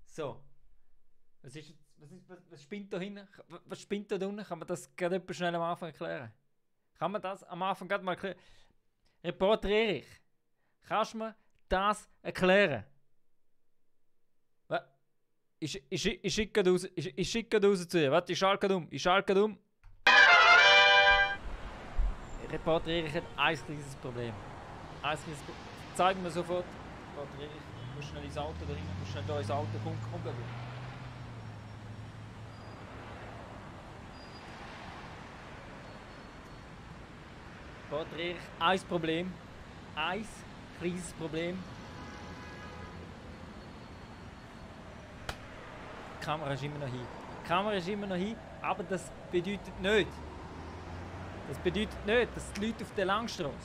So. Was spinnt da hinten? Was spinnt da unten? Kann man das gerade etwas schnell am Anfang erklären? Kann man das am Anfang gerade mal erklären? Reporter Erich, kannst du mir das erklären? Was? Ich schicke raus zu dir. Warte, ich schalte um. Reporter Erich hat ein kleines Problem. Zeig mir sofort. Reporter Erich, du musst schnell ins Auto da rein, du musst schnell da ins Auto, komm. Reporter Erich, ein Problem. Ein kleines Problem. Die Kamera ist immer noch hin. Aber das bedeutet nicht, dass die Leute auf der Langstrasse, auf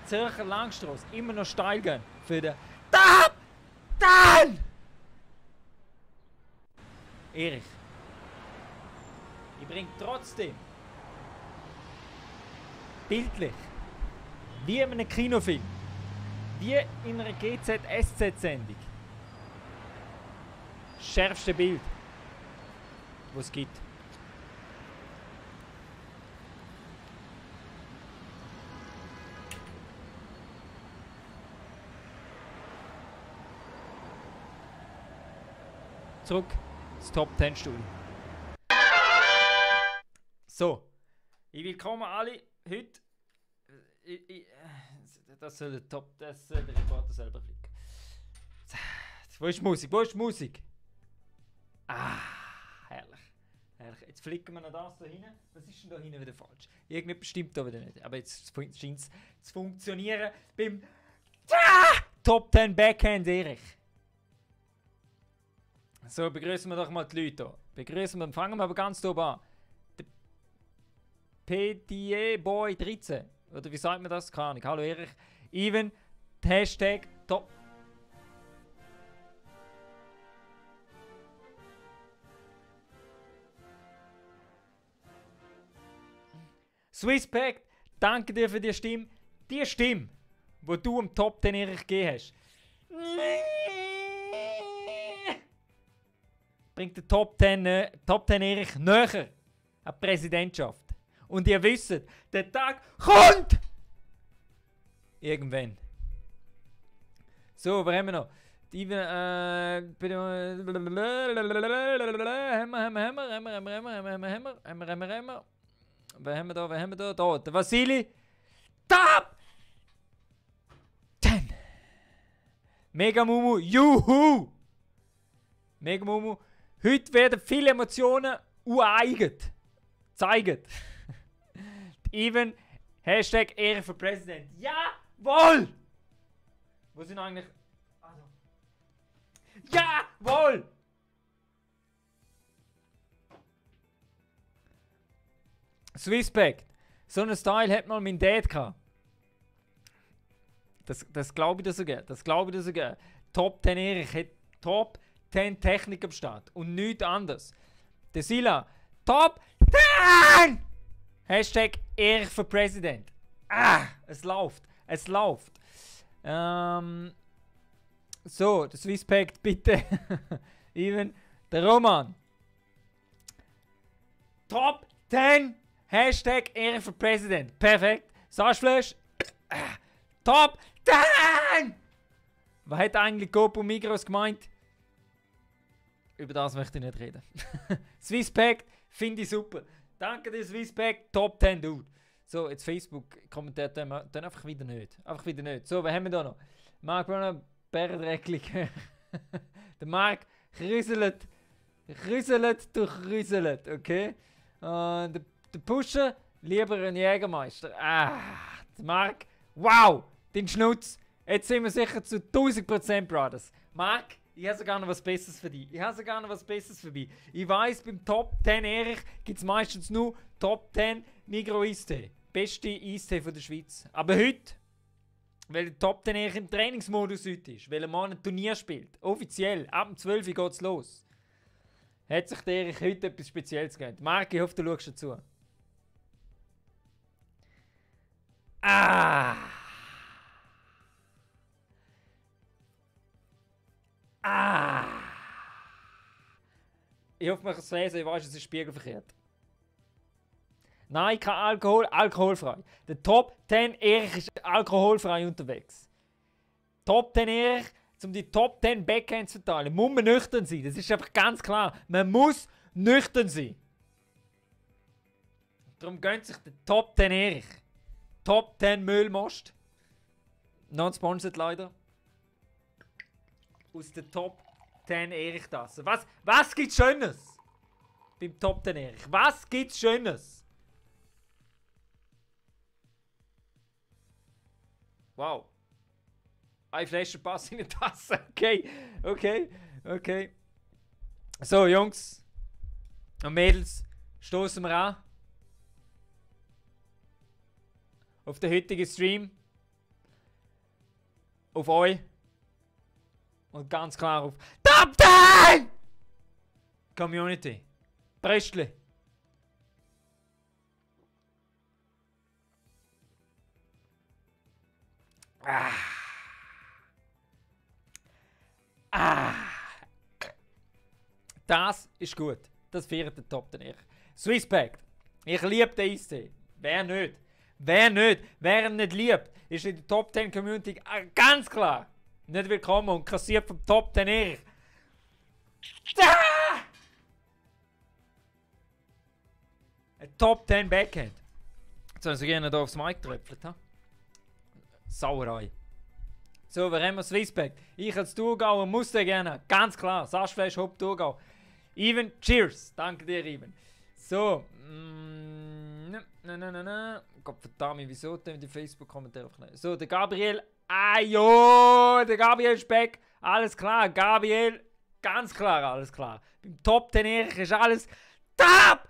der Zürcher Langstrasse, immer noch steil gehen für den Top 10! Erich, ich bringe trotzdem bildlich, wie in einem Kinofilm, wie in einer GZSZ-Sendung, das schärfste Bild, das es gibt. Zurück ins Top 10 Studio. So, ich willkommen alle heute. Das soll der Reporter selber klicken. Wo ist die Musik? Ah, herrlich. Jetzt flicken wir noch das da hinten. Was ist denn da hinten wieder falsch? Irgendetwas stimmt da wieder nicht. Aber jetzt scheint es zu funktionieren beim Top 10 Backhand Erich. So, begrüßen wir doch mal die Leute hier. Fangen wir aber ganz oben an. Der PDA Boy 13. Oder wie sagt man das? Keine Ahnung. Hallo Erich. Even. Hashtag Top. Swisspact, danke dir für die Stimme. Die Stimme, die du am Top 10 Erich gegeben hast. Bringt den Top 10 Erich näher an die Präsidentschaft. Und ihr wisst, der Tag kommt! Irgendwann. So, was haben wir noch? Wer haben wir da? Da, der Vasili. Top 10! Megamumu, juhu! Megamumu. Heute werden viele Emotionen ureigen. Zeigen. Even. Hashtag Ehre für Präsident. Jawohl! Wo sind eigentlich... Also. Jawohl! Swisspact. So einen Style hat mal mein Dad gehabt. Das glaube ich dir sogar. Top 10 Erich hat Top 10 Technik am Start. Und nichts anderes. Der Sila. Top 10! Hashtag Erich für Präsident. Es läuft. So, der Swisspact, bitte. Even. Der Roman. Top 10! Hashtag Ehre für Präsident. Perfekt. Saschflash. Top 10! Was hat eigentlich GoPro Migros gemeint? Über das möchte ich nicht reden. Swisspact finde ich super. Danke dir, Swisspact. Top 10, Dude. So, jetzt Facebook kommentiert dann einfach wieder nicht. So, was haben wir da noch? Mark Brunner, Bärendrecklich. Der Mark rüsselt, okay? Und der Pusher, lieber ein Jägermeister. Der Mark, wow, den Schnutz. Jetzt sind wir sicher zu 1000% Brothers. Mark, ich habe sogar noch was Besseres für dich. Ich weiss, beim Top 10 Erich gibt es meistens nur Top 10 Migros Eistee. Beste Eistee von der Schweiz. Aber heute, weil der Top 10 Erich im Trainingsmodus heute ist, weil er morgen ein Turnier spielt, offiziell, ab dem 12 Uhr geht es los, hat sich der Erich heute etwas Spezielles gegeben. Marc, ich hoffe, du schaust dazu. Ah! Ich hoffe, man kann es lesen, ich weiß, es ist spiegelverkehrt. Nein, kein Alkohol, alkoholfrei. Der Top 10 Erich ist alkoholfrei unterwegs. Top 10 Erich, um die Top 10 Backhands zu verteilen, muss man nüchtern sein. Das ist einfach ganz klar. Man muss nüchtern sein. Darum gönnt sich der Top 10 Erich. Top 10 Müllmost. Non-sponsored leider. Aus der Top 10 Erich-Tasse. Was gibt's Schönes? Beim Top 10 Erich. Was gibt's Schönes? Wow. Ein Flaschenpass in der Tasse. Okay. So, Jungs und Mädels, stoßen wir an. Auf den heutigen Stream. Auf euch. Und ganz klar auf Top 10! Community. Brestli. Das ist gut. Das feiert der Top 10. Swisspact. Ich liebe den Eistee. Wer nicht? Wer ihn nicht liebt, ist in der Top 10 Community ganz klar nicht willkommen und kassiert vom Top 10 Erich. Ein Top 10 Backhand. Jetzt haben sie gerne hier aufs Mic getröpfelt. Sauerei. So, wir haben Swisspact. Ich als Thurgauer muss den gerne. Ganz klar. Saschfleisch, Hopp, Thurgau. Even, cheers. Danke dir, Even. So. Gott verdammt, wieso denn die Facebook-Kommentare aufnehmen? So, der Gabriel. Der Gabriel Speck. Alles klar, Gabriel. Ganz klar, alles klar. Beim Top 10 Erich ist alles top!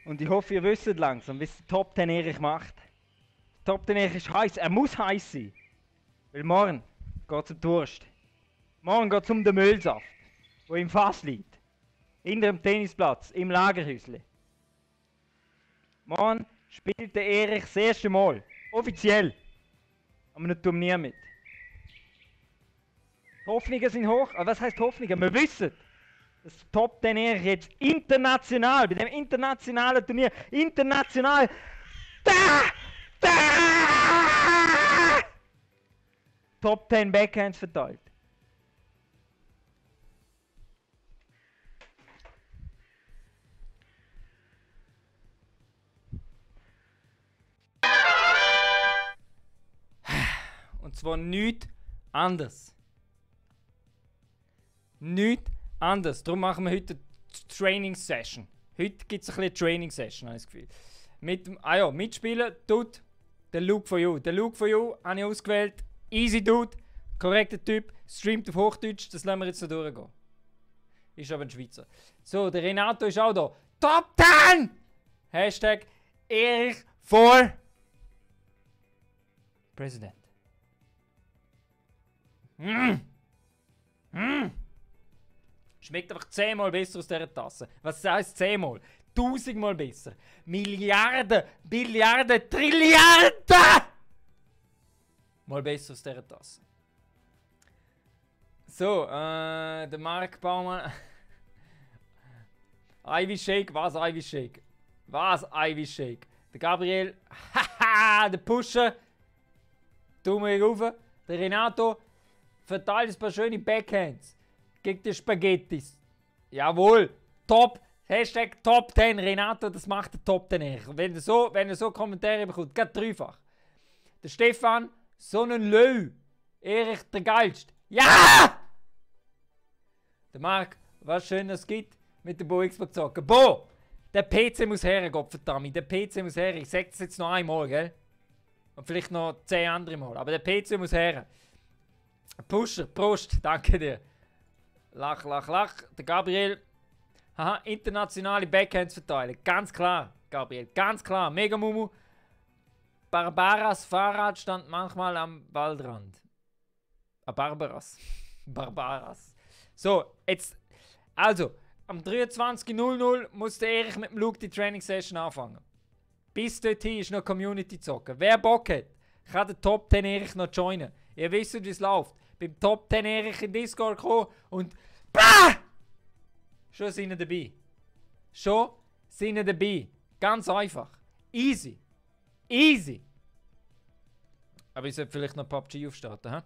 Und ich hoffe, ihr wisst langsam, wie es der Top 10 Erich macht. Der Top 10 Erich ist heiß. Er muss heiß sein. Weil morgen geht es um Durst. Morgen geht es um den Müllsaft, der im Fass liegt. Hinter dem Tennisplatz, im Lagerhäusle. Morgen spielt der Erich das erste Mal. Offiziell. Aber nicht Turnier mit. Die Hoffnungen sind hoch. Aber was heißt Hoffnungen? Wir wissen, das Top 10 Erich jetzt international, bei dem internationalen Turnier, international, Top 10 Backhands verteilt. Und zwar nichts anders. Nichts anders. Darum machen wir heute eine Training-Session. Heute gibt es ein bisschen Training-Session, habe ich das Gefühl. Mitspielen tut der Luke for You. Der Luke for You habe ich ausgewählt. Easy Dude, korrekter Typ, streamt auf Hochdeutsch, das lassen wir jetzt noch durchgehen. Ist aber ein Schweizer. So, der Renato ist auch da. Top 10! Hashtag Erich for President. Schmeckt einfach 10-mal besser aus dieser Tasse. Was heisst 10-mal? 1000-mal besser. Milliarden, Billiarden, Trilliarden! Mal besser aus dieser Tasse. So, der Mark Baumann. Ivy Shake, was Ivy Shake? Was Ivy Shake? Der Gabriel, haha, der Pusher. Daumen rauf. Der Renato verteilt ein paar schöne Backhands gegen die Spaghettis. Jawohl, top. Hashtag Top 10 Renato, das macht der Top 10 Erich. Wenn er so Kommentare bekommt, geht dreifach. Der Stefan, so ein Löw. Erich der Geilste. Ja! Der Marc, was schön es gibt. mit dem Bo Xbox zocken. Bo! Der PC muss her, Gottverdammt. Der PC muss her. Ich sag das jetzt noch einmal, gell? Und vielleicht noch 10 andere Mal. Aber der PC muss her. Pusher, Prost, danke dir. Lach, lach, lach. Der Gabriel. Haha, internationale Backhands verteilen. Ganz klar, Gabriel. Ganz klar. Mega Mumu. Barbaras Fahrrad stand manchmal am Waldrand. Barbaras. Barbaras. So, jetzt. Also, am 23.00 muss der Erich mit dem Luke die Training Session anfangen. Bis dorthin ist noch Community zocken. Wer Bock hat, kann den Top 10 Erich noch joinen. Ihr wisst, wie es läuft. Beim Top 10 Erich in Discord kommen und BAH! Schon sind ihr dabei. Schon sind ihr dabei. Ganz einfach. Easy. Easy. Aber ich sollte vielleicht noch PUBG aufstarten, hä?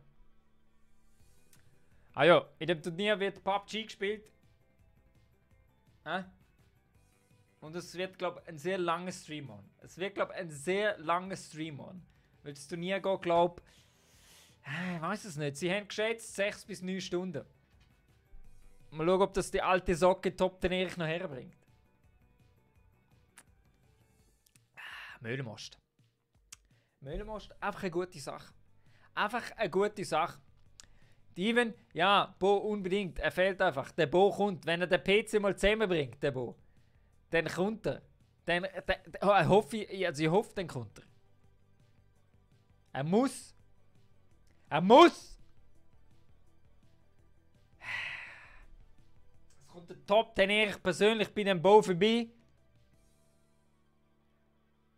Ah ja, in dem Turnier wird PUBG gespielt. Hä? Und es wird, glaube ich, ein sehr langer Stream on. Es wird, glaube ich, ein sehr langer Stream on. Weil das Turnier geht, glaube ich weiß es nicht. Sie haben geschätzt 6 bis 9 Stunden. Mal schauen, ob das die alte Socke Top 10 Erich noch herbringt. Mühlenmost. Mühlenmost, einfach eine gute Sache. Einfach eine gute Sache. Steven, ja, Bo unbedingt. Er fehlt einfach. Der Bo kommt. Wenn er den PC mal zusammenbringt, der Bo, dann kommt er. Dann hoffe ich, also ich hoffe, dann kommt er. Er muss. Er muss! Es kommt der Top 10 Erich persönlich bei dem Bo vorbei.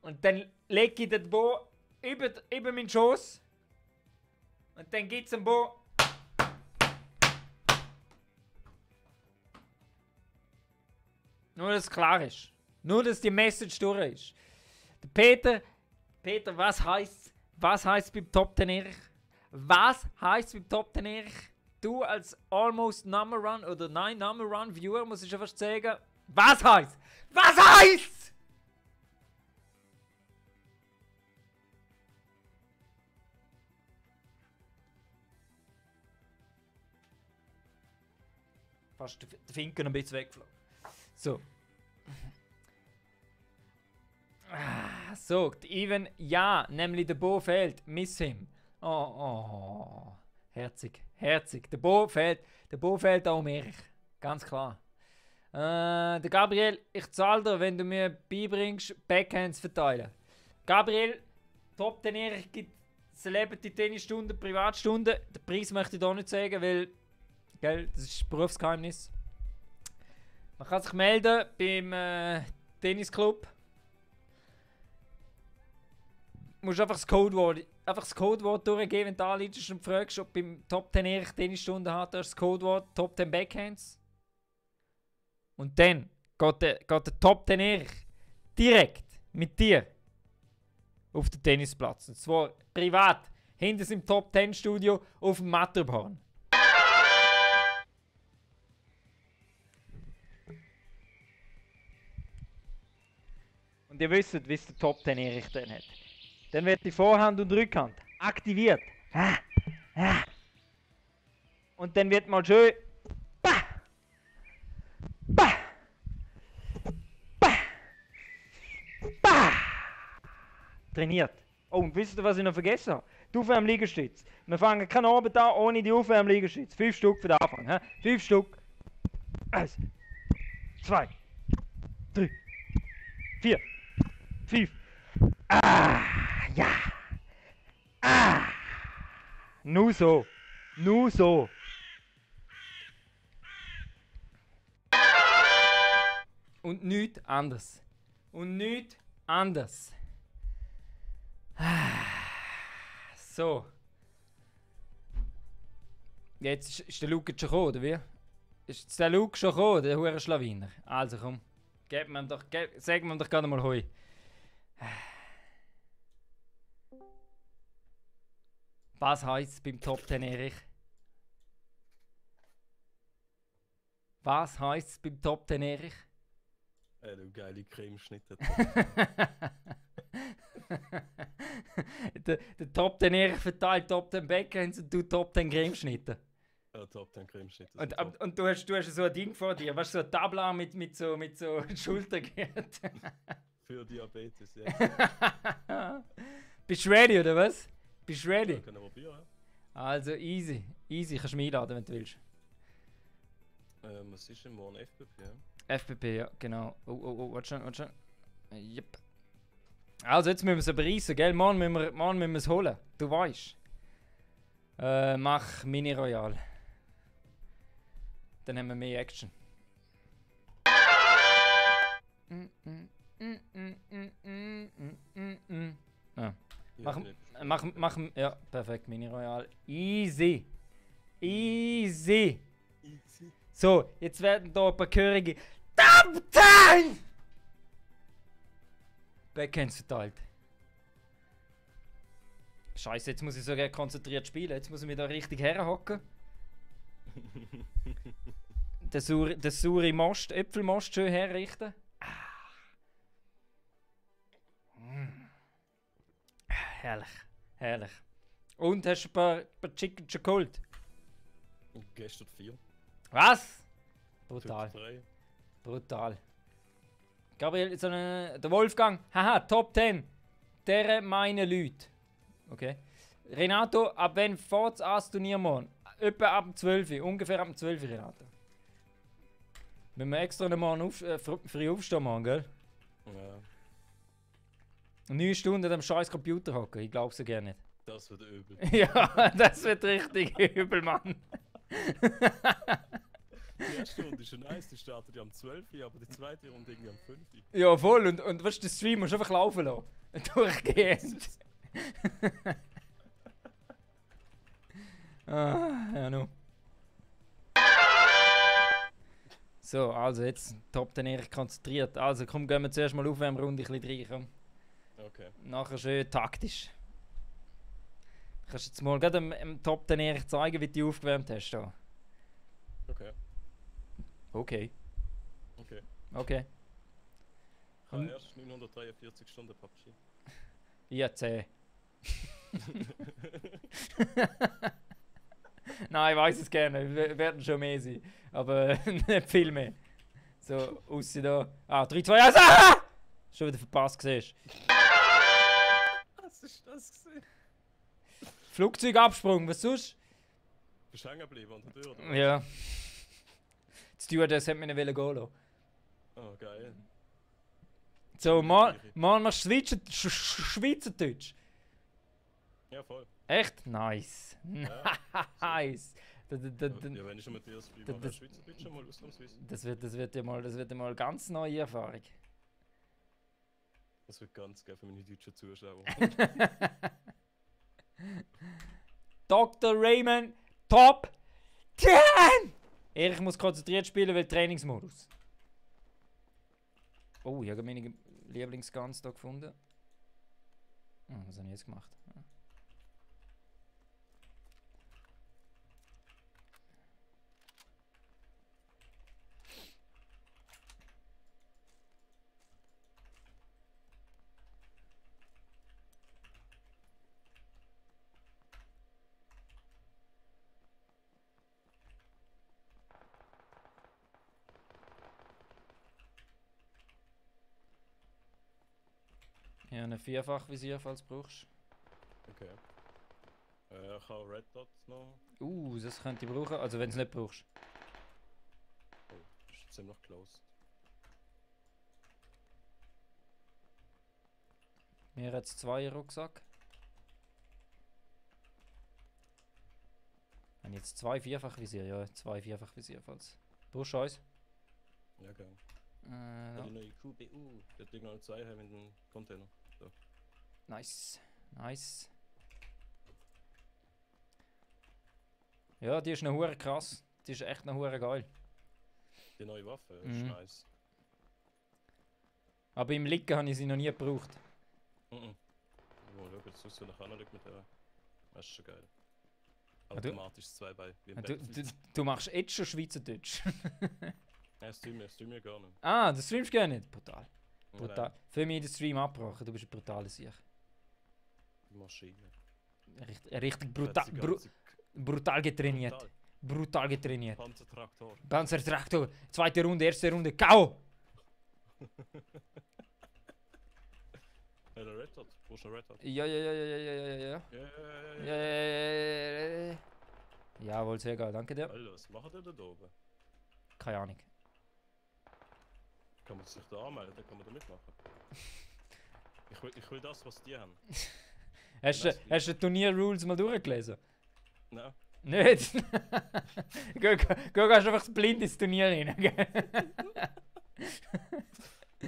Und dann lege ich den Bo über meinen Schoß. Und dann gibt es den Bo. Nur, dass es klar ist. Nur, dass die Message durch ist. Der Peter, was heisst beim Top 10 Erich? Was heisst beim Top 10 Erich? Du als almost Number One oder nein, Number One Viewer muss ich schon fast sagen. Was heisst? Was heisst? Fast der Finken ein bisschen weggeflogen. So. So, Even, ja, nämlich der Bo fehlt. Miss him. Oh. Herzig, herzig. Der Bo fehlt auch Erich. Ganz klar. Der Gabriel, ich zahle dir, wenn du mir beibringst, Backhands verteilen. Gabriel, Top 10 Erich gibt Celebrity Tennisstunden, Privatstunden. Den Preis möchte ich da nicht sagen, weil, gell, das ist Berufsgeheimnis. Man kann sich melden beim Tennisclub. Du musst einfach das Codewort durchgeben, wenn du anliegst und fragst, ob beim Top 10 Erich Tennisstunden hat, das Codewort Top 10 Backhands. Und dann geht der Top 10 Erich direkt mit dir auf den Tennisplatz. Und zwar privat, hinter im Top 10 Studio auf dem Matterhorn. Und ihr wisst, wie es der Top 10 Erich dann hat. Dann wird die Vorhand und Rückhand aktiviert. Und dann wird mal schön trainiert. Oh, und wisst ihr, was ich noch vergessen habe? Die Aufwärmliegestütze. Wir fangen keinen Abend an ohne die Aufwärmliegestütze. 5 Stück für den Anfang. 5 Stück. 1, 2, 3, 4, 5. Ja. Nur so. Nur so. Und nichts anders. Und nichts anders. So. Jetzt ist der Luke schon gekommen, oder wie? Ist der Luke schon gekommen, der hure Schlawiner? Also komm, sagen wir ihm doch gerade mal Hoi. Was heisst es beim Top 10 Erich? Was heisst es beim Top 10 Erich? Du geile Cremeschnitte. der Top 10 Erich verteilt Top 10 Backhands und du Top 10 Cremeschnitte. Ja, Top 10 Cremeschnitte. Und du hast so ein Ding vor dir, weißt du, so ein Tabla mit so Schultergurt. Für Diabetes, ja. Bist du ready, oder was? Bist du ready? Ja, können wir probieren. Also easy, kannst du mich einladen, wenn du willst. Was ist denn morgen FBP? Ja? FBP, ja, genau. Oh, warte schon. Yep. Also jetzt müssen wir es aber reissen, gell? Morgen müssen wir es holen, du weißt. Mach Mini Royal. Dann haben wir mehr Action. Ah. Ja, perfekt, Mini Royal. Easy. So, jetzt werden da ein paar gehörige Top 10 Backhands verteilt. Scheiße, jetzt muss ich sogar konzentriert spielen. Jetzt muss ich mich da richtig herhocken. Den saure Most, Äpfelmost schön herrichten. Herrlich. Und hast du ein paar Chicken geholt? Gestern 4. Was? Heute Brutal. Gabriel, der Wolfgang, haha, Top 10. Der meine Leute. Okay. Renato, ab wann fährt das Turnier morgen? Etwa ab dem 12 Uhr, ungefähr ab dem 12 Uhr, Renato. Wenn wir extra noch morgen früh aufstehen morgen, gell? Ja. 9 Stunden am scheiß Computer hocken, ich glaub's ja gerne nicht. Das wird übel. Ja, das wird richtig übel, Mann. Die erste Runde ist schon nice, die startet ja am 12 Uhr, aber die zweite Runde irgendwie am 5 Uhr. Ja, voll. Und weißt du, den Stream musst du einfach laufen lassen. Durchgehend. Ja, no. So, also jetzt Top 10 eher konzentriert. Also komm, gehen wir zuerst mal Aufwärmrunde ein bisschen rein, komm. Okay. Nachher schön taktisch. Kannst du jetzt mal gerade im Top 10 eher zeigen, wie du dich aufgewärmt hast da. Okay. Okay. Erst 943 Stunden PUBG. Ja, 10. Nein, ich weiß es gerne. Wir werden schon mehr sein. Aber nicht viel mehr. So, ausser da. 3, 2, 1. Ah! Schon wieder verpasst, siehst du. Was ist das gesehen? Flugzeugabsprung, was sonst? Bist du hängen geblieben an der Tür, oder? Ja. Die Stewardess hat mich nicht gehen lassen. Oh, geil. So, morgen machst du Schweizerdeutsch. Ja, voll. Echt? Nice. Ja. Nice. Ja, wenn ich schon mit dir spiele, mach ich Schweizerdeutsch schon mal ausnahmsweise. Das wird ja mal eine ganz neue Erfahrung. Das wird ganz geil für meine deutschen Zuschauer. Dr. Raymond, Top 10! Ich muss konzentriert spielen, weil Trainingsmodus. Oh, ich habe meine Lieblingsguns hier gefunden. Was habe ich jetzt gemacht? Ja, eine Vierfachvisier, falls du brauchst. Okay. Ich habe Red Dot noch. Das könnte ich brauchen, also wenn du es nicht brauchst. Oh, ist ziemlich close. Mir hat es 2 Rucksack. Habe ich jetzt 2 Vierfachvisier? Ja, 2 Vierfachvisier, falls. Brauchst du eins? Ja, geil. Ja. Die neue QBU. Der liegt noch 2 haben in den Container. So. Nice. Ja, die ist noch hure krass. Die ist echt noch hure geil. Die neue Waffe ist nice. Aber im Liegen habe ich sie noch nie gebraucht. Mal schauen, jetzt aus, wenn ich anlege mit der. Das ist schon geil. Automatisch 2 bei. Du machst jetzt schon Schweizerdeutsch. Nein, stream mir gar nicht. Du streamst gar nicht? Brutal. Nein. Für mich den Stream abgebrochen, du bist ein brutaler Sieg. Maschine. Richtig brutal getrainiert. Brutal. brutal getrainiert. Panzertraktor. Panzertraktor, zweite Runde, erste Runde, K.O. Ja, der Red Dot. Wo ist der Red Dot? Ja. Ja. Ja. Jawohl, sehr geil, danke dir. Alter, was macht der da oben? Keine Ahnung. Kann man sich da anmelden, dann kann man da mitmachen. Ich will das, was die haben. Hast du die Turnier-Rules mal durchgelesen? Nein. Nicht? Gehst einfach blind ins Turnier rein, gell?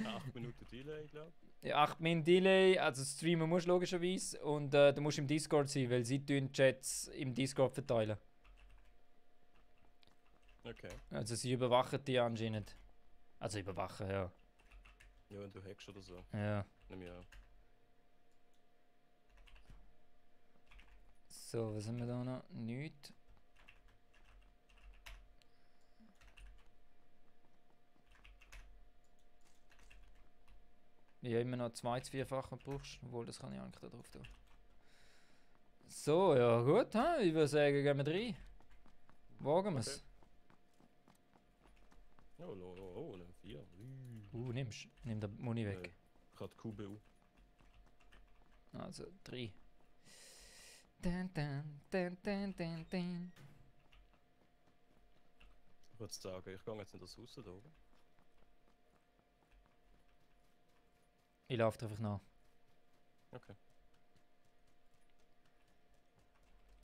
8 Minuten Delay, glaube ich. Ja, 8 Minuten Delay, also streamen musst du logischerweise. Und du musst im Discord sein, weil sie tun Chats im Discord verteilen. Okay. Also sie überwachen die anscheinend. Also überwachen, ja. Ja, wenn du hackst oder so. Ja. Nimm ich an. So, was haben wir da noch? Nichts. Ja, immer noch 2 zu 4-fachen brauchst, obwohl das kann ich eigentlich da drauf tun. So, ja gut, ha? Ich würde sagen, gehen wir rein. Wagen wir es. Oh, nimm 4. Nimmst. Nimm den Muni weg. Ich habe QBU. Also 3. Dun. Ich würde sagen, ich gehe jetzt in das Haus da oben. Ich laufe einfach nach. Okay.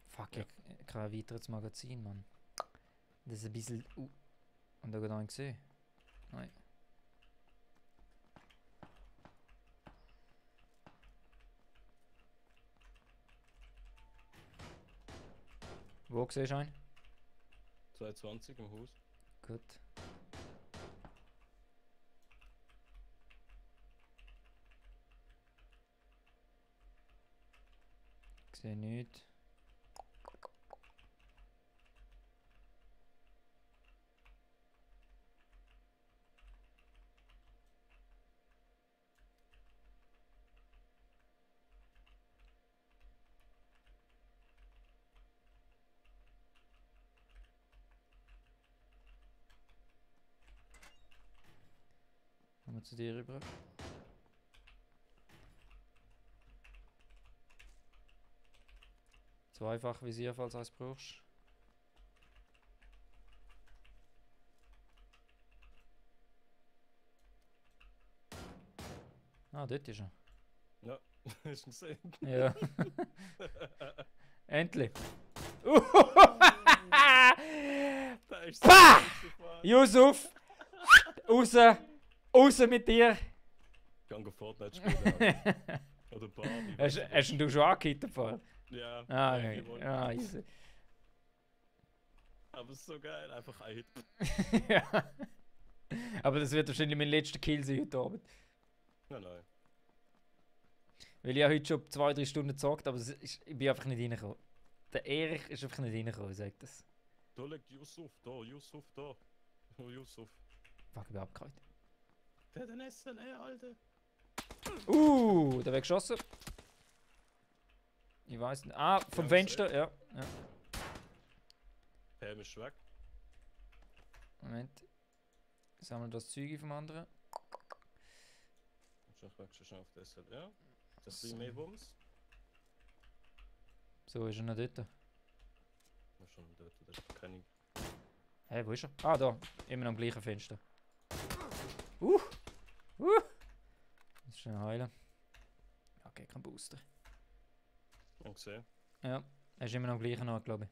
Fuck, Ja. ich kann ein weiteres Magazin, Mann. Das ist ein bisschen... Und da geht einen gesehen? Nein. Wo siehst du einen? 22 im Haus. Gut. Ich sehe nichts. Kommen wir zu dir rüber. Zweifach Visier, falls du eins brauchst. Ah, dort ist er. Ja, hast du ihn gesehen? Ja. Endlich. Da ist Pah! so Yusuf! Raus! Raus mit dir! Gang Fortnite spielen. Oder Barbie. Hast du schon angehittet vorher? Ja. Ah, ja, okay. gewonnen. Ah, easy. Aber es ist so geil, einfach ein Hit. Ja. Aber das wird wahrscheinlich mein letzter Kill sein heute Abend. Nein. Weil ich habe heute schon 2-3 Stunden gezockt, aber ich bin einfach nicht reingekommen. Der Erich ist einfach nicht reingekommen, ich sag das. Da liegt Yusuf, da, Yusuf, da. Oh, Yusuf. Fuck, ich bin abgehalten. Der hat den SLR, Alter. Der wird geschossen. Ich weiß nicht. Ah, vom Ja, Fenster, ja. Helm ist weg. Moment. Sammeln das Zeug vom anderen. Wahrscheinlich wechselst du schnell auf den SLR. Das ist ein bisschen mehr Wumms. So ist er noch dort. Ja, schon dort, das ist keine. Hey, wo ist er? Ah, da. Immer noch am gleichen Fenster. Das ist schnell heilen. Okay, kein Booster. Ich gesehen. Ja, er ist immer noch am gleichen Ort, glaube ich.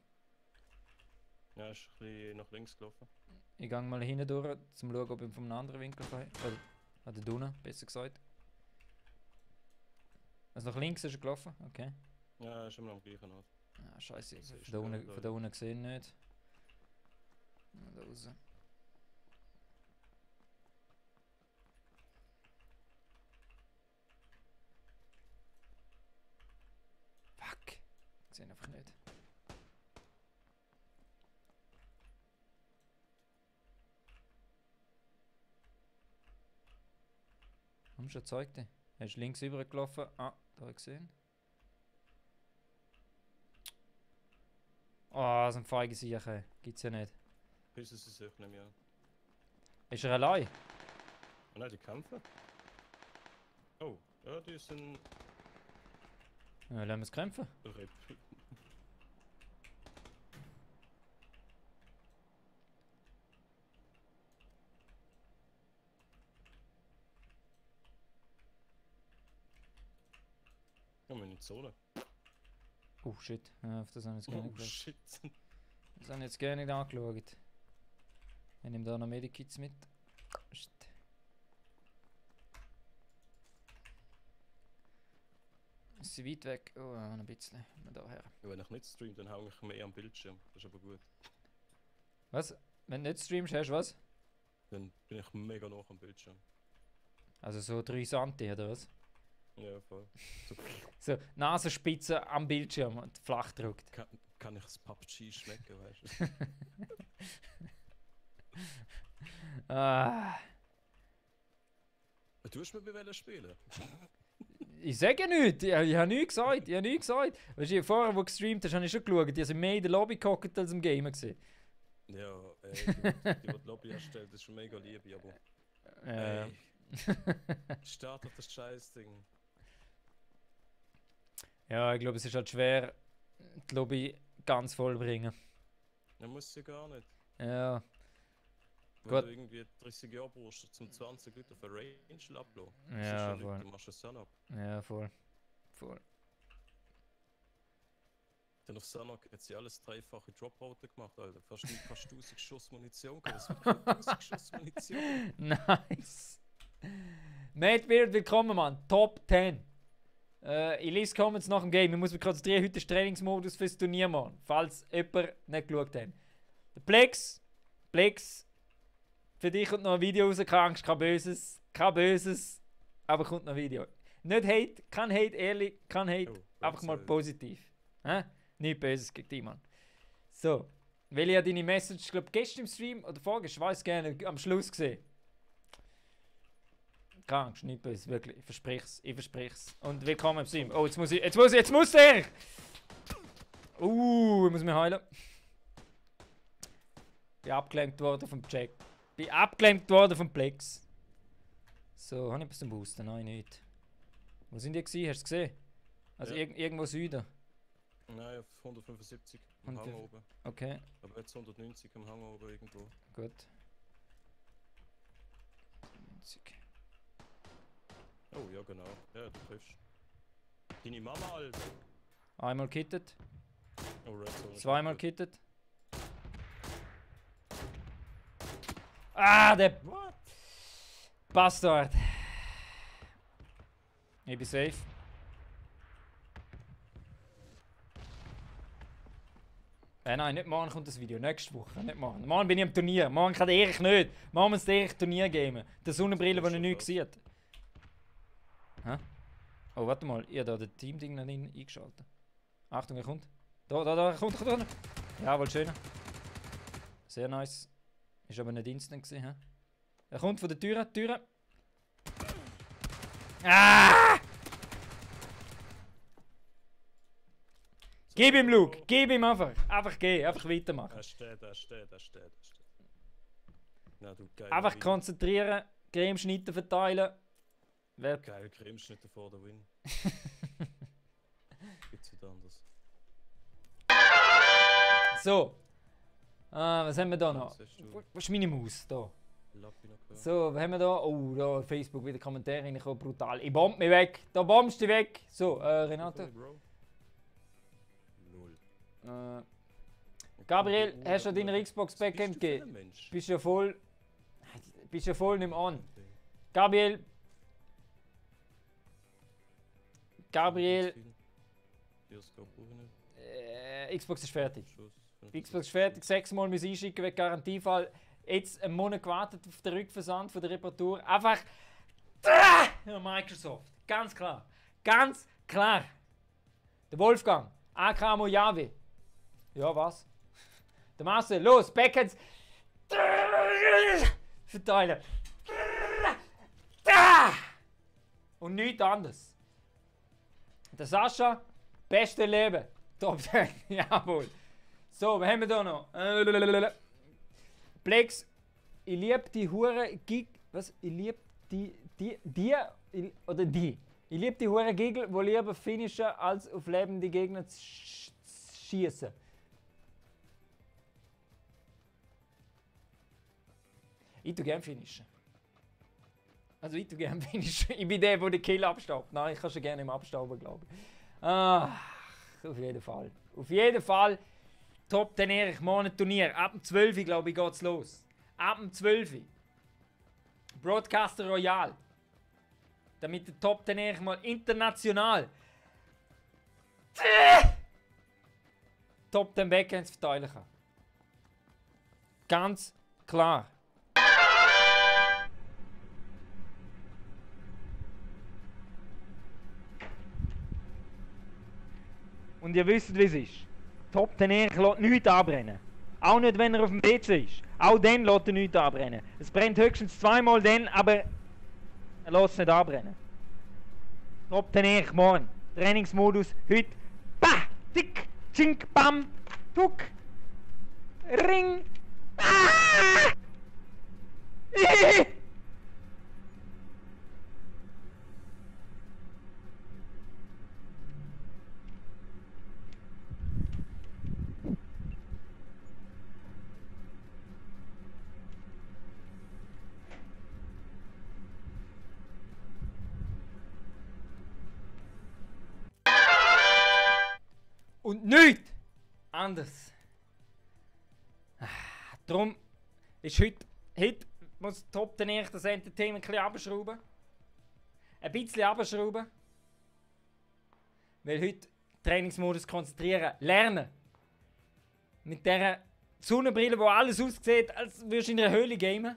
Ja, ist ein bisschen nach links gelaufen. Ich gehe mal hinten durch, um zu schauen, ob ich von einem anderen Winkel kann. Oder an der Dunne, besser gesagt. Also nach links ist er gelaufen? Okay. Ja, ist immer am gleichen Ort. Ah, scheiße. Das ist Von klar, da unten gesehen nicht. Da raus. Fuck. Ich sehe ihn einfach nicht. Haben schon gezeigt? Er ist links rüber gelaufen. Ah, da habe ich gesehen. Oh, so ein feige Siechen. Gibt's ja nicht. Wissen sie sich nicht mehr. Ist er allein? Oh nein, die kämpfen. Oh, ja, die sind... Ja, lassen wir es kämpfen. RIP. Ja, meine Zone. Oh shit, ja, auf das habe ich jetzt gar nicht Oh geschaut. shit. Das habe ich jetzt gar nicht angeschaut. Ich nehme da noch Medikits mit. Shit. Ist sie weit weg? Oh, noch ein bisschen. Mal da her. Ja, wenn ich nicht streame, dann hänge ich mehr am Bildschirm. Das ist aber gut. Was? Wenn du nicht streamst, hast du was? Dann bin ich mega noch am Bildschirm. Also so 3 Santi oder was? Ja, voll. So, So, Nasenspitze am Bildschirm und flach gedrückt. kann ich das PUBG schmecken, weißt du? Ah, Du hast mir bei spielen. ich sage ja nichts, ich habe nichts gesagt, ich habe nichts gesagt. Weißt du, vorher, wo du gestreamt hast, habe ich schon geschaut, die sind mehr in der Lobby gehockt als im Game gewesen. Ja, die Lobby erstellt, das ist schon mega lieb, aber... Ey, start doch das Scheiß-Ding. Ja, ich glaube, es ist halt schwer, die Lobby ganz voll bringen. Ja, muss ja gar nicht. Ja, Wenn Gut. du irgendwie 30 Jahre brauchst, zum 20 Leute auf eine Range ablassen. Ja, voll. voll. Du machst es dann ab. Ja, voll. Voll. Dann auf Sanok hat sie alles dreifache Dropouten gemacht, Alter. Fast 1000 Schuss Munition gehabt. Das wird 1000 Schuss Munition. Nice. Mate Beard, willkommen, Mann. Top 10. Ich lese Comments nach dem Game. Ich muss mich konzentrieren. Heute ist Trainingsmodus fürs Turnier, Mann. Falls jemand nicht geschaut hat. Der Plex. Für dich kommt noch ein Video raus. Keine Angst, kein Böses. Aber kommt noch ein Video. Nicht Hate, kein Hate, ehrlich, kein Hate. Oh, Einfach mal sorry. positiv. Nicht Böses gegen dich, Mann. So. Weil ich ja deine Message, ich glaube, gestern im Stream oder vorgestern, ich weiß gerne, am Schluss gesehen. Keine Angst, nicht böse, wirklich. Ich verspreche es. Und willkommen im Stream. Oh, jetzt muss ich. Jetzt muss er! Ich muss mich heilen. Bin abgelenkt worden vom Jack. Bin abgelenkt worden vom Plex. So, habe ich etwas zum Boosten? Nein, nicht. Wo sind die gewesen? Hast du es gesehen? Also Ja. irgendwo Süden. Nein, auf 175 am Hang 150. oben. Okay, Aber jetzt 190 am Hang oben irgendwo. gut. 90. Oh, ja genau. Ja, du triffst. Deine Mama, Alter. Einmal kittet, Oh, Red Zone. ist zweimal gut. kittet. Ah, der What? Bastard. Ich bin safe. Nein, nicht morgen kommt das Video. Nächste Woche, nicht morgen. Morgen bin ich am Turnier. Morgen kann Erich nicht. Morgen muss der Erich Turnier geben. Der Sonnenbrille, die er nicht sieht. Hä? Oh, warte mal. Ich habe da das Team-Ding noch nicht eingeschaltet. Achtung, er kommt. Da, kommt. Jawohl, schön. Sehr nice. Ist aber nicht instant gewesen, hä? Er kommt von der Tür. Ah! Gib ihm, Luke! Gib ihm einfach! Einfach gehen, einfach weitermachen. Er steht. Na du geil. Einfach konzentrieren, Cremeschnitte verteilen. Wer Geil, Cremeschnitte vor der Win. Gibt's nicht anders. So. Was haben wir da noch? Was hast du? Wo ist meine Maus? Da. Lappi noch gehört? So, was haben wir da? Oh, da Facebook wieder Kommentare reingekommen, brutal. Ich bomb mich weg. Da bombst du weg. So, Renato. Bro. Null. Gabriel, hast du deine Xbox Backend Bist du für gegeben? ein Mensch? Bist ja voll nicht mehr an. Gabriel, Xbox ist fertig. Xbox ist fertig, 6-mal müssen einschicken wegen Garantiefall. Jetzt einen Monat gewartet auf den Rückversand von der Reparatur. Einfach. Ja, Microsoft. Ganz klar. Ganz klar. Der Wolfgang. AK Mojave. Ja, was? Der Marcel. Los, Backends. Verteilen. Und nichts anderes. Der Sascha. Beste Leben. Top 10. Jawohl. So, was haben wir da noch? Plex, ich liebe die Hure Gig. Was? Ich liebe die. Ich liebe die Hure Gigel, die lieber finishen, als auf lebende Gegner zu schießen. Ich tue gerne finishen. Also ich tue gerne finishen. Ich bin der den Kill abstaubt. Nein, ich kann schon gerne im Abstauben, glaube ich. Ah, auf jeden Fall. Auf jeden Fall. Top 10 Erich, morgen Turnier. Ab dem 12. glaube ich geht's los. Ab dem 12. Broadcaster Royal. Damit der Top 10 Erich mal international Top 10 Backhands verteilen kann. Ganz klar. Und ihr wisst, wie es ist. Top 10 Erich lässt nichts anbrennen. Auch nicht, wenn er auf dem PC ist. Auch dann lässt er nichts anbrennen. Es brennt höchstens zweimal dann, aber er lässt es nicht anbrennen. Top 10 Erich morgen. Trainingsmodus heute. Bah! Tick! Chink! Bam! Tuck! Ring! Ah! Und nichts anders. Darum ist heute muss Top 10 Erich das Entertainment ein bisschen abschrauben. Ein bisschen abschrauben. Weil heute Trainingsmodus konzentrieren, lernen. Mit dieser Sonnenbrille, wo alles aussieht, als würdest du in einer Höhle gamen.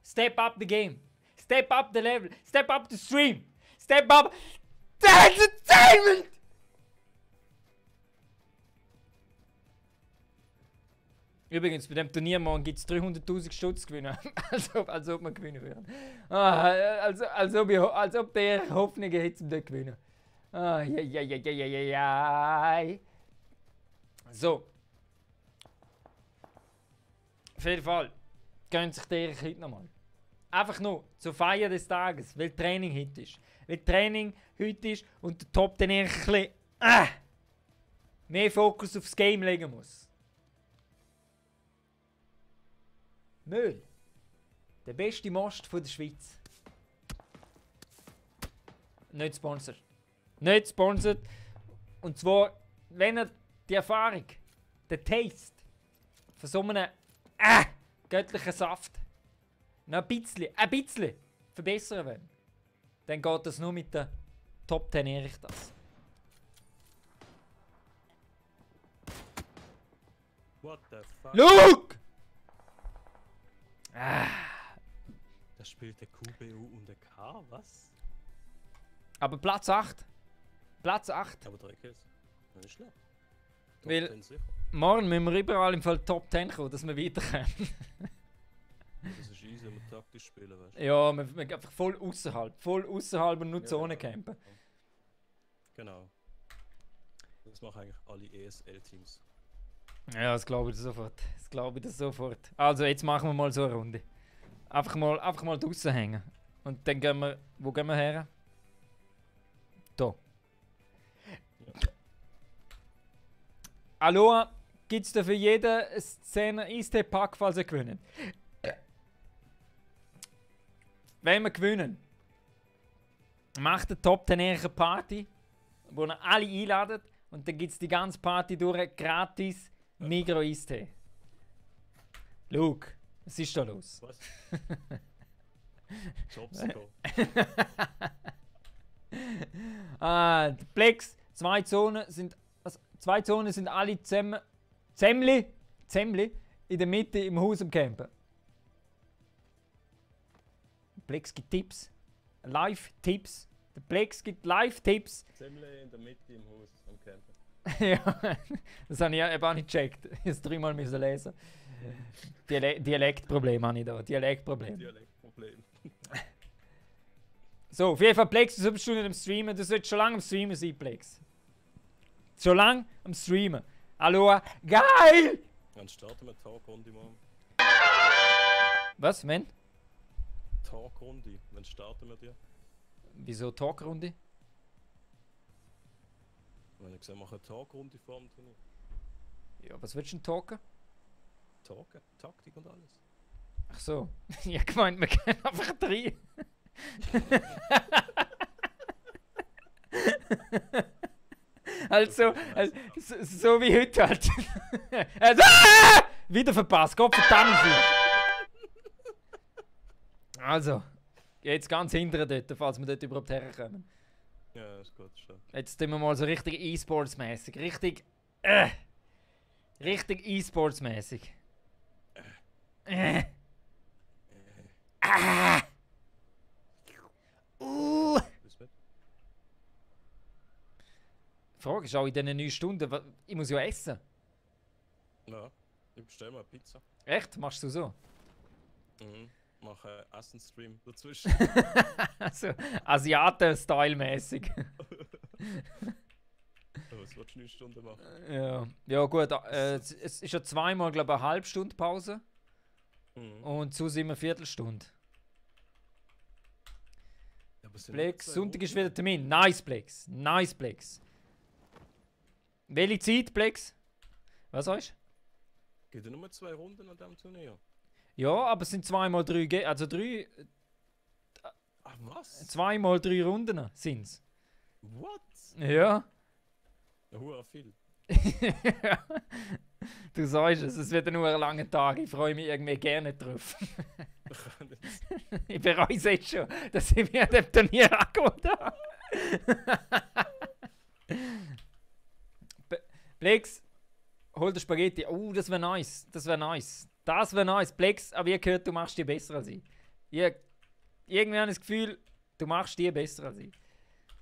Step up the game. Step up the level. Step up the stream. Step up the entertainment! Übrigens, bei dem Turnier morgen gibt es 300.000 Stutz gewinnen. als ob wir gewinnen würden. Als ob der Hoffnung hätte, um dort gewinnen. So. Auf jeden Fall gönnt sich der heute nochmal. Einfach nur zur Feier des Tages, weil Training heute ist. Weil Training heute ist und der Top den ein bisschen mehr Fokus aufs Game legen muss. Müll. Der beste Most von der Schweiz. Nicht sponsert. Nicht sponsert. Und zwar, wenn er die Erfahrung, den Taste von so einem göttlichen Saft noch ein bisschen verbessern will, dann geht das nur mit der Top 10 Erich das. What the fuck? Look! Da spielt der QBU und der K, was? Aber Platz 8. Platz 8. Aber 3 Kills. Das ist schlecht. Weil- 10 sicher. Morgen müssen wir überall im Fall Top 10 kommen, dass wir weiterkommen. Das ist easy, wenn wir taktisch spielen, weißt du? Ja, wir gehen einfach voll außerhalb und nur Ja, Zone genau. campen. Genau. Das machen eigentlich alle ESL-Teams. Ja, das glaube ich sofort. Also, jetzt machen wir mal so eine Runde. Einfach mal draußen hängen. Und dann gehen wir. Wo gehen wir her? Da. Aloha, gibt es da für jeden Szene Eistee-Pack, falls ihr gewinnt? Wenn wir gewinnen, macht der Top 10 eine Party, wo ihr alle einladet. Und dann gibt es die ganze Party durch gratis Migros-Eistee. Luke, was ist da los? Was? Jobsco. Der Plex, zwei Zonen sind alle Zemmli in der Mitte im Haus am Campen. Der Plex gibt Tipps. Live-Tipps. Der Plex gibt Live-Tipps. Semmle in der Mitte im Haus am Campen. Ja, das habe ich eben auch nicht gecheckt. Ich musste es dreimal lesen. Dialektproblem habe ich da. Dialektproblem. Dialektproblem. So, auf jeden Fall Plex, du sollst nicht am Streamen. Du solltest schon lange am Streamen sein, Plex. Schon lang am Streamen. Hallo, geil! Dann starten wir die Talkrunde morgen. Was, wenn? Talkrunde, wann starten wir die? Wieso Talkrunde? Wenn ich gesagt mache eine Talkrunde vor dem Turnier. Ja, was willst du denn talken? Talken, Taktik und alles. Ach so. Ich hab gemeint, wir gehen einfach rein. Also, so wie heute halt. Wieder verpasst, Gott verdammt sie. Also, jetzt ganz hinten dort, falls wir dort überhaupt herkommen. Ja, ist gut, schon. Jetzt tun wir mal so richtig E-Sports-mäßig. Richtig E-Sports-mäßig. Bis mit. Die Frage ist auch in diesen 9 Stunden, ich muss ja essen. Ja, ich bestelle mal eine Pizza. Echt? Machst du so? Mhm. Mache einen Essensstream dazwischen. Also, Asiaten-Style-mäßig. Was willst du 9 Stunden machen? Ja. Ja gut, es ist ja zweimal, glaube ich, eine halbe Stunde Pause. Mhm. Und so sind wir eine Viertelstunde. Ja, aber es sind Plex, nur 2 Sonntag ist Runden. wieder Termin. Nice, Plex. Nice, Plex. Welche Zeit, Plex? Was sagst du? Geht ja nur 2 Runden an diesem Turnier. Ja, aber es sind 2x3, also 3, Ach was? 2x3 Runden sind's. What? Ja. Ja, hurra viel. Du sagst es wird nur ein langer Tag. Ich freue mich irgendwie gerne drauf. Ich bereue es jetzt schon, dass ich mir an dem Turnier angeholt habe. Plex, hol dir Spaghetti. Oh, das wäre nice. Das wäre nice. Das wäre nice. Plex, aber ich gehört, du machst die besser als ich. Irgendwie habe ich das Gefühl, du machst die besser als ich.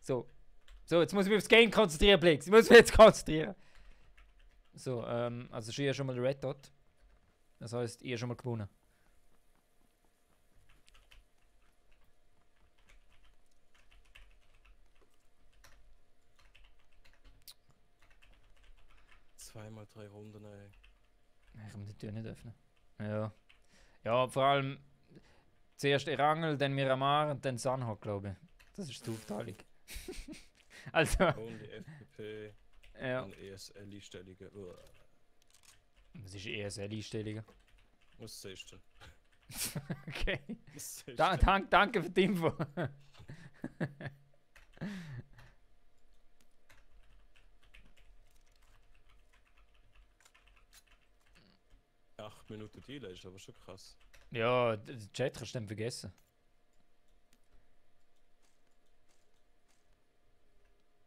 So, jetzt muss ich mich aufs Game konzentrieren, Plex. Ich muss mich jetzt konzentrieren. So, also ist hier schon mal der Red Dot. Das heisst, ihr schon mal gewonnen. Zweimal 3 Runden, ey. Ich kann die Tür nicht öffnen. Ja. Ja, vor allem zuerst Erangel, dann Miramar und dann Sanhok, glaube ich. Das ist die Aufteilung. Also, Und die FPP ja. und ESL-Einstellungen. Was ist ESL-Einstellungen? Was siehst du? Okay. Was siehst du? Danke für die Info. 8 Minuten Delay ist aber schon krass. Ja, den Chat kannst du dann vergessen.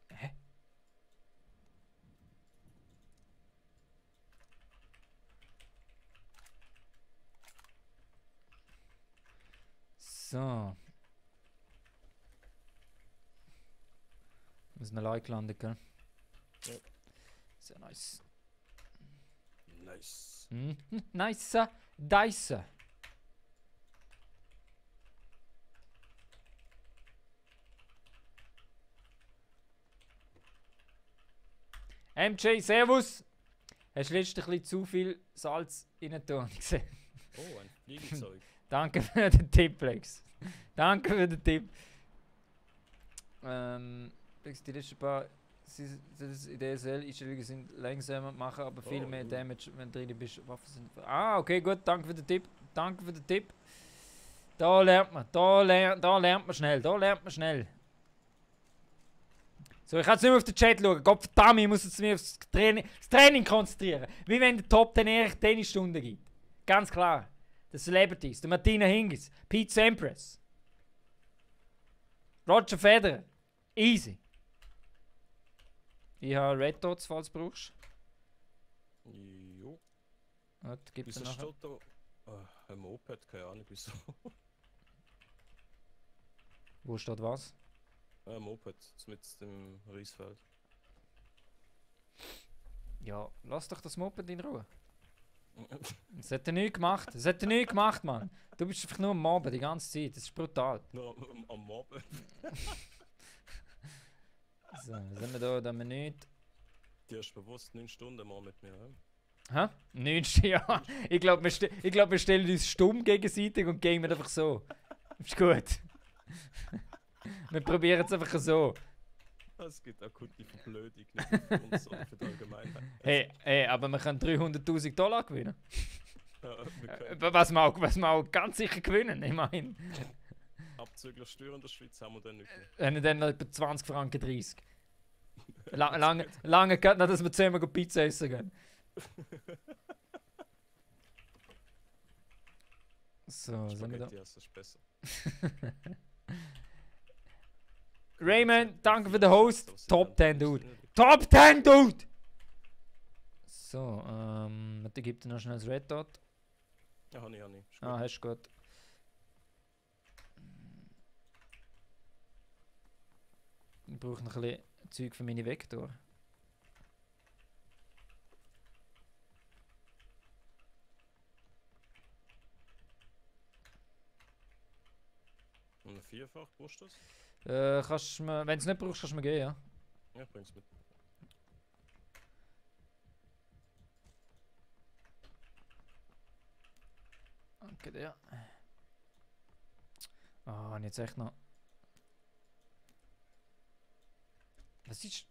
Hä? So. Wir sind allein gelandet, gell? Ja. Sehr nice. Nice. Mhm. Nice. Dice. MJ, Servus! Hast du letztens ein bisschen zu viel Salz rein tun gesehen? Oh, ein Fliegenzeug. Danke für den Tipp, Lex. Danke für den Tipp. Lex, die letzten paar in der DSL-Einstellungen sind langsamer machen, aber viel Oh, mehr gut. Damage, wenn du drin bist. Waffen sind. Ah, okay, gut. Danke für den Tipp. Danke für den Tipp. Da lernt man. Da lernt man schnell. Da lernt man schnell. So, ich kann jetzt nicht mehr auf den Chat schauen. Gottverdammt, ich muss jetzt mich aufs Training konzentrieren. Wie wenn der Top Ten ehrlich Tennisstunden gibt. Ganz klar. Der Celebrities, der Martina Hingis, Pete Sampras, Roger Federer. Easy. Ich habe Red Dots, falls du brauchst. Jo. Warte, gib Wieso dir nachher. steht da? Ein Moped, keine Ahnung wieso. Wo steht was? Ein Moped, mit dem Reisfeld. Ja, lass doch das Moped in Ruhe. Das hat er nicht gemacht. Das hat er nicht gemacht, Mann. Du bist einfach nur am Mobben die ganze Zeit. Das ist brutal. Nur am Moped. So, was haben wir da? Da haben wir nicht. Die hast bewusst 9 Stunden mal mit mir, ja? Hä? 9. Ja. Ich glaube, wir stellen uns stumm gegenseitig und gamen einfach so. Ist gut. Wir probieren es einfach so. Es gibt akute Verblödung, nicht nur für uns, sondern für die Allgemeinheit. Hey, aber wir können $300.000 gewinnen. Ja, wir können Was wir auch ganz sicher gewinnen, ich meine. abzüglich Steuern in der Schweiz haben wir dann nicht mehr. Wenn dann etwa 20 Franken 30. Lange geht noch, dass wir zusammen Pizza essen gehen. So, sind wir da? Spaghetti essen ist besser. Raymond, danke für den Host. Top 10, Dude. Top 10, Dude! So, da gibt es noch schnell das Red Dot. Ja, habe ich. Ist gut. Ah, hast du gut. Ich brauche noch ein bisschen Zeug für meine Vektor. Und ein Vierfach, brauchst du das? Kannst mir, wenn du es nicht brauchst, kannst du mir gehen, ja? Ja, ich bring's mit. Danke dir. Ah, und jetzt echt noch. Was ist.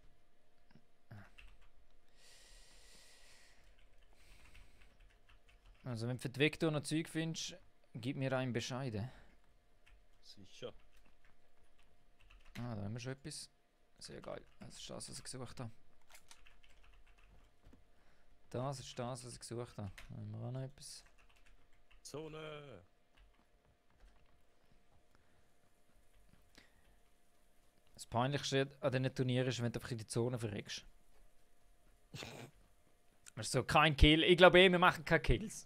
Also, wenn du für die Vektor noch Zeug findest, gib mir einen Bescheid. Sicher. Ah, da haben wir schon etwas. Sehr geil. Das ist das, was ich gesucht habe. Das ist das, was ich gesucht habe. Da haben wir auch noch etwas. Zone! Das Peinlichste an diesen Turnieren ist, wenn du einfach in die Zone verreckst. Also kein Kill. Ich glaube wir machen keine Kills.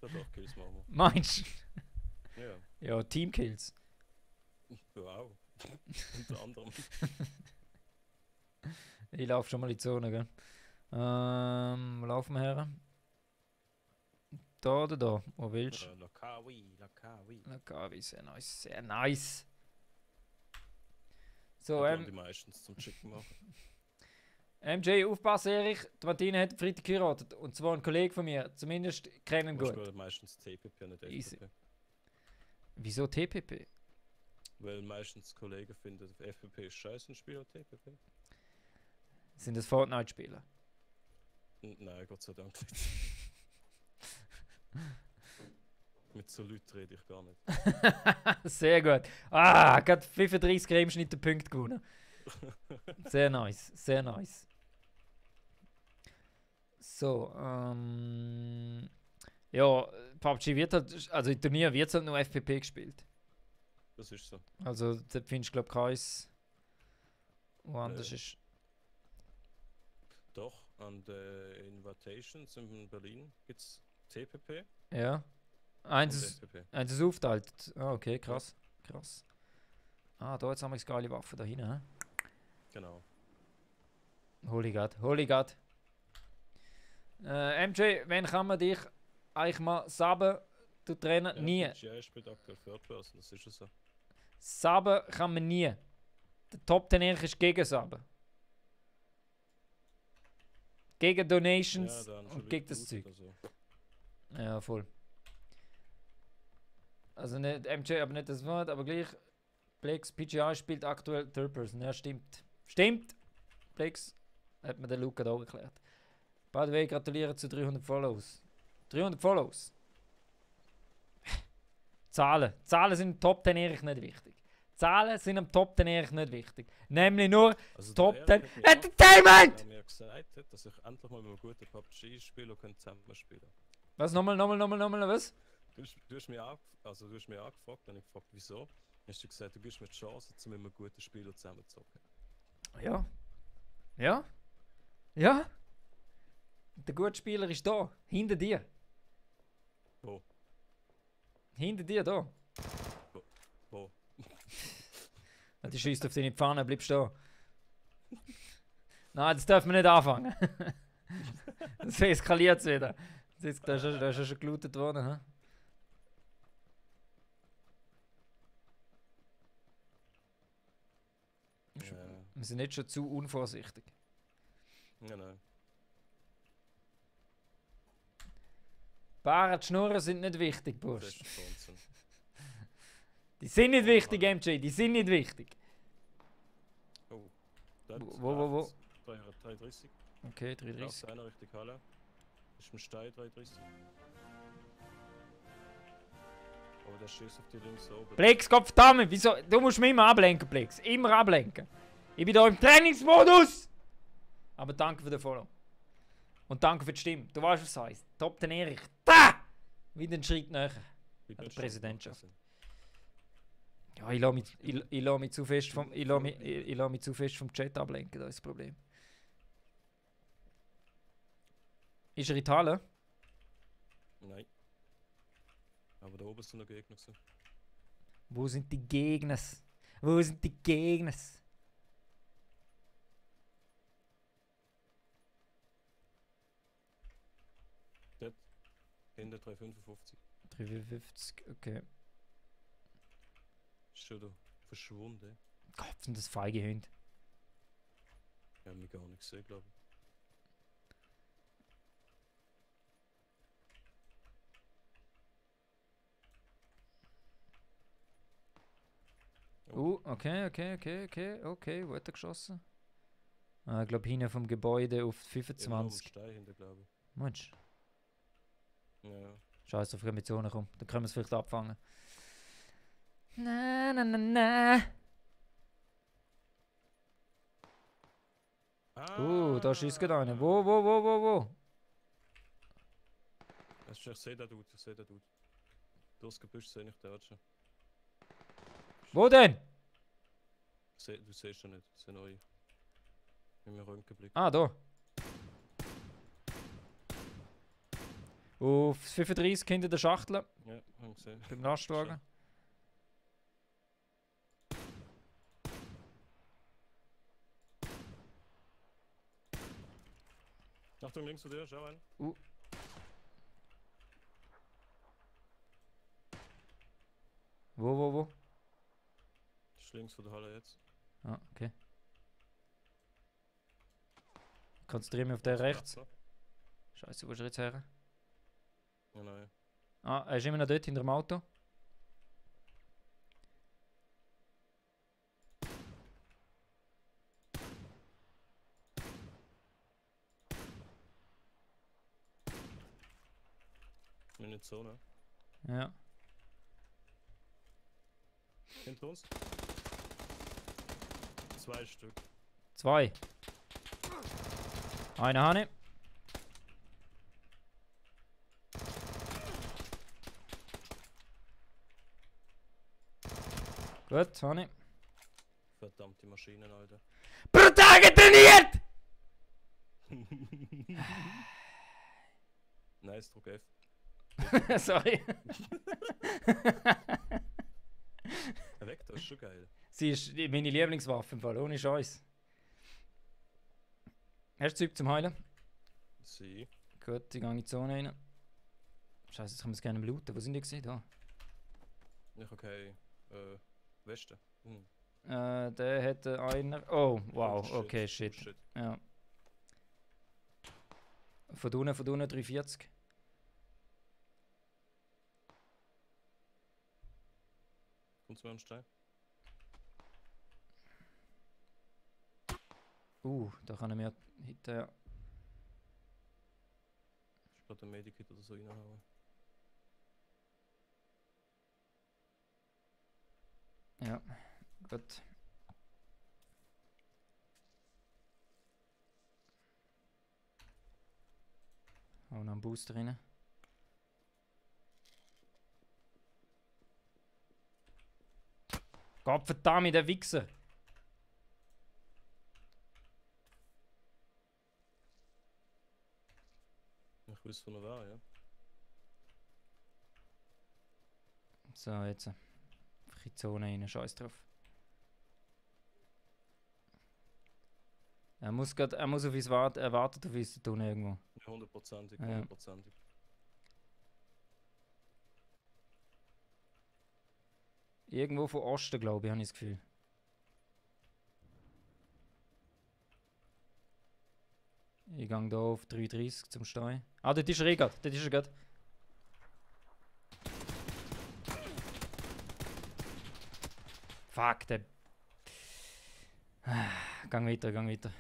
Ja, doch, Kills machen wir. Meinst du? Ja. Ja, Teamkills. Wow. Unter anderem. Ich laufe schon mal in die Zone, gell? Wo laufen wir her? Da oder da? Wo willst du? Lakawi. Lakawi, sehr nice, sehr nice. So, Die meistens zum Chicken machen. MJ, aufpassen, Erich. Die Martine hat Freitag geheiratet. Und zwar ein Kollege von mir. Zumindest kennen Wir gut. spielen meistens TPP, nicht Easy. FPP. Wieso TPP? Weil meistens Kollegen finden, FPP ist scheiße und spielen TPP. Sind das Fortnite-Spieler? Nein, Gott sei Dank nicht. Mit so Leuten rede ich gar nicht. Sehr gut. Ah, gerade 35 Cremeschnitte Punkte gewonnen. Sehr nice, sehr nice. So, ja, PUBG wird halt, also im Turnier wird halt nur FPP gespielt. Das ist so. Also, da findest du, glaube ich, keins, wo anders ist. Doch, an den Invitations in Berlin gibt es TPP Ja. und Eins ist FPP. aufteilt. Ah, okay, krass. Krass. Ah, da jetzt haben wir eine geile Waffe da hinten, hä? Genau. Holy God. MJ, wann kann man dich eigentlich mal saben? Du Trainer? Nie. Ja, spielt aktuell Third Person, das ist ja so. Saben kann man nie. Der Top 10 ist gegen Saben. Gegen Donations Ja, da haben schon und Leute gegen das gelootet Zeug. oder so. Ja, voll. Also nicht MJ, aber nicht das Wort, aber gleich. Plex PGI spielt aktuell Third Person. Ja, stimmt. Stimmt! Plex hat mir der Luca da erklärt. By the way, gratuliere zu 300 Follows. 300 Follows! Zahlen. Zahlen sind im Top 10 eigentlich nicht wichtig. Zahlen sind am Top 10 eigentlich nicht wichtig. Nämlich nur Also Top der 10 Erik hat mir Entertainment! auch- mir gesagt hat, dass ich endlich mal mit einem guten PUBG-Spieler zusammen spielen kann. Was? Nochmal, was? Du hast mich angefragt und ich gefragt, wieso. Hast du gesagt, du gibst mir die Chance, mit einem guten Spieler zusammen zu zocken. Ja. Ja. Ja. Der gute Spieler ist da. Hinter dir. Wo? Hinter dir, da. Wo? Die schießt auf deine Pfanne, bleibst da. Nein, das dürfen wir nicht anfangen. Das eskaliert es wieder. Da ist ja schon gelootet worden. He? Ja. Wir sind nicht schon zu unvorsichtig. Ja, nein. Baren, Schnurren sind nicht wichtig, Bursch. Fest Bonzen. Die sind nicht wichtig, MJ, die sind nicht wichtig. Oh. Dort. Wo? 330. Okay, Ja, 330. einer Richtung Halle. Ist im Stein 330. Oh, der schießt auf die links oben. Plex, Gottverdammt, wieso? Du musst mich immer ablenken, Plex. Immer ablenken. Ich bin da im Trainingsmodus! Aber danke für den Follow. Und danke für die Stimme. Du weißt, was es heisst. Top den Erich. Da! Wieder einen Schritt näher. Wie An der bist du Präsidentschaft. aufgewachsen? Ja, ich lasse mich zu fest vom Chat ablenken, das ist das Problem. Ist er in die Halle? Nein. Aber da oben sind noch Gegner. Gewesen. Wo sind die Gegner? Wo sind die Gegner? Dort. Hinter 355. 350, okay. Ist schon da verschwunden. Gott, sind das feige Hunde. Ich habe mich gar nicht gesehen, glaube ich. Okay, wo hat er geschossen? Ich glaube hinten vom Gebäude auf Irgendwo am 25. Stein hinter, glaube ich. Mensch, Ja. scheiße, auf mit Zone kommen. Dann können wir es vielleicht abfangen. Na. Da schießt gerade einer. Wo? Ich sehe den Dude. Durchs Gebüsch sehe ich den schon. Wo denn? Du siehst ihn nicht, das sind neue. Mit dem Röntgenblick. Ah, da. Auf 35 hinter der Schachtel. Ja, haben gesehen. Beim Lastwagen. Achtung, links von dir, schau einen. Wo? Das ist links von der Halle jetzt. Ah, okay. Konzentriere mich auf den rechts. So. Scheiße, wo ist er jetzt her? Ja, nein. Ah, er ist immer noch dort hinter dem Auto. In der Zone. Ja. Hinter uns. 2 Stück. 2. Eine Hane. Gut, Hane. Verdammte Maschinen, Alter. Brutal trainiert! Nice, Druck F. Sorry. Weg, das ist schon geil. Sie ist meine Lieblingswaffe im Fall, ohne Scheiß. Hast du Zeug zum Heilen? Sie. Gut, ich gehe in die Zone rein. Scheiße, jetzt können wir es gerne looten. Wo sind die gesehen? Da. Ich habe keine Weste. Der hätte einer. Oh, wow, shit, okay, oh, shit. shit. Ja. Von unten 340. Kommst du mir am Stein? Da kann er mir hinterher. Ich gerade ein Medikit oder so reinhauen. Ja, gut. Auch noch einen Booster rein. Gott verdammt, der Wichser! Ich weiß von wer, ja. So, jetzt. Einfach in die Zone rein, scheiß drauf. Er muss auf uns warten, er wartet auf uns da unten irgendwo. 100%, Ja. 100%. Irgendwo von Osten, glaube ich, habe ich das Gefühl. Ich gehe hier auf 3,30 zum Steuern. Ah, dort ist er gerade. Dort ist er gerade. Fuck, der... Gang weiter, gang weiter.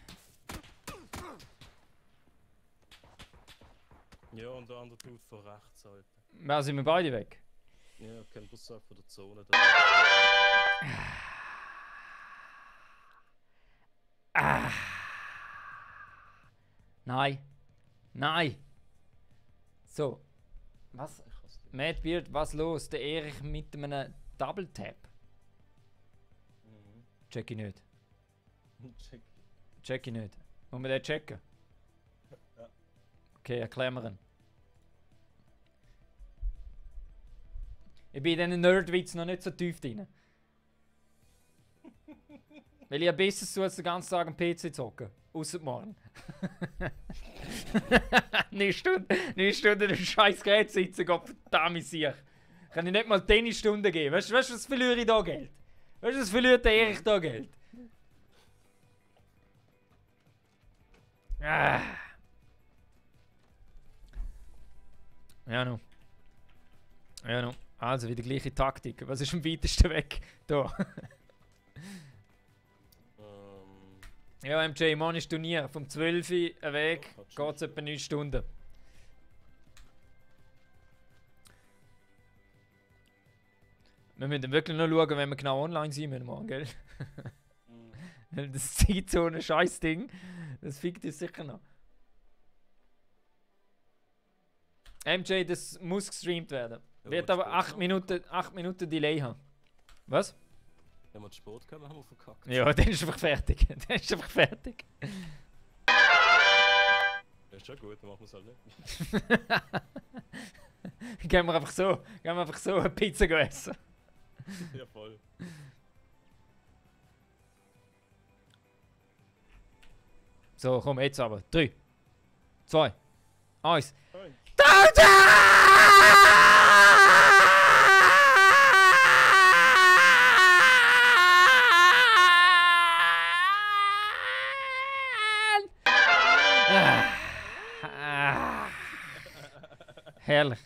Ja, und der andere tut von rechts halt. Ja, sind wir beide weg? Ja, kein Bus von der Zone da. Ah. Nein. Nein. So. Was? Madbeard, was los? Der Erich mit einem Double Tap. Check ich nicht. Check ich nicht. Muss man den checken? Ja. Okay, erklär mir ihn. Ich bin in diesen Nerdwitz noch nicht so tief drin. Weil ich ja besser so als den ganzen Tag am PC zocken. Ausser morgen. 9 Stunden im scheiß Gerät sitzen, Gott verdammt sich. Kann ich nicht mal 10 Stunden geben. Weißt du, was verliere ich da Geld? Weißt du, was verliert der Erich da Geld? Ah. Ja, no. Ja, no. Also, wieder gleiche Taktik. Was ist am weitesten weg? Da. Ja, MJ, morgen ist Turnier. Vom 12 Uhr weg geht es etwa 9 Stunden. Wir müssen wirklich noch schauen, wenn wir genau online sind müssen morgen, gell? Das zieht so ein scheiß Ding. Das fickt uns sicher noch. MJ, das muss gestreamt werden. Ja, Wird aber 8 Minuten Delay haben. Was? Wenn wir den Sport kommen, haben wir verkackt. Ja, dann ist einfach fertig. Dann ist einfach fertig. Das ist schon gut, dann machen wir es halt nicht. Gehen wir einfach so eine Pizza essen. Ja, voll. So, komm, jetzt aber. 3, 2, 1. Nein. Herrlich.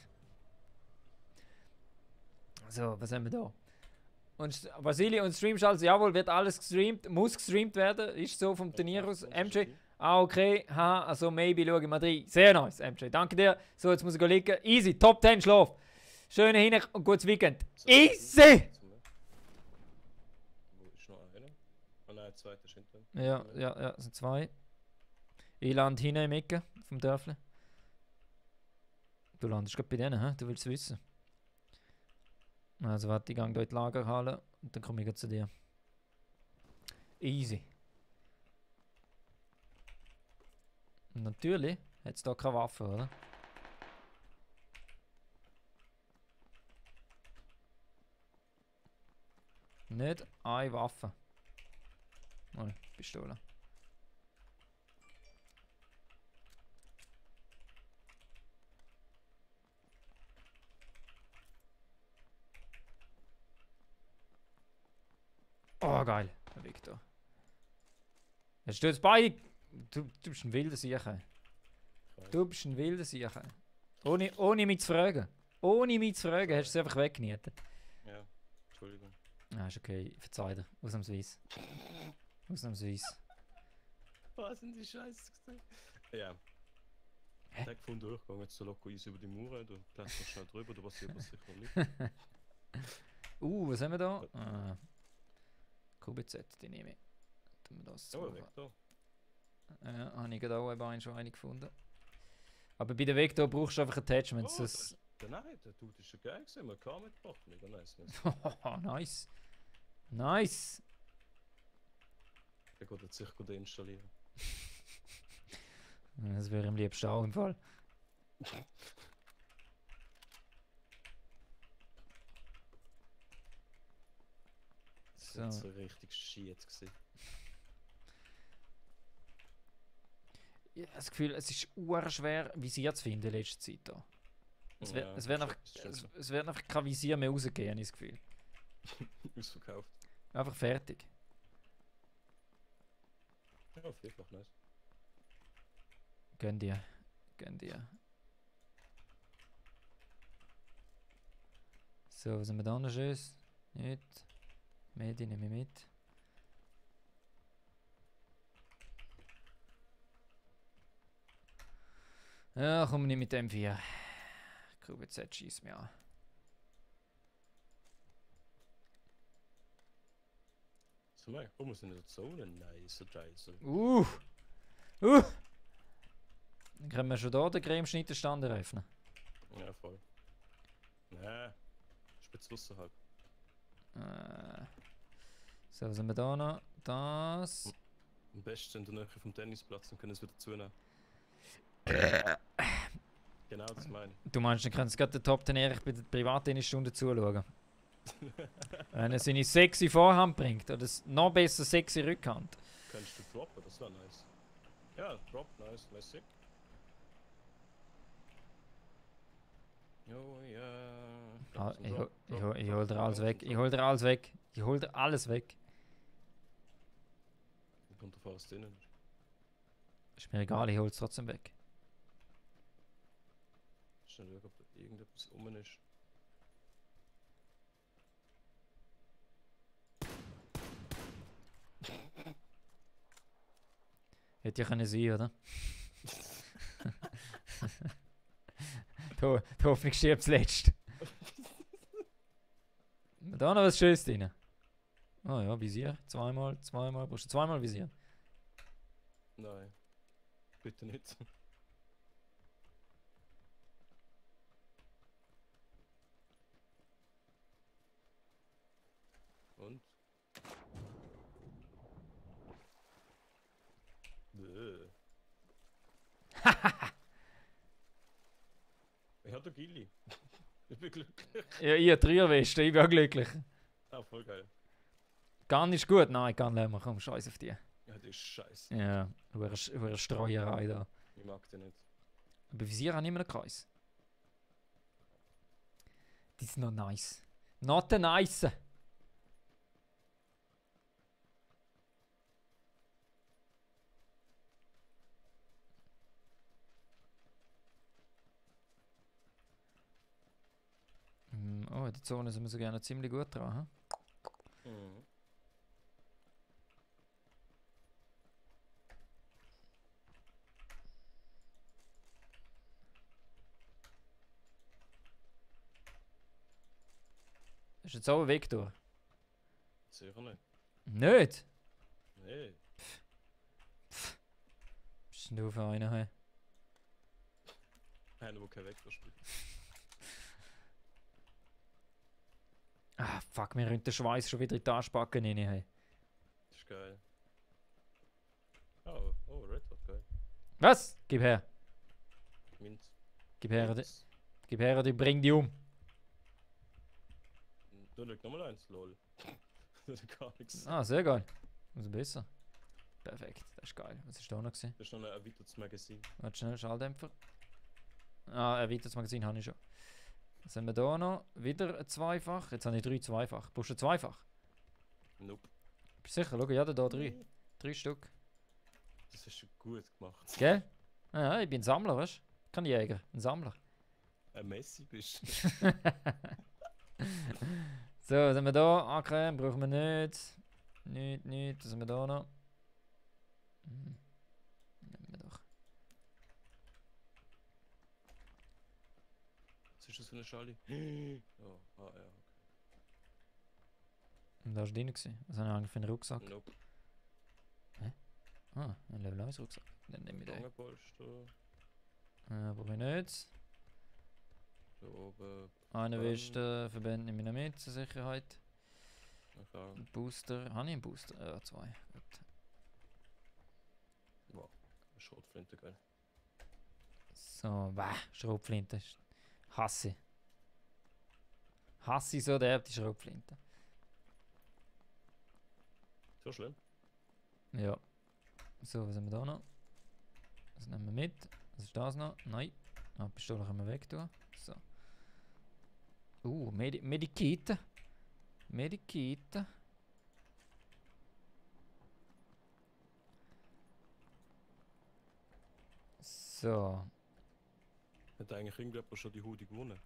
So, was haben wir da? Und Vasili und Streamschalz, jawohl, wird alles gestreamt, muss gestreamt werden, ist so vom Turnier aus. MJ, ah, okay, ha, also maybe schaue ich mal rein. Sehr nice, MJ, danke dir. So, jetzt muss ich liegen. Easy, Top 10 Schlaf. Schöne Hin- und gutes Weekend. Easy! Wo ist noch einer? Oh nein, der zweite ist hinten. Ja, es sind 2. Ich lande hinten im Ecke vom Dörfli. Du landest gerade bei denen, hä? Du willst es wissen. Also warte, ich gehe hier in die Lagerhalle und dann komme ich zu dir. Easy. Und natürlich hat es da keine Waffe, oder? Nicht eine Waffe. Oh, Pistole. Oh, geil. Der Victor. Hast du jetzt beide... Du bist ein wilder Siecher. Du bist ein wilder Siecher. Ohne mich zu fragen. Ohne mich zu fragen hast du es einfach weggenietet. Ja, Entschuldigung. Ah, ist okay. Verzeih dir. Ausnahmsweise. Ausnahmsweise. Was sind die Scheiße gesehen? Ja. Ich habe gefunden, ich gehe jetzt so locker easy über die Mauer, du lässt noch schnell drüber, da passiert was sicher nicht. Was haben wir da? QBZ, die nehme ich. Tun wir das Oh, so. weg da. Habe ich gerade auch schon eine gefunden. Aber bei der Vector brauchst du einfach Attachments. Oh, nein, der Dude ist schon geil gewesen, man kann mitgebracht, mega nice. Nice. Nice. Der geht jetzt sicher deinstallieren. Das wäre im liebsten auch im Fall. Das war so richtig shit gewesen. Ich habe das Gefühl, es ist schwer Visier zu finden in letzter Zeit. Da. Es wird einfach kein Visier mehr rausgehen, habe ich das Gefühl. Ausverkauft. Einfach fertig. Ja, vielfach nice. Gönn dir. Gönn dir. So, was haben wir da noch Schönes? Nicht. Medi nehme ich mit. Ja, komm nicht mit dem 4. QBZ schießt mir an. So, mein, warum sind das so ein nice Scheiße? Dann können wir schon da den Cremeschnitterstand eröffnen. Ja, voll. Nein, Spitzwasser halt. So, was haben wir da noch? Das. Am besten in der Nähe vom Tennisplatz, dann können sie wieder zunehmen. Genau, das meine ich. Du meinst, dann können sie gerade den Top Ten Erich bei der Privattennistunde zuschauen? Wenn er seine sexy Vorhand bringt oder noch besser sexy Rückhand. Kannst du droppen, das wäre nice. Ja, drop, nice, lässig. Jo, ja. Ah, ich hol dir alles weg. Ich hol dir alles weg. Ich hol dir alles weg. Ich kommt davon was drinnen. Ist mir egal, ich hol's trotzdem weg. Schnell schauen, ob da irgendetwas rum ist. Hätte ja können sein, oder? Die Hoffnung stirbt zuletzt. Da noch was Schönes drin. Oh ja, Visier. Zweimal. Brauchst du zweimal Visier? Nein. Bitte nicht. Und? Ich hatte Gilli. Ich bin glücklich. Ja, ihr Dreierweste, ich bin auch glücklich. Ah, voll geil. Gun ist gut? Nein, Gun lassen wir. Komm, scheiß auf die. Ja, das ist scheiße. Ja, über eine Streuerei da. Ich mag den nicht. Aber Visier haben immer einen Kreis. Die ist noch nice. Not a nice. Oh, in der Zone sind wir so gerne ziemlich gut dran. Hm? Mhm. Ist jetzt auch ein Weg durch? Sicher nicht. Nicht? Nee. Bist denn du für einen? Hey? Einer, der kein Vektor spielt. Ah, fuck, mir rennt der Schweiß schon wieder in die Arschbacken rein. Hey. Das ist geil. Oh, Red Dot, geil. Was? Gib her. Mint. Gib her, Minz. gib her, die bring die um. Da liegt nochmal eins, lol. Das ist gar nichts. Ah, sehr geil. Umso besser. Perfekt, das ist geil. Was ist da noch gewesen? Das ist noch ein erweitertes Magazin. Warte schnell, Schalldämpfer. Ah, erweitertes Magazin habe ich schon. Was haben wir da noch? Wieder ein Zweifach. Jetzt habe ich 3 Zweifach. Brauchst du ein Zweifach? Nope. Bist du sicher? Schau, ja, da 3. 3 Stück. Das hast du gut gemacht. Gell? Ja, ich bin ein Sammler, weißt du? Kein Jäger, ein Sammler. Ein Messi bist du. So, was haben wir da? Okay, brauchen wir nicht. Nicht. Was haben wir da noch? Nehmen wir doch. Was ist das für eine Schale? Oh, ja, okay. Und da war drin. Was habe ich eigentlich für einen Rucksack? Nope. Ah, ein Level 1 Rucksack. Dann nehme ich den. Stangenpolster. Brauche ich nicht. Da oben. Eine Weste, Verbände nehme ich noch mit zur Sicherheit. Okay. Ein Booster. Habe ich einen Booster? Ja, 2. Gut. Wow. Schrotflinte, geil. So, Schrotflinte. Hasse. Hasse so derb die Schrotflinte. So schlimm. Ja. So, was haben wir da noch? Das nehmen wir mit. Was ist das noch? Nein. Ah, die Pistole können wir weg tun. So. Medikite. Medikite. So. Hat eigentlich irgendjemand schon die Hoodie gewonnen?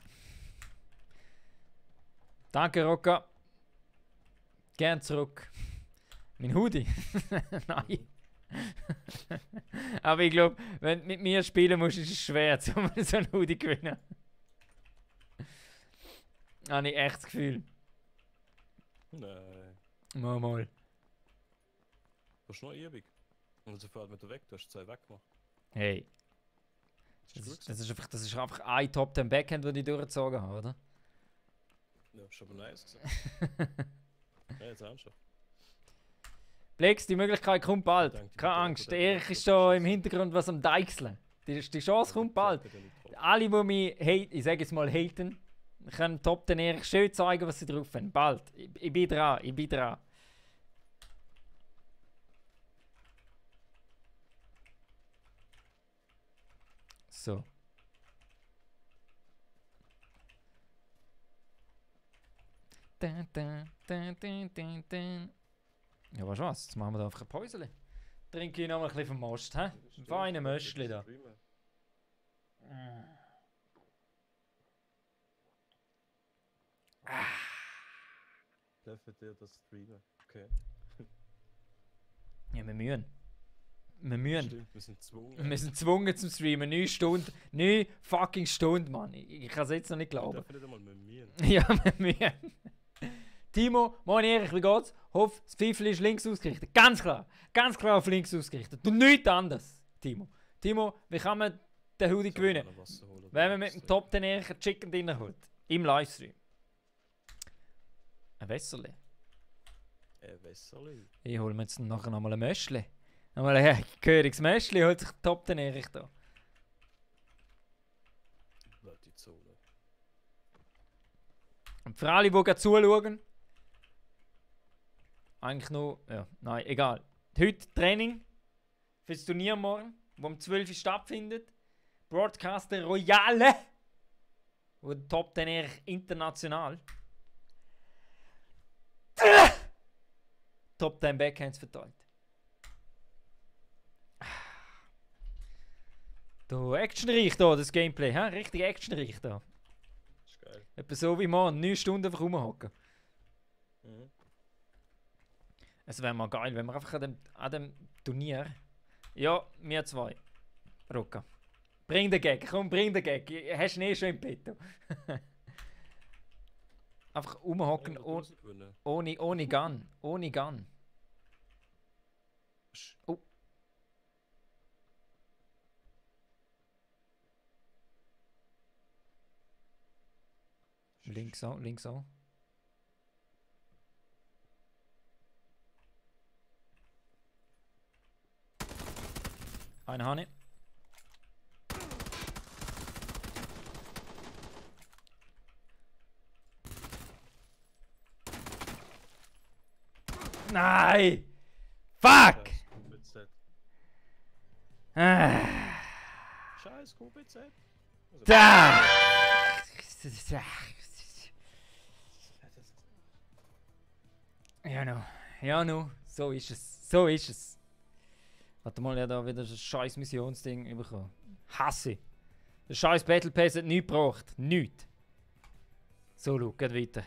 Danke, Rocca. Gern zurück. Mein Hoodie? Nein. Aber ich glaube, wenn du mit mir spielen musst, ist es schwer, so einen Hoodie zu gewinnen. Habe ich echt das Gefühl. Nein. Mal. Das ist noch ewig. Und sofort mit der weg, du hast 2 weggemacht. Hey. Das ist einfach ein Top 10 Backhand, den ich durchgezogen habe, oder? Ja, ist aber nice gewesen. Ja, jetzt auch schon. Plex, die Möglichkeit kommt bald. Danke, Keine danke, Angst, danke, der Erich danke, ist danke, da danke. im Hintergrund was am Deichseln. Die Chance kommt bald. Alle, die mich haten, ich sage jetzt mal haten, können Top den Erich schön zeigen, was sie drauf haben. Bald. Ich bin dran, ich bin dran. So. Dun, dun, dun, dun, dun, dun. Ja, weißt du was? Jetzt machen wir da einfach ein Päuschen. Trinke ich noch mal ein bisschen vom Most, hä? Feine Möschli da. Dürfen dir das streamen? Okay. Ja, wir müssen. Wir müssen. Stimmt, wir sind gezwungen. Wir sind gezwungen zum Streamen. 9 Stunden. 9 fucking Stunden, Mann. Ich kann es jetzt noch nicht Wir glauben. dürfen nicht einmal mit mir. Ja, wir müssen. Timo, moin Erich, wie geht's? Hoff, das Pfeifel ist links ausgerichtet. Ganz klar auf links ausgerichtet. Du nichts anderes, Timo. Timo, wie kann man den Hoodie gewinnen? Wenn man mit dem Top den Erich einen Chicken Dinner holt. Im Livestream. Ein Wässerli. Ein Wässerli. Ich hole mir jetzt nachher nochmal ein Möschli. Nochmal ein gehöriges Möschli holt sich Top den Erich da. Leute, die Zone. Und für alle, die gerade zuschauen, eigentlich nur, ja, nein, egal. Heute Training für das Turnier morgen, das um 12 Uhr stattfindet. Broadcaster Royale, wo der Top den Erich international. Top 10 Backhands verteilt. Da, actionreich da, das Gameplay, hä? Richtig actionreich da. Das ist geil. Etwa so wie morgen, 9 Stunden einfach rumhocken. Mhm. Es wäre mal geil, wenn wir einfach an dem Turnier. Ja, wir zwei. Rocca. Bring den Gag, komm, bring den Gag. Hast du ihn eh schon im Petto. Einfach rumhocken ohne Gun. Ohne Gun. Oh. Links auch, links auch. Eine Hanne. Nein! Fuck! Scheiß QBZ. Da! Ja, no. Ja, no. So ist es. So ist es. Warte mal, ja da wieder das scheiß Missionsding bekommen. Hasse. Der scheiß Battle Pass hat nichts gebracht. Nichts. So, schau, geht weiter.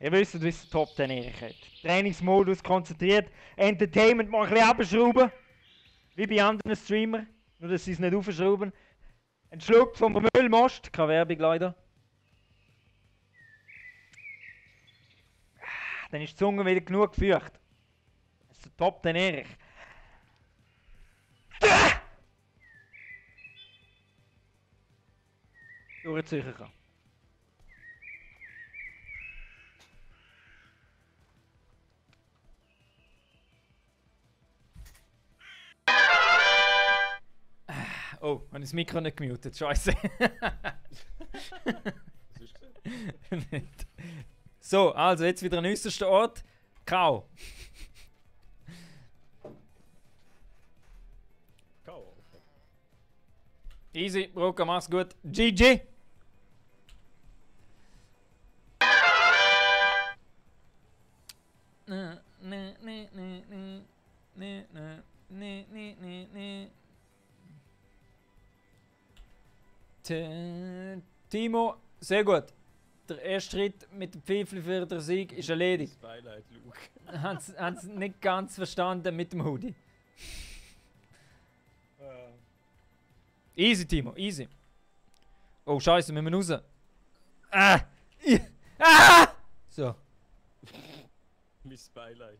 Ihr wisst, wie es Top 10 Erich hat. Trainingsmodus konzentriert, Entertainment mal ein bisschen abschrauben. Wie bei anderen Streamern. Nur, dass sie es nicht aufschrauben. Ein Schluck vom Müllmost. Keine Werbung leider. Dann ist die Zunge wieder genug gefeucht. Das ist der Top 10 Erich. Durchziehen kann. Oh, habe ich das Mikro nicht gemutet? Scheiße. Was ist das? Nicht. So, also jetzt wieder ein äußerster Ort. Kau. K.O. Easy, Roca, mach's gut. GG. Timo, sehr gut. Der erste Schritt mit dem Pfeifli für den Sieg ist erledigt. Das Beileid, Luke. Haben sie nicht ganz verstanden mit dem Hoodie. Easy, Timo, easy. Oh, Scheiße, wir müssen raus. Ah! Ah! So. Mein Beileid.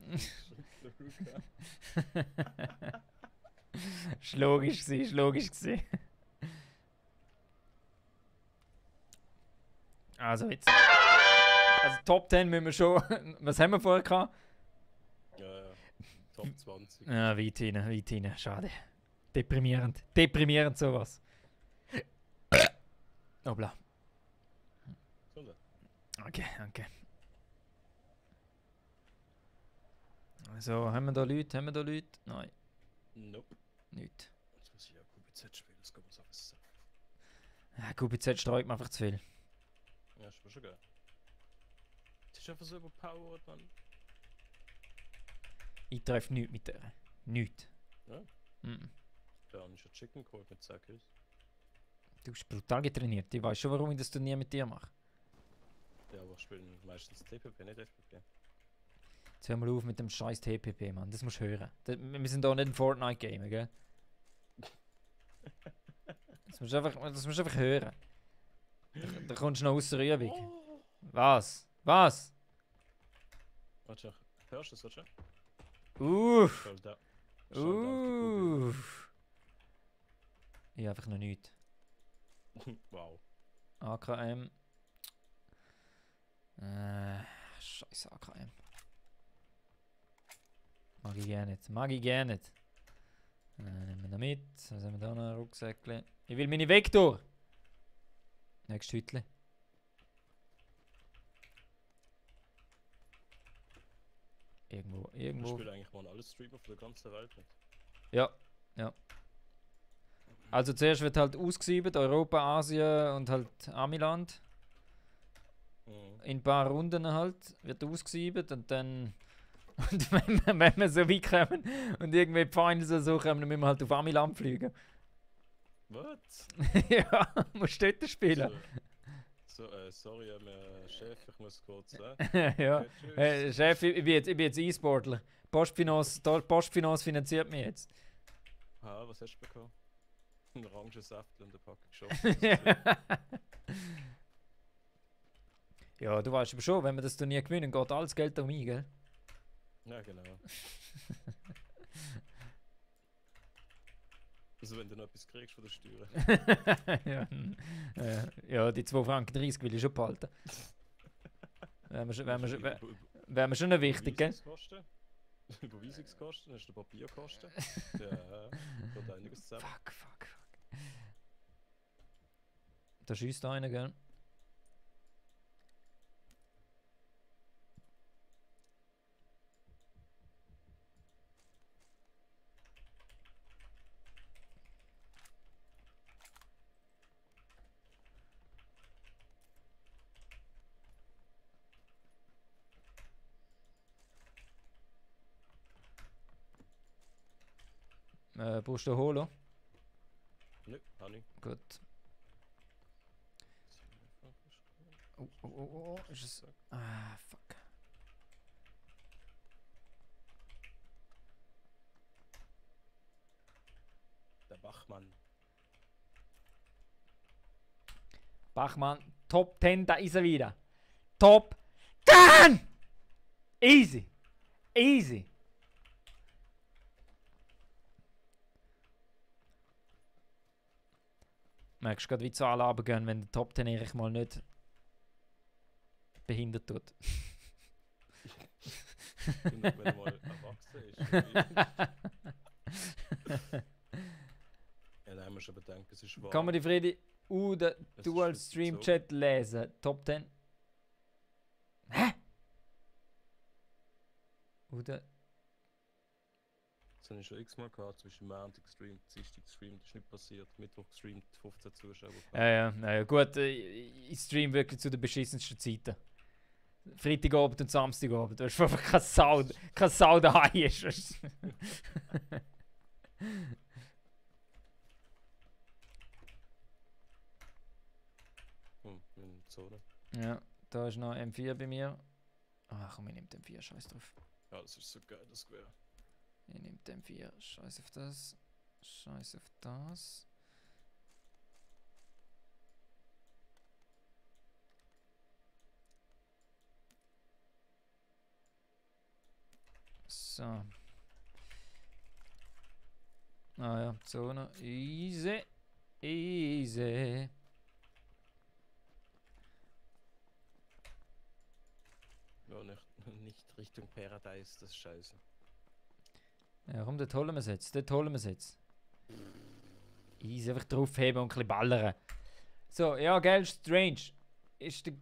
Ist logisch gewesen, ist logisch gewesen. Also jetzt. Also Top 10 müssen wir schon. Was haben wir vorher gehabt? Ja. Top 20. Ja, weit hinein. Schade. Deprimierend. Deprimierend sowas. Obla. Gesundheit. Okay, okay. Also, haben wir da Leute? Nein, Nope. nicht. Jetzt muss ich ja QBZ spielen, das kann man so was sagen. Ja, QBZ streut mir einfach zu viel. Ja, ist mir schon geil. Das ist einfach so überpowered, Mann. Ich treffe nichts mit der. Nichts. Ja? Mhm. Da habe ich schon Chicken geholt mit 10 Kills. Du bist brutal getrainiert. Ich weiß schon, warum ich das Turnier mit dir mache. Ja, aber ich spiele meistens TPP, nicht FPP. Jetzt hör mal auf mit dem scheiß TPP, Mann. Das musst du hören. Wir sind doch nicht ein Fortnite-Gamer, gell? Das musst du einfach hören. Da kommst du noch aus der Übung. Oh. Was? Was? Warte, hörst du das, warte? Uff. Schau da. Uff. Ich einfach noch nichts. Wow. AKM. Scheiß AKM. Mag ich gerne nicht. Nehmen wir da mit. Was haben wir da noch? Rucksäckchen. Ich will meine Vektor! Nächstes Hütli. Irgendwo. Ich spiele eigentlich mal alle Streamer von der ganzen Welt mit. Ja. Also zuerst wird halt ausgesiebt, Europa, Asien und halt Amiland. Mhm. In ein paar Runden halt wird ausgesiebt und dann. Und wenn wir so weit kommen und irgendwie die Finals oder so kommen, dann müssen wir halt auf Amiland fliegen. What? Ja, musst dort spielen. Sorry, Chef, ich muss kurz. Ja. Okay, tschüss. Chef, ich bin jetzt E-Sportler. Postfinance finanziert mich jetzt. Ah, was hast du bekommen? Ein Orangensaft und eine Packung geschossen. Ja, du weißt aber schon, wenn wir das Turnier gewinnen, geht alles Geld um mich, gell? Ja, genau. Also wenn du noch etwas kriegst von der Steuer. Ja, die 2,30 Franken will ich schon behalten. Wäre mir schon wichtig, gell? Überweisungskosten, hast du Papierkosten? Ja, geht einiges zusammen. Fuck. Da schießt einer, gell? Brauchst du Holo? Nö, habe ich. Gut. Oh, ist es... Ah, fuck. Der Bachmann. Bachmann, Top 10, da ist er wieder. Top 10! Easy. Merkst du gerade, wie die Zahlen runtergehen, wenn der Top 10 eigentlich mal nicht behindert tut. Wenn er mal erwachsen ist. Ja, da haben wir schon bedenkt, es ist wahr. Kann man die Fredi der Es Dual ist Stream so. Chat lesen? Top 10. Hä? Oder? Das habe ich schon x-mal gehabt, zwischen Montag gestreamt, Dienstag gestreamt, das ist nicht passiert. Mittwoch gestreamt, 15 Zuschauer. Ja, gut, ich stream wirklich zu den beschissensten Zeiten. Freitagabend und Samstagabend, da ist einfach keine Sau daheim ist. Weißt du? Zone. Ja, da ist noch M4 bei mir. Ach komm, ich nehme den M4, scheiß drauf. Ja, das ist so geil, das Gewehr. Ich nehme den M4, scheiß auf das. Scheiß auf das. So. Ah ja, Zone. Easy. Easy. Ja, nicht Richtung Paradise, das ist scheiße. Ja, komm, dort holen wir es jetzt. Dort holen wir es jetzt. Easy, einfach draufheben und ein bisschen ballern. So, ja, geil, Strange. Ist die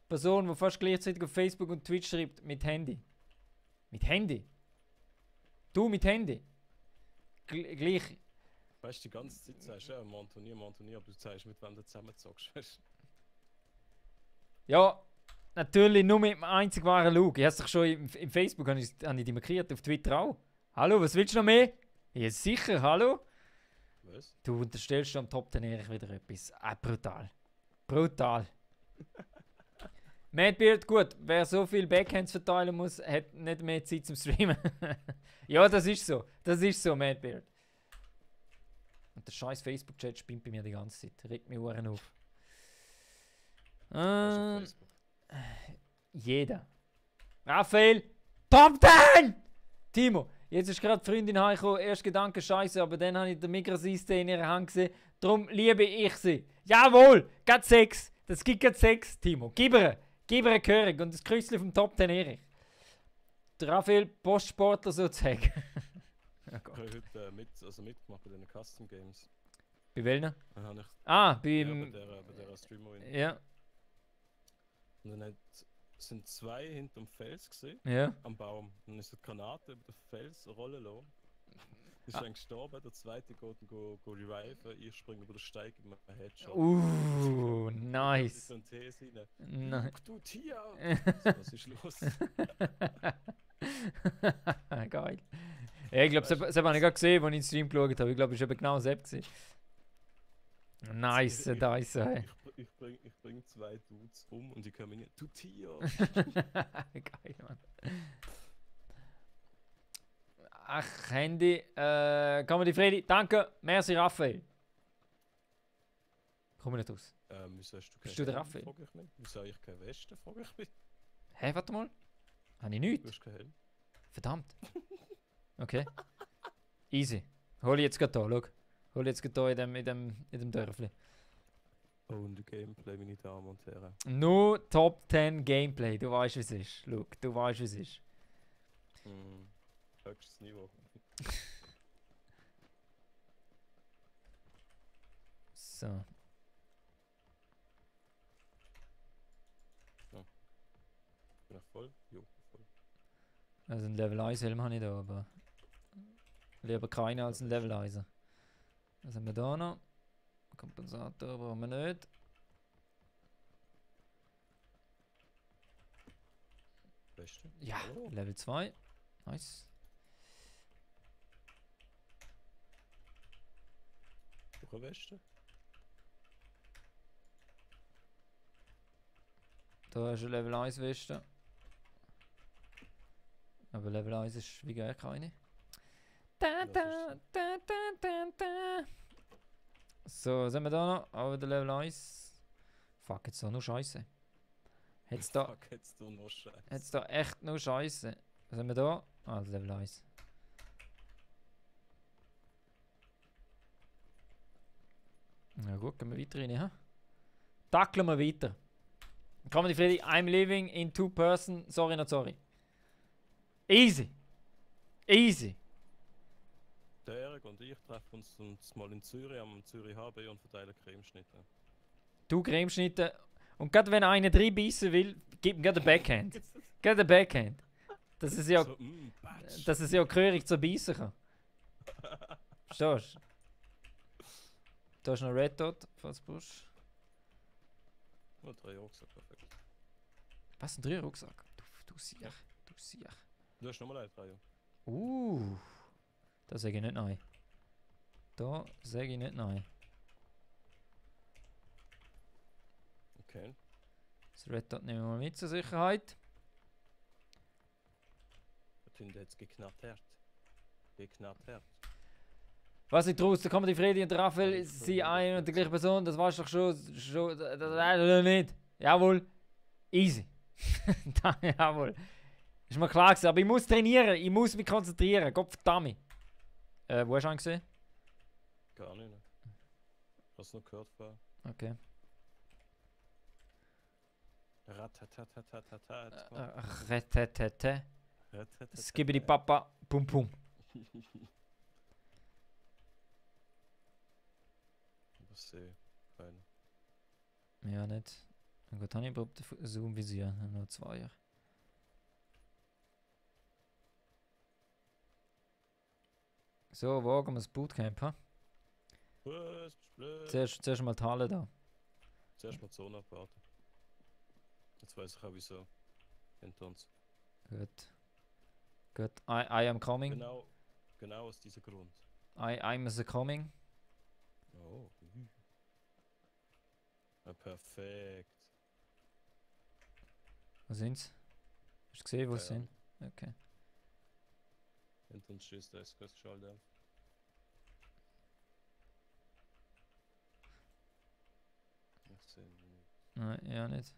Person, die fast gleichzeitig auf Facebook und Twitch schreibt, mit Handy. Mit Handy? Du mit Handy? Gleich. Weißt du, die ganze Zeit sagst du, ja, Montonier, aber du sagst, mit wem du zusammen zockst, weißt du? Ja, natürlich nur mit dem einzig wahren Luke. Ich hab's doch schon im Facebook hab ich die markiert, auf Twitter auch. Hallo, was willst du noch mehr? Ja, sicher, hallo? Was? Du unterstellst am Top Ten Erich wieder etwas. Brutal. Brutal. Madbeard, gut, wer so viel Backhands verteilen muss, hat nicht mehr Zeit zum Streamen. Ja, das ist so. Das ist so, Madbeard. Und der scheiß Facebook-Chat spinnt bei mir die ganze Zeit. Regt mich Uhren auf. Weißt du, auf Facebook? Jeder. Raphael, Top 10! Timo, jetzt ist gerade die Freundin heimgekommen, erst Gedanke scheiße, aber dann habe ich den Mikrosystem in ihrer Hand gesehen. Darum liebe ich sie. Jawohl, geht 6. Das gibt gerade 6, Timo. Gib ihr eine Gehörung und das Kreuzchen vom Top 10 Erich. Der Raphael, Postsportler sozusagen. Oh Ich Gott. habe heute mitgemacht bei den Custom Games. Bei welchen? Dann habe ich Ah, ja, beim... bei der Streamerin. Ja, Und dann sind zwei hinterm Fels gesehen, ja. am Baum. Dann ist eine Granate über den Fels rollen lassen. Ist dann gestorben, der zweite geht go reviven, ich springe über den Steig in meinen Headshot. Nice. So ein These rein. Nein. Luke, du Tier! Was ist los? Geil. Ja, ich glaube, das habe ich gerade gesehen, als ich in den Stream geschaut habe. Ich glaube, es war eben genau das. Nice, nice. Hey. Ich bring zwei Dudes um und die kommen nicht. Du Tier! Geil, Mann. Ach, Handy. Comedy Freddy, danke. Merci, Raphael. Komm nicht aus. Wieso hast du Bist kein du der Helm, Raphael? frage ich mich. Wieso habe ich keine Weste, frage ich mich. Hä, warte mal. Habe ich Du nichts? hast keinen Helm. Verdammt. Okay. Easy. Hol ich jetzt gerade da, schau. Hol ich jetzt gerade da in dem Dörfli. Und Gameplay, meine Damen und Herren. Nur Top 10 Gameplay. Du weißt, wie es ist. Schau, du weißt, wie es ist. Höchstes Niveau. So. Bin ich voll? Jo, voll. Also ein Level 1 Helm habe ich da, aber lieber keiner als ein Level 1. Was haben wir da noch? Kompensator brauchen wir nicht. Beste? Ja, Oh. Level 2. Nice. Noch eine Weste? Da ist eine Level 1 Weste. Aber Level 1 ist wie gar keine. Da, da, da, da, da, da. So, was haben wir da noch? Auch wieder Level 1. Fuck, jetzt da nur Scheiße. Jetzt da, Fuck, jetzt du noch Scheiße. jetzt da echt nur Scheiße. Was haben wir da? Ah, Level 1. Na gut, gehen wir weiter rein, ha? Tackeln wir weiter. Comedy Freddy, I'm living in two person. Sorry, not sorry. Easy. Easy. Der Erik und ich treffen uns mal in Zürich am Zürich HB und verteilen Cremeschnitte. Du Cremeschnitte. Und gerade wenn einer reinbeissen will, gib ihm gerade eine Backhand. Gerade eine Backhand. Dass es ja, So, batsch. dass es ja gehörig zu beißen kann. Verstehst du? Da ist noch Red Dot, falls du brauchst. Nur 3 Rucksack, perfekt. Was, ein 3-Rucksack? Du Siech. Du Siech. Du hast nochmal einen 3. Da sage ich nicht nein. Da sage ich nicht nein. Okay. Das Red Dot nehmen wir mal mit zur Sicherheit. Ich finde jetzt geknattert. Geknattert. Was ich daraus, der Comedy Freddy und der Raphael sind eine und die gleiche Person, das weißt du doch schon nicht. Jawohl. Easy. Jawohl. Ist mir klar gewesen, aber ich muss trainieren, ich muss mich konzentrieren. Gottverdammt. Wo hast du ihn gesehen? Gar nicht. Hast du noch gehört vorher? Okay. Ratatatatatatat. Retetete. Skibidi Papa. Pum Pum. Was sehe? Keine. Ja, nicht. Na gut, habe ich überhaupt eine Zoom-Vision? Nur 2 Jahre. So, wagen wir das Bootcamp, ha? Was? Blöd. Zuerst mal die Halle da. Zuerst mal die Zone abwarten. Jetzt weiß ich auch wieso. Hinter uns. Gut. Gut. I am coming. Genau aus diesem Grund. I'm a coming. Oh. Ja, perfekt. Wo sind's? Hast du gesehen, wo sie Ja. sind? Okay. Hinter uns schießt der SQS Schalldämpf. Ich sehe ihn nicht. Nein, ja nicht.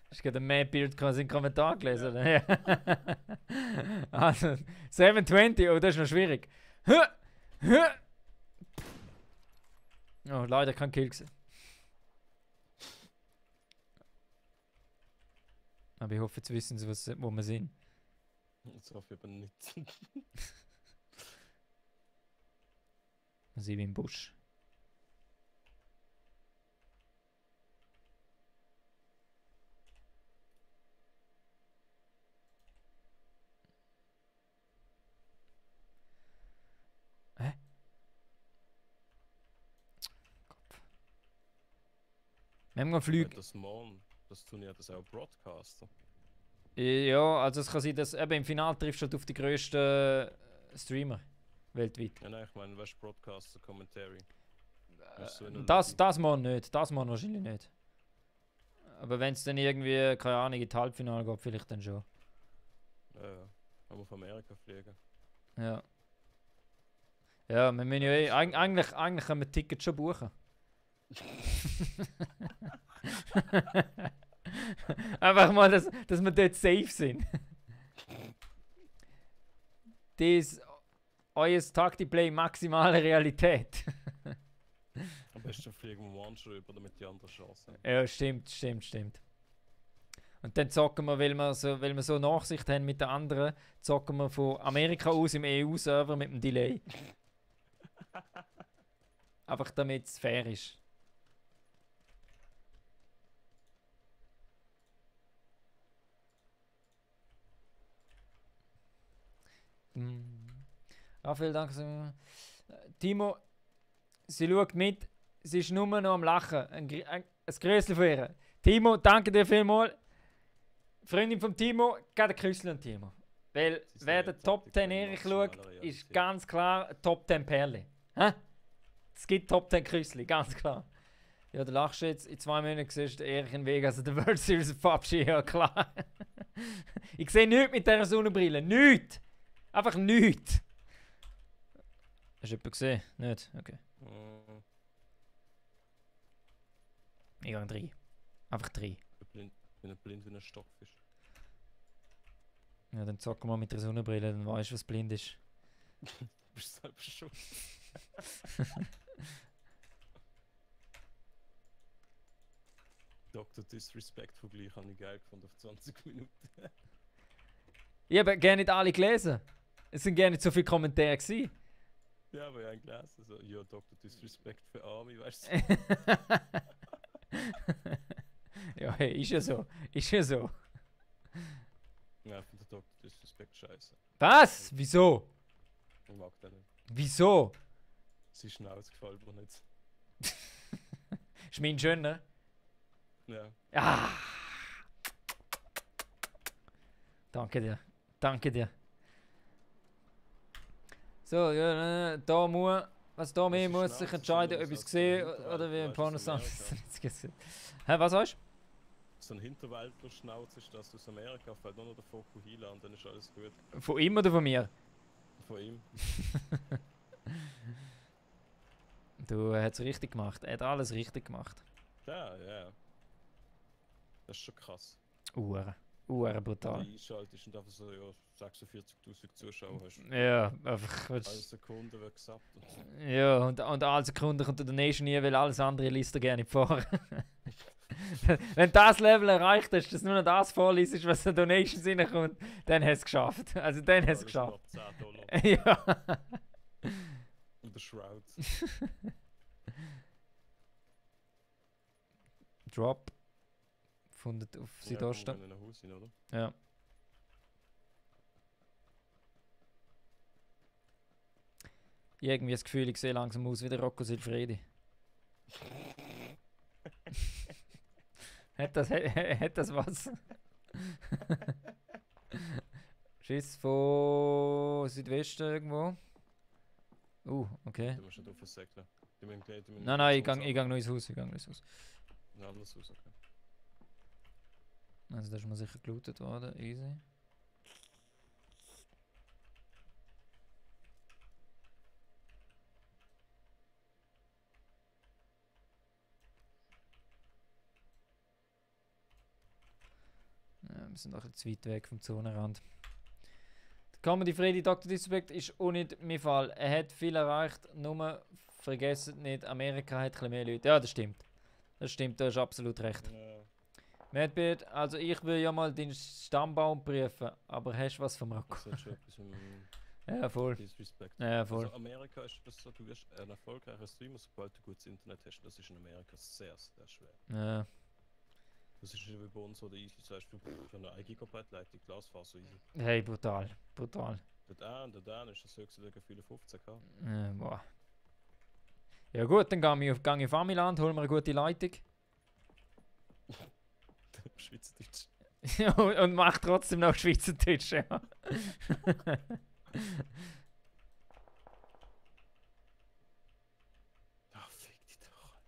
Hast du gerade den Mad-Beard quasi in den Kommentar gelesen? Oder? Ja. Also, 720, oh, das ist noch schwierig. Oh, leider kein Kill gewesen. Aber ich hoffe, jetzt wissen sie, wo wir sind. Jetzt hoffe ich aber nicht. Wir sind im Busch. Hä? Kopf. Wir haben noch Flüge. Das morgen, das tun ja das auch Broadcaster. Ja, also es kann sein, dass eben im Finale triffst du halt auf die grössten Streamer weltweit. Ja, nein, ich meine, weißt du, Broadcaster Commentary. Weißt du, in der Das mal nicht, das mal wahrscheinlich nicht. Aber wenn es dann irgendwie, keine Ahnung, in die Halbfinale geht, vielleicht dann schon. Ja, haben wir auf Amerika fliegen. Ja. Ja, wir müssen ja eigentlich können wir Tickets schon buchen. Einfach mal, dass wir dort safe sind. Dies euer Taktikplay maximale Realität. Am besten fliegen wir morgen schon über, damit die anderen Chancen haben. Ja, stimmt. Und dann zocken wir, weil wir so Nachsicht haben mit den anderen, zocken wir von Amerika aus im EU-Server mit dem Delay. Einfach damit es fair ist. Raphael, danke. Timo, sie schaut mit, sie ist nur noch am Lachen. Ein Grüßchen von ihr. Timo, danke dir vielmals. Freundin von Timo, geht ein Küssel an Timo. Weil, wer den Top 10 Erich schaut, ist ganz klar ein Top 10 Perle. Hä? Es gibt Top 10 Küssli, ganz klar. Ja, du lachst jetzt, in 2 Monaten siehst du Erich in Vegas an der World Series of PUBG, ja klar. Ich sehe nichts mit dieser Sonnenbrille, nichts! Einfach nichts! Hast du jemanden gesehen? Nicht? Okay. Ich gehe 3. Einfach 3. Ich bin blind wie ein Stockfisch. Ja, dann zocken wir mit der Sonnenbrille, dann weißt du, was blind ist. Du bist selber schon. Dr. Disrespect-Vergleich habe ich geil gefunden auf 20 Minuten. Ich habe gerne nicht alle gelesen. Es sind gerne nicht so viele Kommentare gewesen. Ja, aber ich habe gelesen, so, ja, Dr. Disrespect für Army, weißt du? Ja, hey, ist ja so. Ist ja so. Ja, ich finde Dr. Disrespect scheiße. Was? Wieso? Ich mag den nicht. Wieso? Sie Schnauze gefällt mir nicht. Ist mein schöner? Ja. Ah! Danke dir. Danke dir. So, ja, da muss. Was da mehr ist muss schnell, sich das ist entscheiden, immer ob ich es so sehe ein oder wie ein Hinterwald, weißt du, aus Pornosound. Hä, was hast So ein Hinterwäldler-Schnauz ist das aus Amerika, fällt nur noch der Fokuhila und dann ist alles gut. du? Von ihm oder von mir? Von ihm. Du, er hat es richtig gemacht. Er hat alles richtig gemacht. Ja, ja. Das ist schon krass. Uhren Wenn brutal. du einschaltest und einfach so ja, 46.000 Zuschauer hast. Ja, einfach. Alle Sekunden wird gesappt. Ja, und alle Sekunden kommt der Donation hier, weil alles andere liest er gerne vor. Wenn du das Level erreicht hast, dass nur noch das vorliest, was in Donations reinkommt, dann hast du es geschafft. Also dann hast du es geschafft. $10. Ja. Und der Shroud. Drop. Gefunden auf Südosten. Ja, in ein Haus hin, oder? Ja. Irgendwie das Gefühl, ich sehe langsam aus wie der Rocco Silfredi. hat das was? Schiss von Südwesten irgendwo. Okay. Du musst nicht aufsäckeln. Nein, ich gang nur ins Haus. Ein anderes Haus, okay. Also da ist mir sicher gelootet worden, easy. Ja, wir sind noch ein bisschen zu weit weg vom Zonenrand. Der Comedy Freddy Dr. Disrespect ist auch nicht mein Fall. Er hat viel erreicht, nur vergessen nicht, Amerika hat ein bisschen mehr Leute. Ja, das stimmt. Das stimmt, da hast du absolut recht. Ja. Madbeard, also ich will ja mal den Stammbaum prüfen, aber hast du was vom Rocco? Das ist schon etwas im Ja, voll. Disrespect. Ja, voll. Also Amerika ist das so, du wirst ein erfolgreicher Streamer, sobald du gutes Internet hast. Das ist in Amerika sehr, sehr schwer. Ja. Das ist nicht wie bei uns, oder easy, zum Beispiel für eine 1 Gigabyte Leitung, Glasfaser easy. Hey, brutal. Brutal. Der Dan ist das höchste wegen viele 15k. Boah. Ja gut, dann gang ich auf Amiland, hol mir eine gute Leitung. Schweizerdeutsch. Und mach trotzdem noch Schweizerdeutsch, ja. Ah, fick dich doch.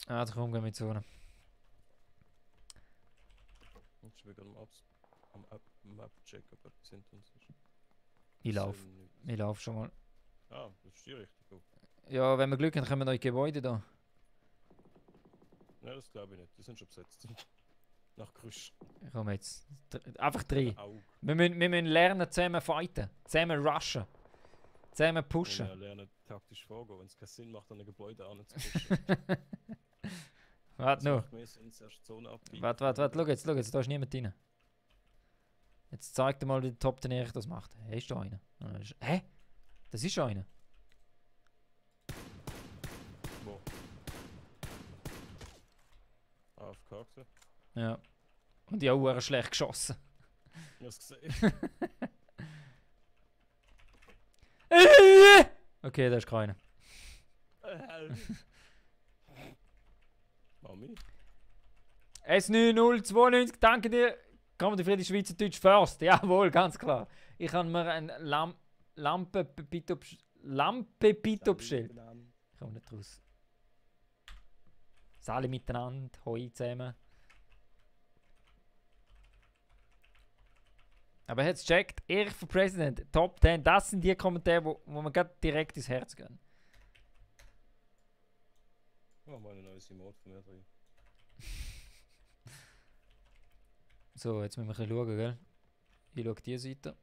Also komm, geh mit so einem. Ich bin gerade am Map-Check, ob etwas hinter uns ist. Ich lauf schon mal. Ah, das ist die Richtung. Ja, wenn wir Glück haben, kommen neue Gebäude da. Nein, das glaube ich nicht. Die sind schon besetzt. Nach Gerüst. Komm jetzt. Einfach 3. Auge. Wir müssen lernen, zusammen fighten. Zusammen rushen. Zusammen pushen. Ja, lernen taktisch vorgehen, wenn es keinen Sinn macht, an ein Gebäude anzupushen. Warte noch. Macht mehr Sinn, zuerst die Zone abbiegen. Warte, schau jetzt, da ist niemand drin. Jetzt zeig dir mal, wie der Top den Erich das macht. Hey, ist da einer? Hä? Das ist einer. Wo? AFK gesehen? Ja. Und ich habe auch schlecht geschossen. Ich hab's gesehen. Okay, da ist keiner. Mami? S9092, danke dir. Komm, die Friede Schweizerdeutsch first. Jawohl, ganz klar. Ich habe mir ein Lampe-Pito bestellt. Ich komme nicht raus. Alle miteinander, hoi zusammen. Aber jetzt checkt, Erich für President, Top 10, das sind die Kommentare, wo man gerade direkt ins Herz gehen. Oh, meine neue Emote von mir drin. So, jetzt müssen wir ein bisschen schauen, gell? Ich schaue diese Seite.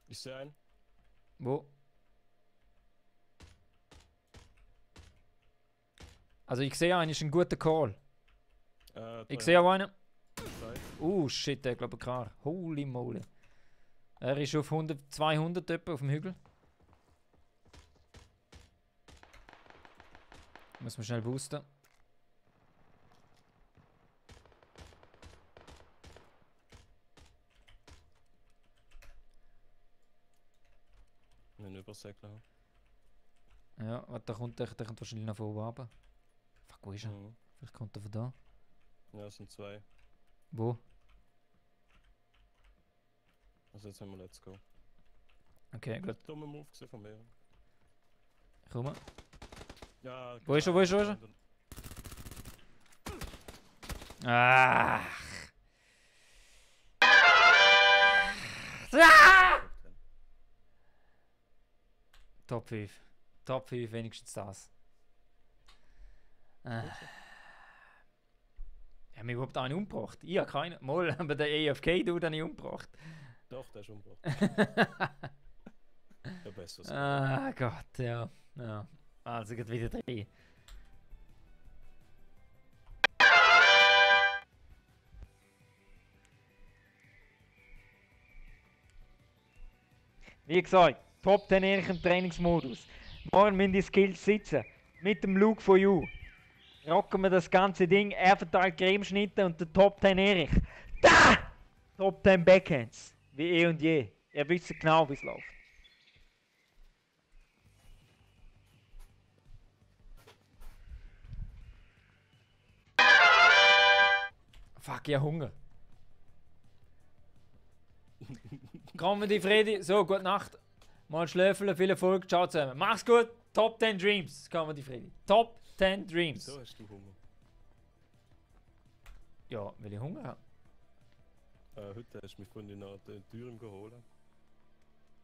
Ich sehe einen. Wo? Also ich sehe einen, ist ein guter Call. Ich sehe auch einen. Shit, der glaube ich klar. Holy moly. Er ist auf 100, 200 etwa auf dem Hügel. Muss man schnell boosten. einen Übersegler haben. Ja, warte, der kommt wahrscheinlich noch von oben runter. Fuck, wo ist er? Mhm. Vielleicht kommt er von da. Ja, es sind 2. Wo? Also jetzt haben wir Let's Go. Okay, gut. Dummer Move gesehen von mir. Komm. Ja, Wo ist er, wo ist er, wo ist er? Ah! Top 5. Top 5, wenigstens das. Ja, mir überhaupt einen umgebracht. Ich habe keinen. Mal, aber der AFK-Dude habe ich umgebracht. Doch, der ist umgebracht. Ja, besser. Ah Gott, ja. Ja. Also geht wieder 3. Wie gesagt, Top 10 im Trainingsmodus. Morgen müssen die Skills sitzen. Mit dem Luke for You. Rocken wir das ganze Ding. Er verteilt Cremeschnitte und der Top 10 Erich. Da! Top 10 Backhands. Wie eh und je. Ihr wisst genau, wie es läuft. Fuck, ich hab Hunger. Comedy Freddy, so, gute Nacht. Mal schläfeln, viel Erfolg, ciao zusammen. Mach's gut, Top 10 Dreams, Comedy Freddy. Top 10 Dreams. Wieso hast du Hunger? Ja, weil ich Hunger habe. Heute hast du mich vorhin nach der Türen geholt.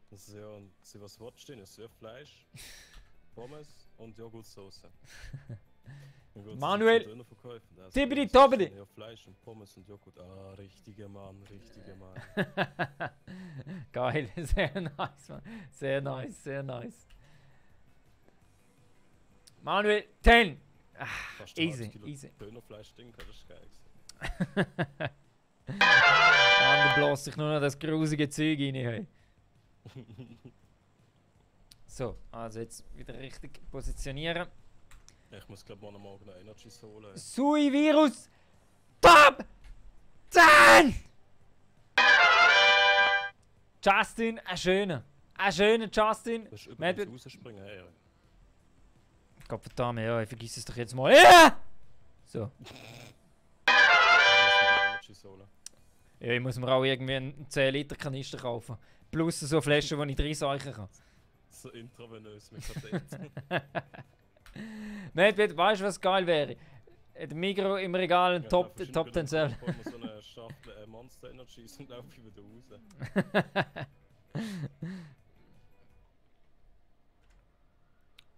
Das ist ja, und sie was willst du denn? Surfleisch, Pommes und Joghurtsoße. Manuel, Tibbidi Tobbidi. Ja, Fleisch und Pommes und Joghurt. Ah, richtiger Mann, richtiger Mann. Geil, sehr nice, man. Sehr nice, sehr nice. Manuel, 10. Fast ein Easy, halbes Kilo easy. Dönerfleisch-Ding, das ist geil. Mann, du bläst sich nur noch das grusige Zeug rein. Hey. So, also jetzt wieder richtig positionieren. Ich muss glaube ich morgen noch Energy holen. Sui Virus! Top 10! Justin, ein schöner. Ein schöner Justin. Du musst Matt- übrigens rausspringen, hey. Gott verdammt, ja, ich vergiss es doch jetzt mal. Ja! So. Ich muss noch Energy holen. Ja, ich muss mir auch irgendwie einen 10 Liter Kanister kaufen. Plus so Flaschen, die ich reinseichen kann. So intravenös mit Katheter. Nein, weißt du, was geil wäre? Der Migro im Regal ein Top 10 Cell. Ich hol mir so eine Schachtel Monster Energies und laufe ich wieder raus.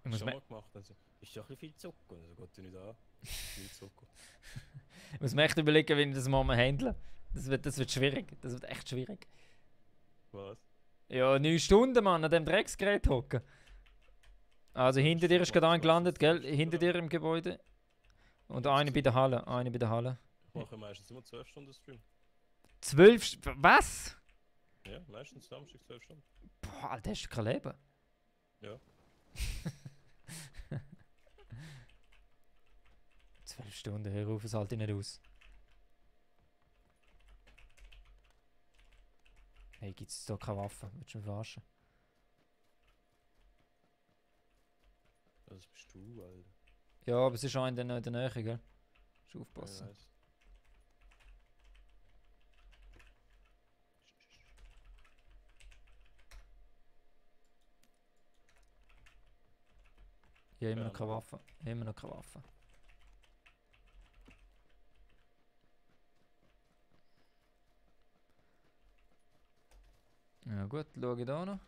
Ich muss, Schon me mal gemacht. Also, ist ja ein bisschen viel Zucker. Also geht ja nicht an. Viel Zucker. ich muss mir echt überlegen, wie ich das mal handle. Das wird schwierig. Das wird echt schwierig. Was? Ja, 9 Stunden, Mann, an dem Drecksgerät hocken. Also hinter dir ist gerade ein gelandet, gell? Hinter dir im Gebäude. Und eine bei der Halle. Eine bei der Halle. Ich mache meistens immer 12 Stunden Stream. 12 was? Ja, meistens Samstag 12 Stunden. Boah, Alter, hast du kein Leben? Ja. 12 Stunden, hör auf, es halte ich nicht aus. Hey, gibt es da keine Waffe? Willst du mich verarschen? Das bist du, Alter. Ja, aber es ist auch in der Nähe, gell? Musst du aufpassen. Ja, Ich habe immer Ja, noch keine Waffe. Immer noch keine Waffe. Ja gut, schau ich da noch.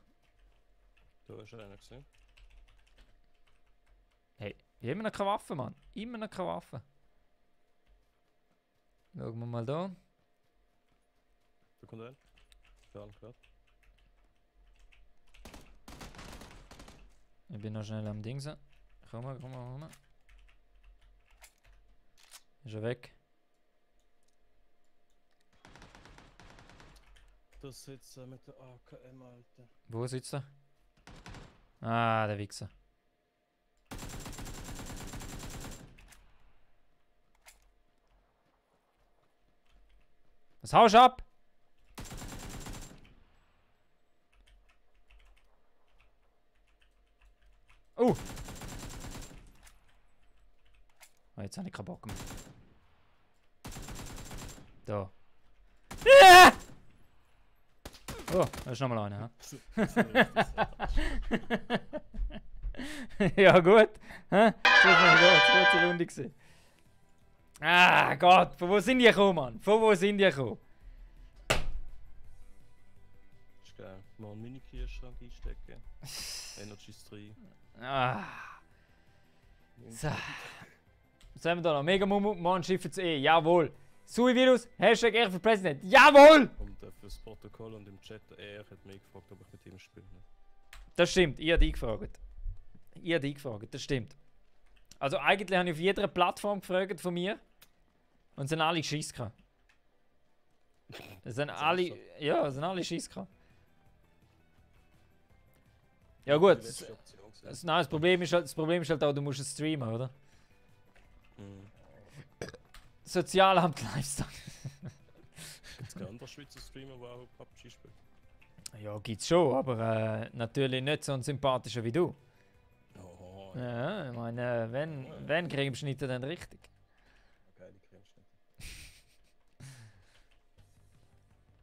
Du hast einen gesehen. Hey, ich habe immer noch keine Waffe, Mann. Immer noch keine Waffe. Schauen wir mal da. Da kommt ein. Ja, klar. Ich bin noch schnell am Dingsen. Komm mal, komm mal, komm mal. Ist er weg? Das sitzt mit der AKM, Alter. Wo sitzt er? Ah, der Wichser. Was haust du ab? jetzt habe ich keinen Bock mehr. Da. Ja! Oh, da ist nochmal einer. So richtig Ja, gut. Hä? So ist mein Gott, kurze Runde gewesen. Ah, Gott, von wo sind die gekommen, Mann? Von wo sind die gekommen? ist geil. Mal einen Mini-Kühlschrank einstecken. Energies 3. Ah. So. Was haben wir da noch? Mega Mumu, morgen schiffen zu Jawohl. Sui-Virus, Hashtag R für Präsident. Jawohl! Und fürs Protokoll und im Chat, er hat mich gefragt, ob ich mit ihm spiele. Das stimmt, ich habe dich gefragt. Das stimmt. Also eigentlich habe ich auf jeder Plattform gefragt von mir. Und sind alle Schiss gehabt. Es sind alle. Ja, es sind alle Schiss gehabt. Ja gut. Die letzte Option gewesen. Nein, das Problem ist halt auch, du musst es streamen, oder? Mhm. Sozialamt Lifestyle. Gibt es keine anderen Schweizer Streamer, die auch PUBG spielen? Ja, gibt's schon, aber natürlich nicht so ein sympathischer wie du. Oh, Ja, ich meine, wenn kriegst du nicht dann richtig. okay, die kriegst du nicht.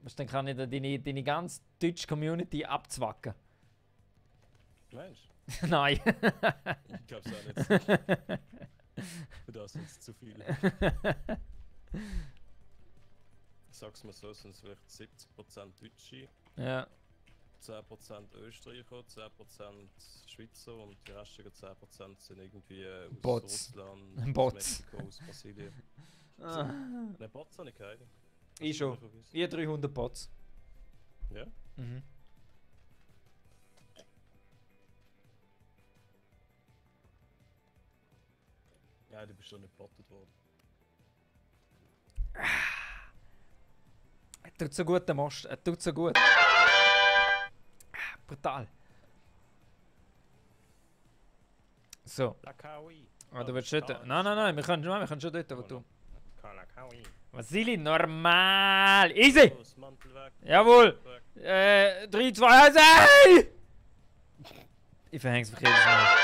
Was dann kann ich da deine ganze deutsche Community abzwacken. Meinst Nein. du? Ich glaube es auch nicht. Für das sind es zu viele. Sag's mal so, sind es vielleicht 70% Deutsche, Ja. 10% Österreicher, 10% Schweizer und die restlichen 10% sind irgendwie aus Bots. Russland, aus Bots. Mexiko, aus Brasilien. Ah. Ne, Bots habe ich keine. Ich schon. Ich habe 300 Bots. Ja? Mhm. Ja, du bist schon nicht bottet worden. Er tut so gut, der Most. Er tut so gut. Brutal. So. Lakawi. Ah, du willst dort. Nein, wir können schon dort, wo du. Lakawi. Vasili, normal. Easy! Das Mantel weg. Jawohl! Weg. 3, 2, 1, ey! Ich verhäng's mich jedes Mal.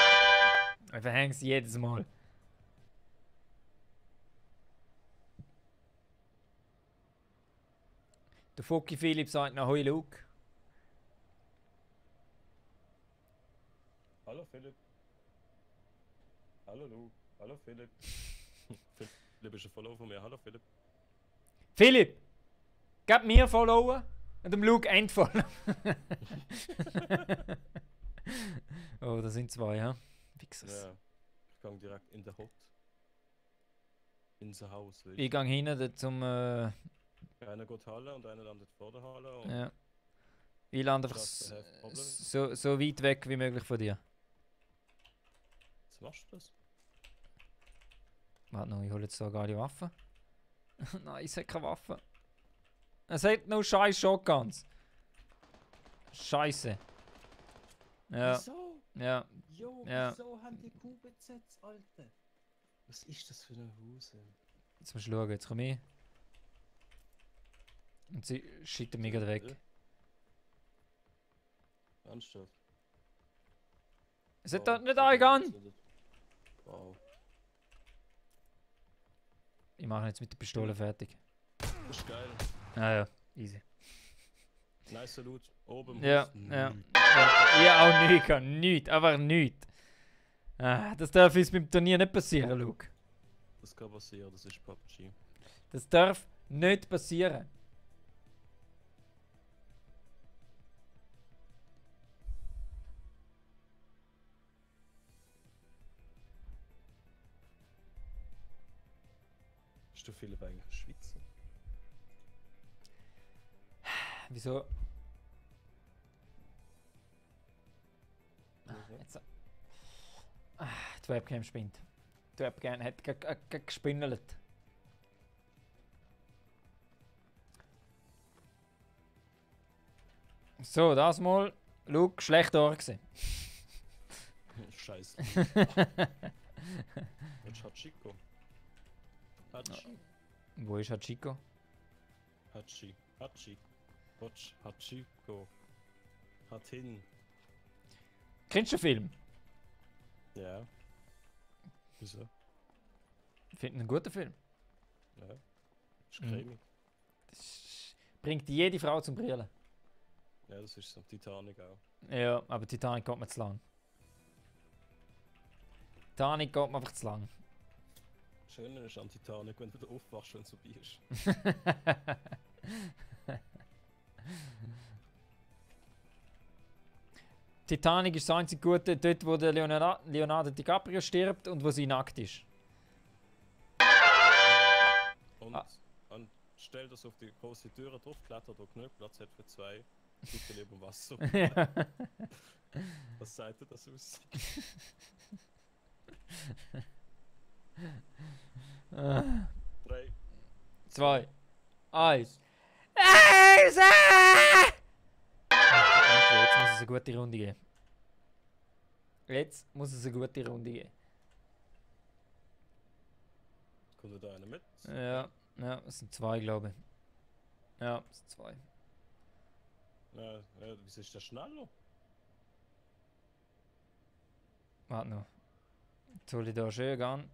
Ich verhäng's jedes Mal. Der Foki Philipp sagt noch Hoi Luke. Hallo Philipp. Hallo Lu. Hallo Philipp. Philipp ist ein Follower von mir. Hallo Philipp. Philipp! Gib mir followen und dem Luke entfollowen. Oh, da sind zwei, ja? Fixers. Ja. Ich gehe direkt in der Hut. In sein Haus. Weißt. Ich gehe hinten zum. Einer geht Halle und einer landet vor der Halle. Und Ja. Ich lande einfach Just have problems. so weit weg wie möglich von dir. Jetzt machst du das. Warte noch, ich hole jetzt so eine geile Waffe. Nein, es hat keine Waffe. Es hat nur scheiß Shotguns. Scheiße. Ja, Wieso? ja. Jo, Ja. wieso haben die QBZs, Alter? Was ist das für eine Hose? Jetzt musst du schauen, jetzt komme ich. Und sie schießen mich gerade weg. Ernsthaft? Es hat da nicht ein Gun! Wow. Ich mache jetzt mit der Pistole fertig. Das ist geil. Ah ja, easy. Nice Loot. Oben. Ja, Haus. ja. Ja, auch nichts, nichts, einfach nichts. Ah, das darf uns beim Turnier nicht passieren, Luke. Das kann passieren, das ist PUBG. Das darf nicht passieren. Ist du Philipp eigentlich Schweizer? Wieso? Ja. Jetzt. Die Webcam spinnt. Die Webcam hat gespindelt. So, das mal. Luke, schlecht da gewesen. Scheiße. Jetzt Hachiko. Hachi. Wo ist Hachiko? Hachi. Hachi. Hachiko. Hatin. Kennst du den Film? Ja. Wieso? Ich finde einen guten Film. Ja. Ist cremig. Bringt jede Frau zum Brillen. Ja, das ist so. Titanic auch. Ja, aber Titanic geht mir zu lang. Titanic geht mir einfach zu lang. Schöner ist an Titanic, wenn du wieder aufwachst, wenn es vorbei ist. Titanic ist das einzige Gute, dort wo der Leonardo DiCaprio stirbt und wo sie nackt ist. Und stell das auf die große Türe drauf, klettert, wo genug Platz hat für 2. Bitte lieber Wasser. Ja. Was sagt ihr das aus? 3. 2. 1. Jetzt muss es eine gute Runde geben. Jetzt muss es eine gute Runde geben. Kommt wieder einer mit? Ja, ja, es sind 2, glaube ich. Ja, es sind 2. Ja, wieso ist der schneller? Warte noch. Jetzt hole ich da schön an.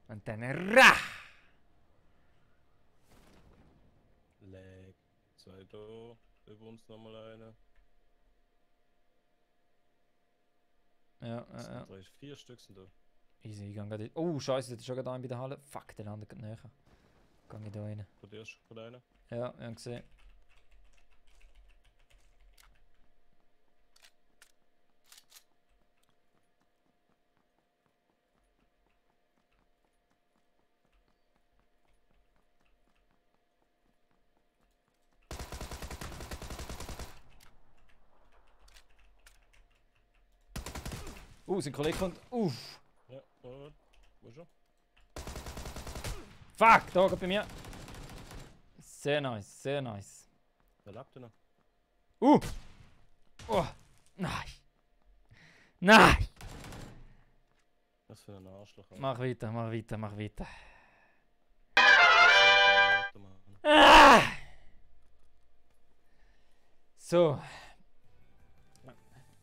Und dann RAH! Leg. 2 da. Über uns nochmal einer. Ja, Das ja. sind 3, 4 Stück sind da. Easy, ich gehe gerade. Oh, Scheiße, das ist schon gerade ein bei der Halle. Fuck, der landet gerade näher. Gehe ich da rein. Von dir ist gerade einer. Ja, ich habe gesehen. Sein Kollege kommt. Uff! Ja, und. Wo ist er? Fuck, da geht bei mir. Sehr nice, sehr nice. Wer lebt denn noch? Oh! Nein! Nein! Was für ein Arschloch. Alter. Mach weiter, mach weiter, mach weiter. Mann. Ah! So.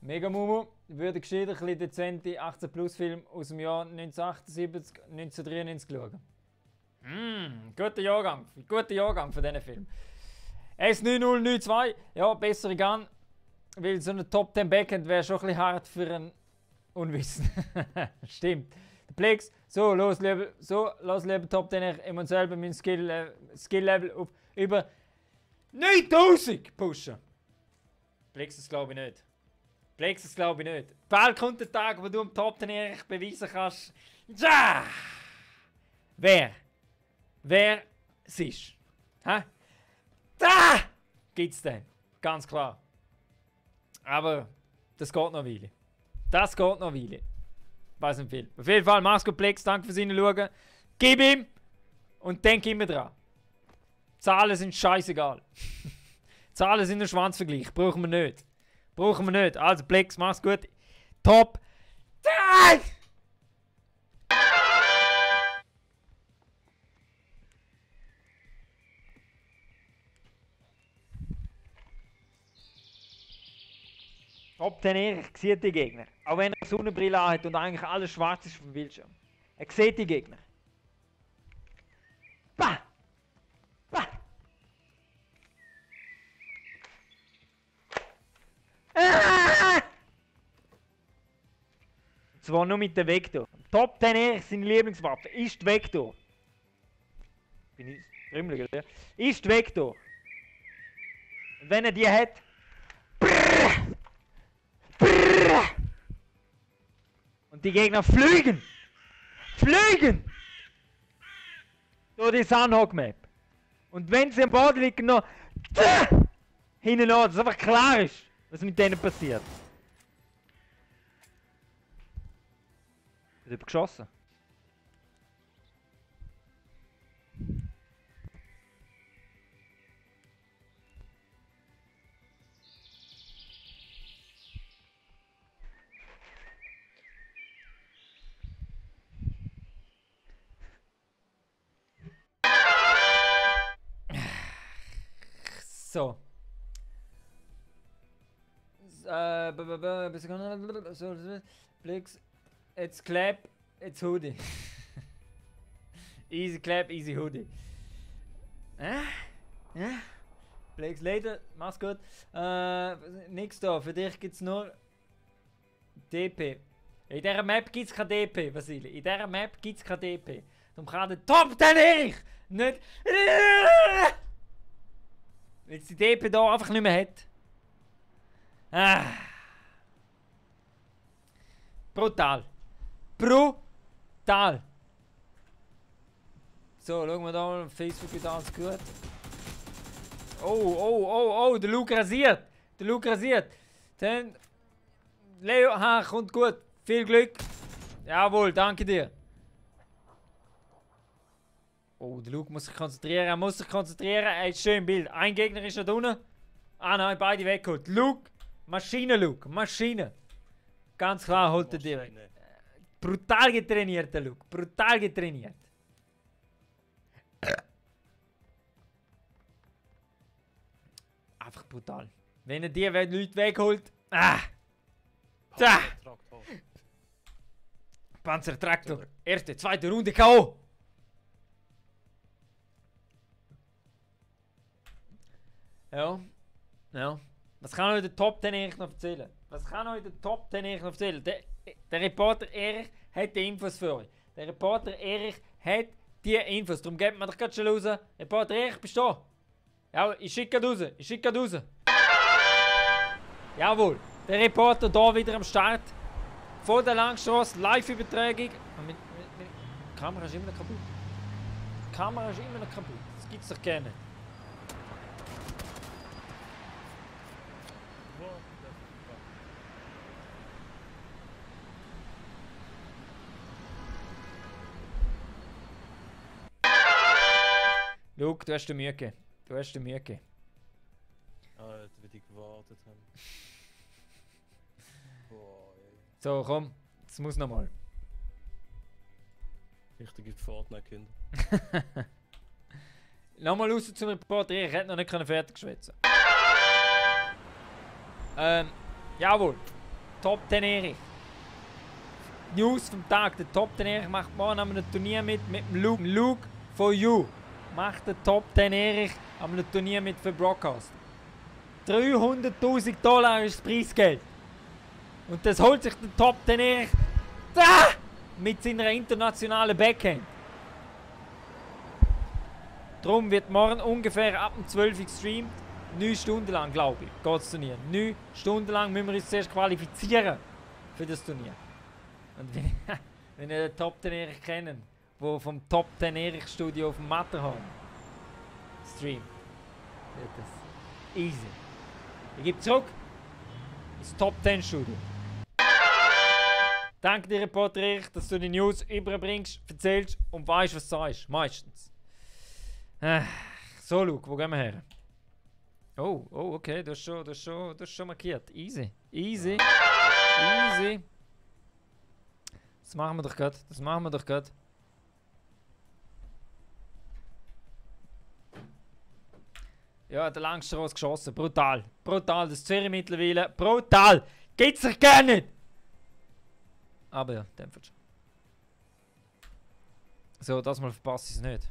Mega Mumu würde gescheiter ein bisschen dezente 18-Plus-Film aus dem Jahr 1978, 1993 schauen. Guter Jahrgang für diesen Film. S9092, ja, bessere Gun, weil so eine Top 10 Backhand wäre schon ein bisschen hart für einen Unwissen. Stimmt. Der Plex, so, los, liebe Top 10, ich muss selber mein Skill-Level auf über 9000 pushen. Plex, das glaube ich nicht. Plexus glaube ich nicht. Bald kommt der Tag, wo du am Top 10 Erich beweisen kannst. Ja! Wer es ist. Hä? Da gibt's den. Ganz klar. Aber das geht noch eine Weile. Das geht noch eine Weile. Weiß nicht viel. Auf jeden Fall, mach's gut, Plex. Danke fürs Hineinschauen. Gib ihm und denk immer dran. Zahlen sind scheißegal. Zahlen sind ein Schwanzvergleich. Brauchen wir nicht. Brauchen wir nicht. Also, Plex, mach's gut. Top 10! Top 10 Erich sieht die Gegner. Auch wenn er eine Sonnenbrille hat und eigentlich alles schwarz ist vom Bildschirm. Er sieht die Gegner. Bah! Bah! Ah! Und zwar nur mit dem Vektor. Top 10 Erich, seine Lieblingswaffe, ist die Vektor. Bin ich rümmelig, oder? Ist die Vektor. Und wenn er die hat... Und die Gegner fliegen! Fliegen! Durch die Sandhog-Map. Und wenn sie am Boden liegen, noch hinten an, dass es einfach klar ist, was mit denen passiert. Wird geschossen. So. Plex, it's clap, it's hoodie. Easy Clap, easy Hoodie. Blake's Later, mach's gut. Nix da, für dich gibt's nur DP. In dieser Map gibt's kein DP, Vasili. In dieser Map gibt's kein DP. Darum kann der Top den ich nicht. Weil es die DP da einfach nicht mehr hat. Brutal. Brutal. So, schauen wir da mal auf Facebook wieder alles gut. Oh, der Luke rasiert. Der Luke rasiert. Dann. Leo, kommt gut. Viel Glück. Jawohl, danke dir. Oh, der Luke muss sich konzentrieren. Er muss sich konzentrieren. Er ist schön im Bild. Ein Gegner ist da unten. Ah nein, beide weggeholt. Luke. Maschine, Luke. Maschine. Ganz klar holt er die weg. Brutal getrainiert, der Luke. Brutal getrainiert. Einfach brutal. Wenn er die Leute wegholt. Panzertraktor. Erste, zweite Runde K.O. Ja. Was kann euch der Top 10 Erich noch erzählen? Der Reporter Erich hat die Infos für euch. Der Reporter Erich hat die Infos. Darum gebt mir doch gerade schon raus. Reporter Erich, bist du da? Ja, ich schicke raus. Jawohl. Der Reporter da wieder am Start. Von der Langstrasse, Live-Übertragung. Die Kamera ist immer noch kaputt. Das gibt's doch gerne. Luke, du hast dir Mühe gegeben. Alter, wie die gewartet haben. Boah, ey. So, komm. Das muss nochmal. Richtige Fortnite-Kinder. Nochmal raus zum Reporter. Ich hätte noch nicht fertig schwätzen. Jawohl. Top 10 Erich. News vom Tag. Der Top 10 Erich macht morgen an einem Turnier mit dem Luke. Luke for you. Macht der Top 10 Erich an einem Turnier mit für Broadcast. $300.000 ist das Preisgeld. Und das holt sich der Top 10 Erich mit seiner internationalen Backhand. Darum wird morgen ungefähr ab dem 12 Uhr gestreamt. 9 Stunden lang, glaube ich, geht das Turnier. 9 Stunden lang müssen wir uns zuerst qualifizieren für das Turnier. Und wenn ihr den Top 10 Erich kennen, wo vom Top 10 Erich Studio auf dem Matterhorn streamt, wird das easy. Ich gebe zurück ins Top 10 Studio. Danke dir, Reporter Erich, dass du die News überbringst, erzählst und weißt, was du sagst. Meistens. So, Luke, wo gehen wir her? Oh, okay, du hast schon markiert. Easy. Das machen wir doch gerade. Ja, der Langstrasse geschossen. Brutal. Das Zürich mittlerweile. Brutal. Geht's sich gar nicht. Aber ja, dämpft schon. So, das mal verpasse ich es nicht.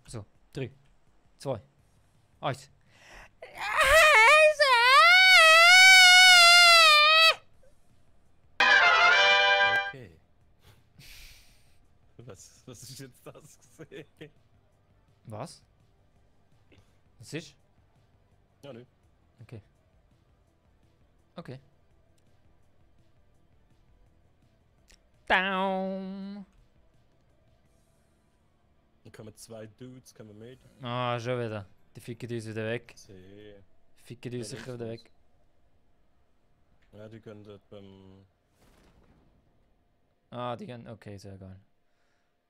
So, 3, 2, 1. Okay. Was ist jetzt das gesehen? Was? Was ist? Ja, nö. Okay. Down. Dann kommen 2 Dudes, kommen mit. Ah, schon wieder. Die ficken uns wieder weg. See. Ficken uns sicher wieder weg. Ja, die können dort beim... Ah, die gehen... Okay, sehr geil.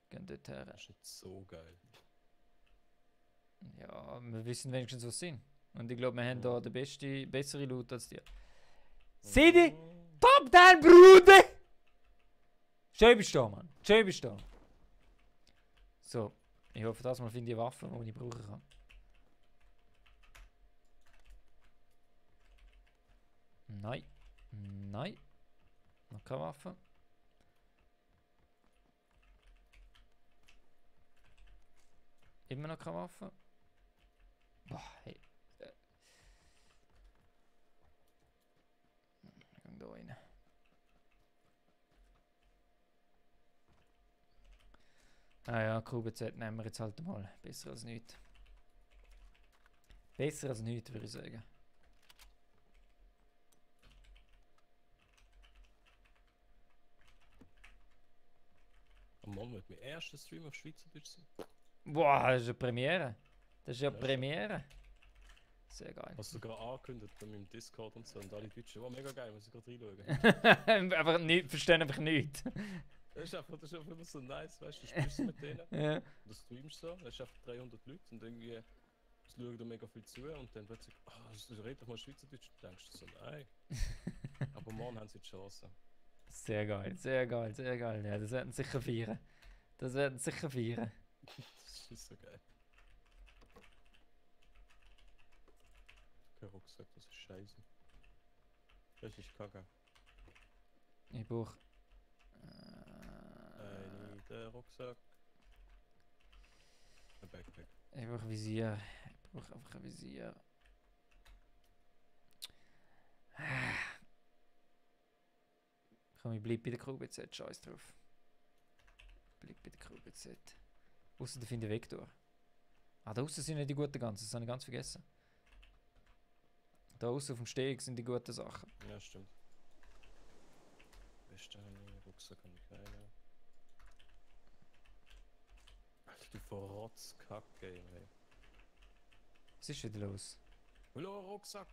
Gehen dort her. Das ist nicht so geil. Ja, wir wissen wenigstens, was sie sind. Und ich glaube, wir haben da den bessere Loot als die. Sidi! Top 10, Bruder! Schön bist du da, Mann. Schön bist du da. So. Ich hoffe, dass mal finde ich Waffen, die ich brauchen kann. Nein. Nein. Noch keine Waffe. Immer noch keine Waffe. Boah, hey. Ich geh da rein. Ah ja, QBZ nehmen wir jetzt halt mal. Besser als nichts. Besser als nichts, würde ich sagen. Am Morgen wird mein erster Stream auf Schweizerdeutsch sein. Boah, das ist eine Premiere. Das ist ja Ja, Premiere. Sehr geil. Hast du gerade angekündigt bei meinem Discord und so und alle Deutschen, oh mega geil, muss ich gerade reinschauen. Einfach nicht, verstehen einfach nichts. Das ist einfach immer so nice, weißt du, du spielst mit denen, Ja. du streamst so, es ist einfach 300 Leute und irgendwie es schauen da mega viel zu und dann plötzlich, oh, red doch mal Schweizerdeutsch und denkst du so, nein. Aber morgen haben sie die Chance. Sehr geil, sehr geil, sehr geil. Ja, das werden sie sicher feiern. Das werden sie sicher feiern. Das ist so geil. Kein Rucksack, das ist scheiße. Richtig kacke. Ich brauche. Der Rucksack. Ein Backpack. Ich brauche Visier. Ich brauche einfach ein Visier. Komm, ich bleib bei der QBZ, scheiß drauf. Bleib bei der QBZ. Außer der finde Vektor. Ah, da außen sind nicht die guten Ganzen, das habe ich ganz vergessen. Da außen auf dem Steg sind die guten Sachen. Ja, stimmt. Beste Rucksack und keine. Alter, du Verrotzkack-Game, ey. Was ist wieder los? Hallo, Rucksack!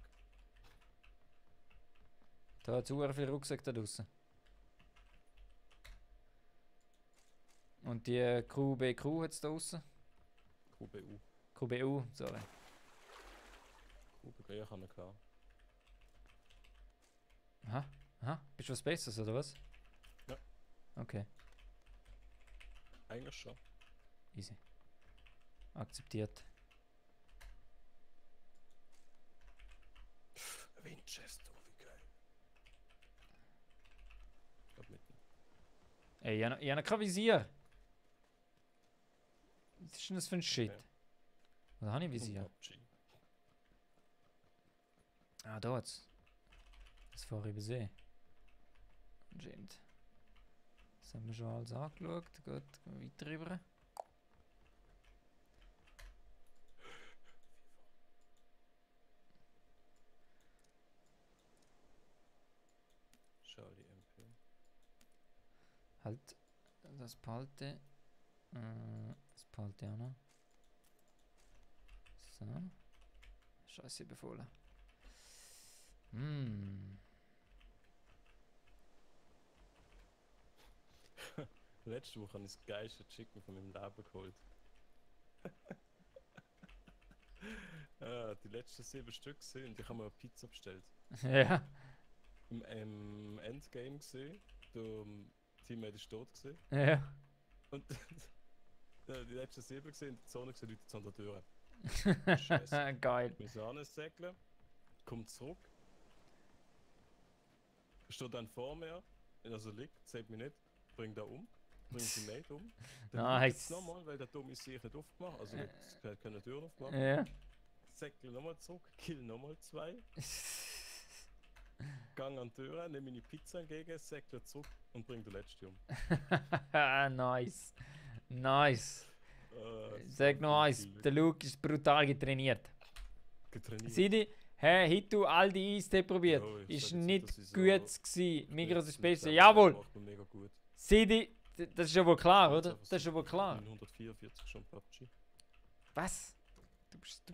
Da hat es viel Rucksack da draußen. Und die QBQ hat es da draußen. QBU. QBU, sorry. QBU, ja, kann ich klar. Aha, aha. Bist du was Besseres oder was? Ja. Okay, Eigentlich schon. easy. Akzeptiert. Winchester, wie geil. Ich glaub mitten. Ey, ich habe noch kein Visier. Was ist denn das für ein Shit? Okay. Oder habe ich Visier? PUBG. Ah, da hat's. Das vorher übersehen. Anscheinend. Das haben wir schon alles angeschaut. Gut, gehen wir weiter rüber. Charlie MP. Halt, das behalte. Das behalte auch noch. So. Scheiße, befohlen. Letzte Woche habe ich das geilste Chicken von meinem Leben geholt. Die letzten 7 Stück gesehen und ich habe mir eine Pizza bestellt. Ja. Im Endgame gesehen, der Teammate ist tot gesehen. Ja. Und die letzten 7 gesehen, in der Zone gesehen, Leute zu an der Tür. Scheiße. Geil. Wir sind ansäckeln, kommt zurück. Steht dann vor mir, also liegt, sieht mich nicht, bringt er um, bringt die Mate um. Dann Nice. nochmal, weil der Dumme sich nicht aufgemacht, also keine Tür aufgemacht. Ja. Säckle nochmal zurück, kill nochmal 2. Gang an die Tür, nehme meine Pizza entgegen, säckle zurück und bring den letzten um. Nice. Nice. Sag noch eins, der Luke ist brutal getrainiert. Getrainiert. Sidi, hey, hast du all die Eistee probiert? Ja, ich Ist sag jetzt nicht nicht, dass ich gut so- gewesen. Migros ist besser. Das Jawohl. macht man mega gut. Sidi, das ist ja wohl klar, Jetzt oder? einfach Das ist ja wohl klar. 144 schon PUBG. Was? Du bist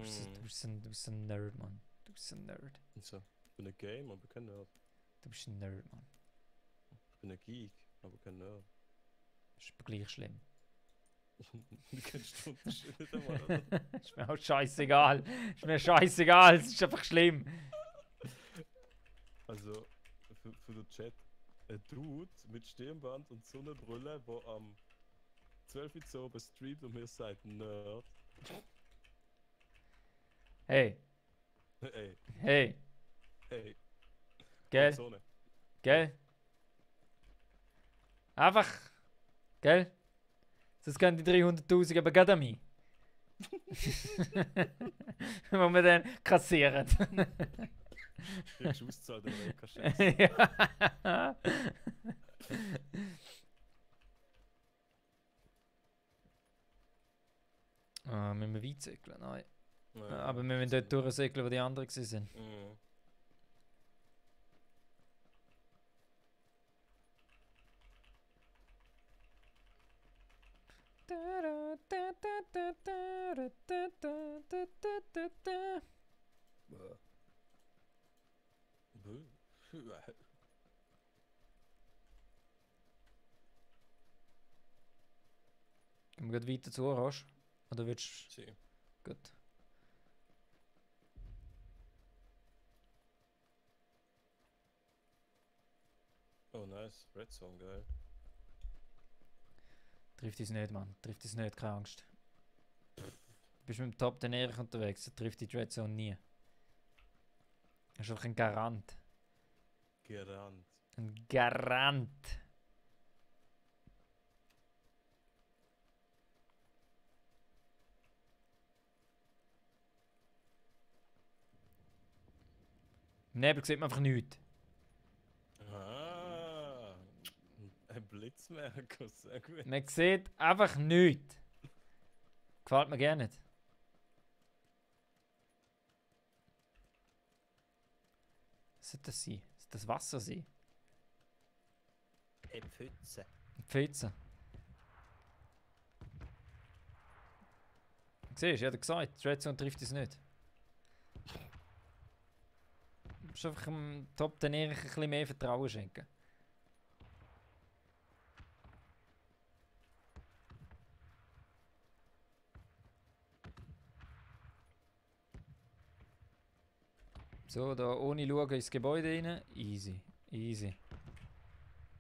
ein Nerd, Mann. Du bist ein Nerd. So, ich bin ein Game, aber kein Nerd. Du bist ein Nerd, Mann. Ich bin ein Geek, aber kein Nerd. Das ist gleich schlimm. Du kennst den Unterschied nicht einmal, oder? Ist mir auch scheißegal. Ist mir scheißegal. Es ist einfach schlimm. Also, für den Chat, ein Dude mit Stirnband und Sonnenbrille, der am 12 Uhr so oben streamt und mir sagt Nerd. Hey, Ey, hey, hey. gell, Sonne. gell? Einfach, gell? Sonst gehen die 300'000 aber gerade an mich. Wo wir dann kassieren. Kriegst du auszahlt, aber eh keine Chance. Ja. Müssen wir weit segeln? Nein. Ja, Aber wir müssen dort durchsegeln, wo die anderen waren. Mhm. Bäh. Gehen wir gleich weiter zu Orange? Oder willst Sie. du... Gut. Oh nice, Red Song, geil. Trifft uns nicht, Mann. Trifft uns nicht, keine Angst. Du bist mit dem Top den Erich unterwegs, der trifft die Dread Zone nie. Das ist einfach ein Garant. Gerannt. Ein Garant. Im Nebel sieht man einfach nichts. Ah, ein Blitzmerker, sehr gut. Man sieht einfach nichts. Gefällt mir gerne nicht. Was sollte das sein? Sollte das Wasser sein? Eine Pfütze. Eine Pfütze. Siehst du, ich habe gesagt, die Red Zone trifft uns nicht. Du musst einfach dem Top den Erich ein bisschen mehr Vertrauen schenken. So, da ohne schauen ins Gebäude rein. Easy, easy.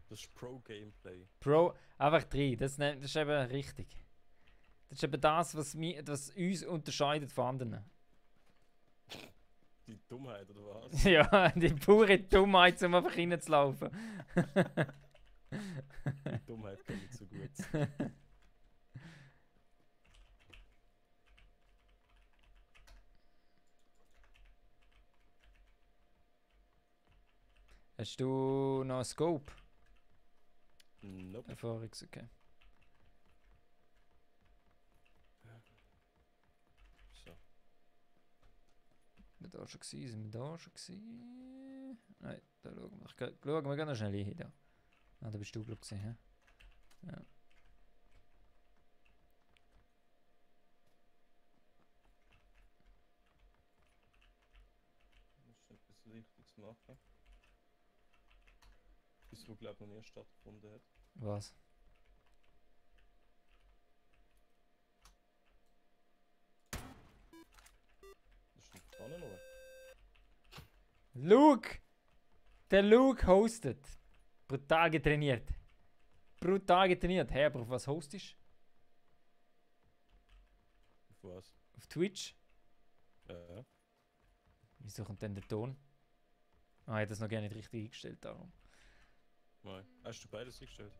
Das ist Pro-Gameplay. Pro, einfach 3, das ist eben richtig. Das ist eben das, was uns unterscheidet von anderen. Die Dummheit, oder was? Ja, die pure Dummheit, um einfach reinzulaufen. Die Dummheit kann nicht so gut. Hast du noch einen Scope? Nope. Erfahrungs, okay. So. Sind wir da schon gewesen? Sind wir da schon gewesen? Nein, da schauen wir. Schauen wir ganz schnell hin. Da. Ah, da bist du, glaube ich, gewesen, hä? Ja. Muss etwas Wichtiges machen. Das, was glaube ich noch nie stattgefunden hat. Was? Das ist nicht vorne noch. Luke! Der Luke hostet. Brutal getrainiert. Brutal getrainiert. Hey, aber auf was hostest Auf was? du? Auf Twitch? Ja. Wieso kommt denn der Ton? Ah, ich habe das noch gar nicht richtig eingestellt, darum. Nein. Hast du beides eingestellt?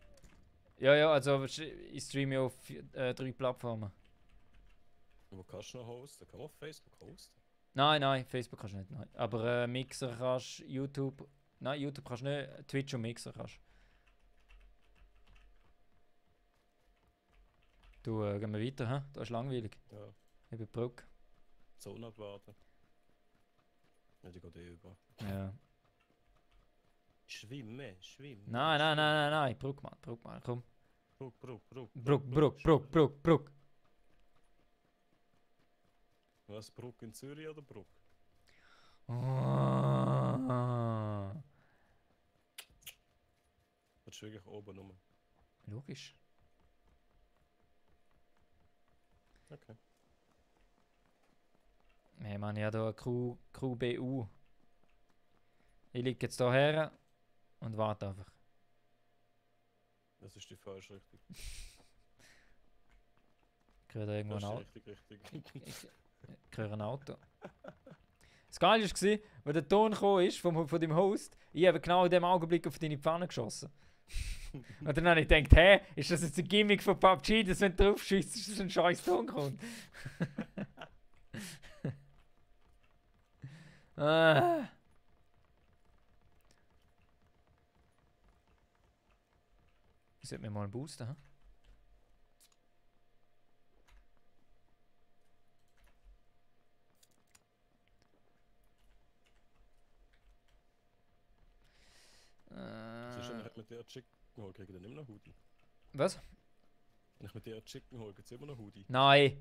Ja, ja, also ich streame ja auf 3 Plattformen. Wo kannst du noch hosten? Kann man auf Facebook hosten? Nein, Facebook kannst du nicht. Nein. Aber Mixer kannst, YouTube. Nein, YouTube kannst du nicht. Twitch und Mixer kannst du. Gehen wir weiter, hä? Das ist langweilig. Ja. Ich bin Brücke. Zone abwarten. Ja, die geht eh über. Ja. Schwimmen. Nein. Brücke, Mann, komm. Bruck. Brücke. Was, Bruck in Zürich oder Bruck? Ah. Das ist wirklich oben rum. Logisch. Okay. Hey Mann, ich habe hier eine Crew BU. Ich liege jetzt hierher und warte einfach. Das ist die falsche Richtung. Ich höre da irgendwo ein Das ist Auto. richtig. Ich höre ein Auto. Das Geile war, als der Ton gekommen ist von deinem Host, ich habe genau in dem Augenblick auf deine Pfanne geschossen. Und dann habe ich gedacht, hä, ist das jetzt ein Gimmick von PUBG, dass wenn du drauf schießt, dass ein scheiß Ton kommt? Ah. Ich sollte mir mal einen boosten, hä? Siehst du, wenn ich mit dir Chicken hole, kriege ich dann immer noch Hoodie. Was? Wenn ich mit dir Chicken hole, gibt es immer noch Hoodie. Nein!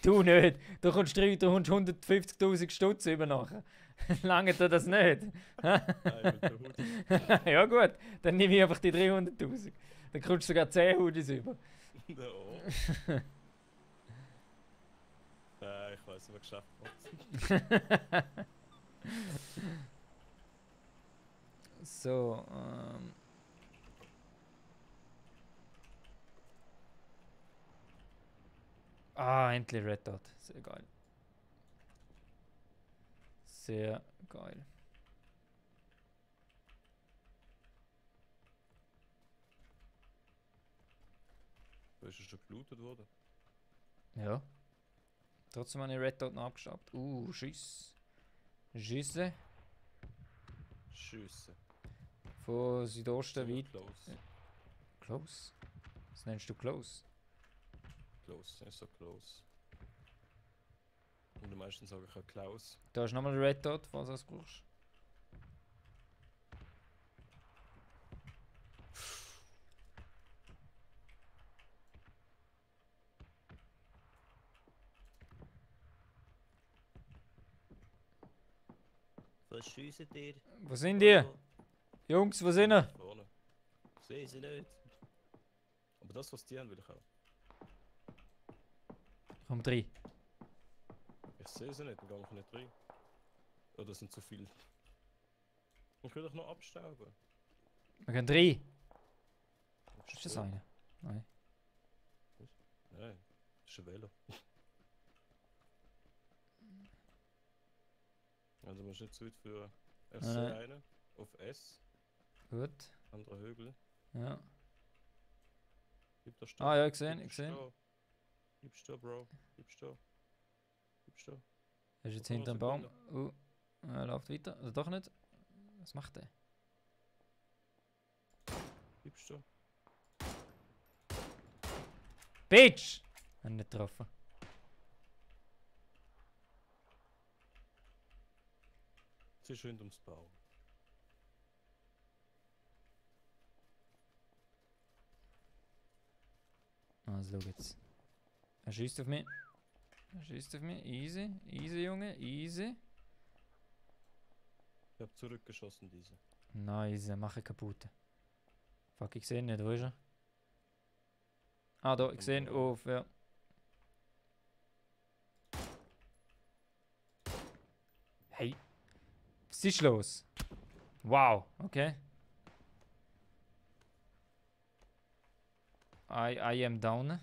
Du nicht! Du kommst 150.000 Stutz über nachher. Lange dir das nicht? Nein, mit der Hoodie. Ja gut, dann nehme ich einfach die 300.000. Dann kommst du sogar 10 Hoodies über. No. Nein, ich weiß, was geschafft hat. So, Ah, endlich Red Dot. Sehr geil. Sehr geil. Du bist schon gelootet worden. Ja. Trotzdem habe ich Red Dot noch abgestaubt. Schiss. Schüsse. Schüsse. Von Südosten weit. Close. Close? Was nennst du close? Close, nicht so close. Und die meisten sagen ich auch Klaus. Da ist nochmal Red Dot, falls du es brauchst. Was schiessen ihr? Wo sind die? Jungs, wo sind ihr? Vorne. Sehe sie nicht. Aber das, was die haben, will ich auch. Komm, 3. Ich sehe sie nicht, dann gehe ich nicht rein. Oder das sind zu viele. Ich will doch noch abstauben. Wir gehen 3. Ist das eine? Nein. Nein, das ist ein Velo. Also musst du nicht zu weit für SC Nein. rein. Auf S, Gut. anderer Hügel. Ja. Bleib da stehen. Ah ja, ich gesehen, Bleib ich gesehen. stehen. Bleib stehen, Bro. Bleib stehen. Bleib stehen. Er ist jetzt Noch hinter dem Baum. Sekunde. Er läuft weiter. Oder doch nicht? Was macht der? Bleib stehen. Bitch! Hat nicht getroffen. Sie ist schön ums Baum. Also schau jetzt. Er schießt auf mich. Er schießt auf mich. Easy. Easy, Junge. Easy. Ich hab zurückgeschossen, diese. Nice, mach ich kaputt. Fuck, ich sehe ihn nicht, wo ist er? Ah, da, ich sehe ihn auf, ja. Hey. Was ist los? Wow, okay. I am down.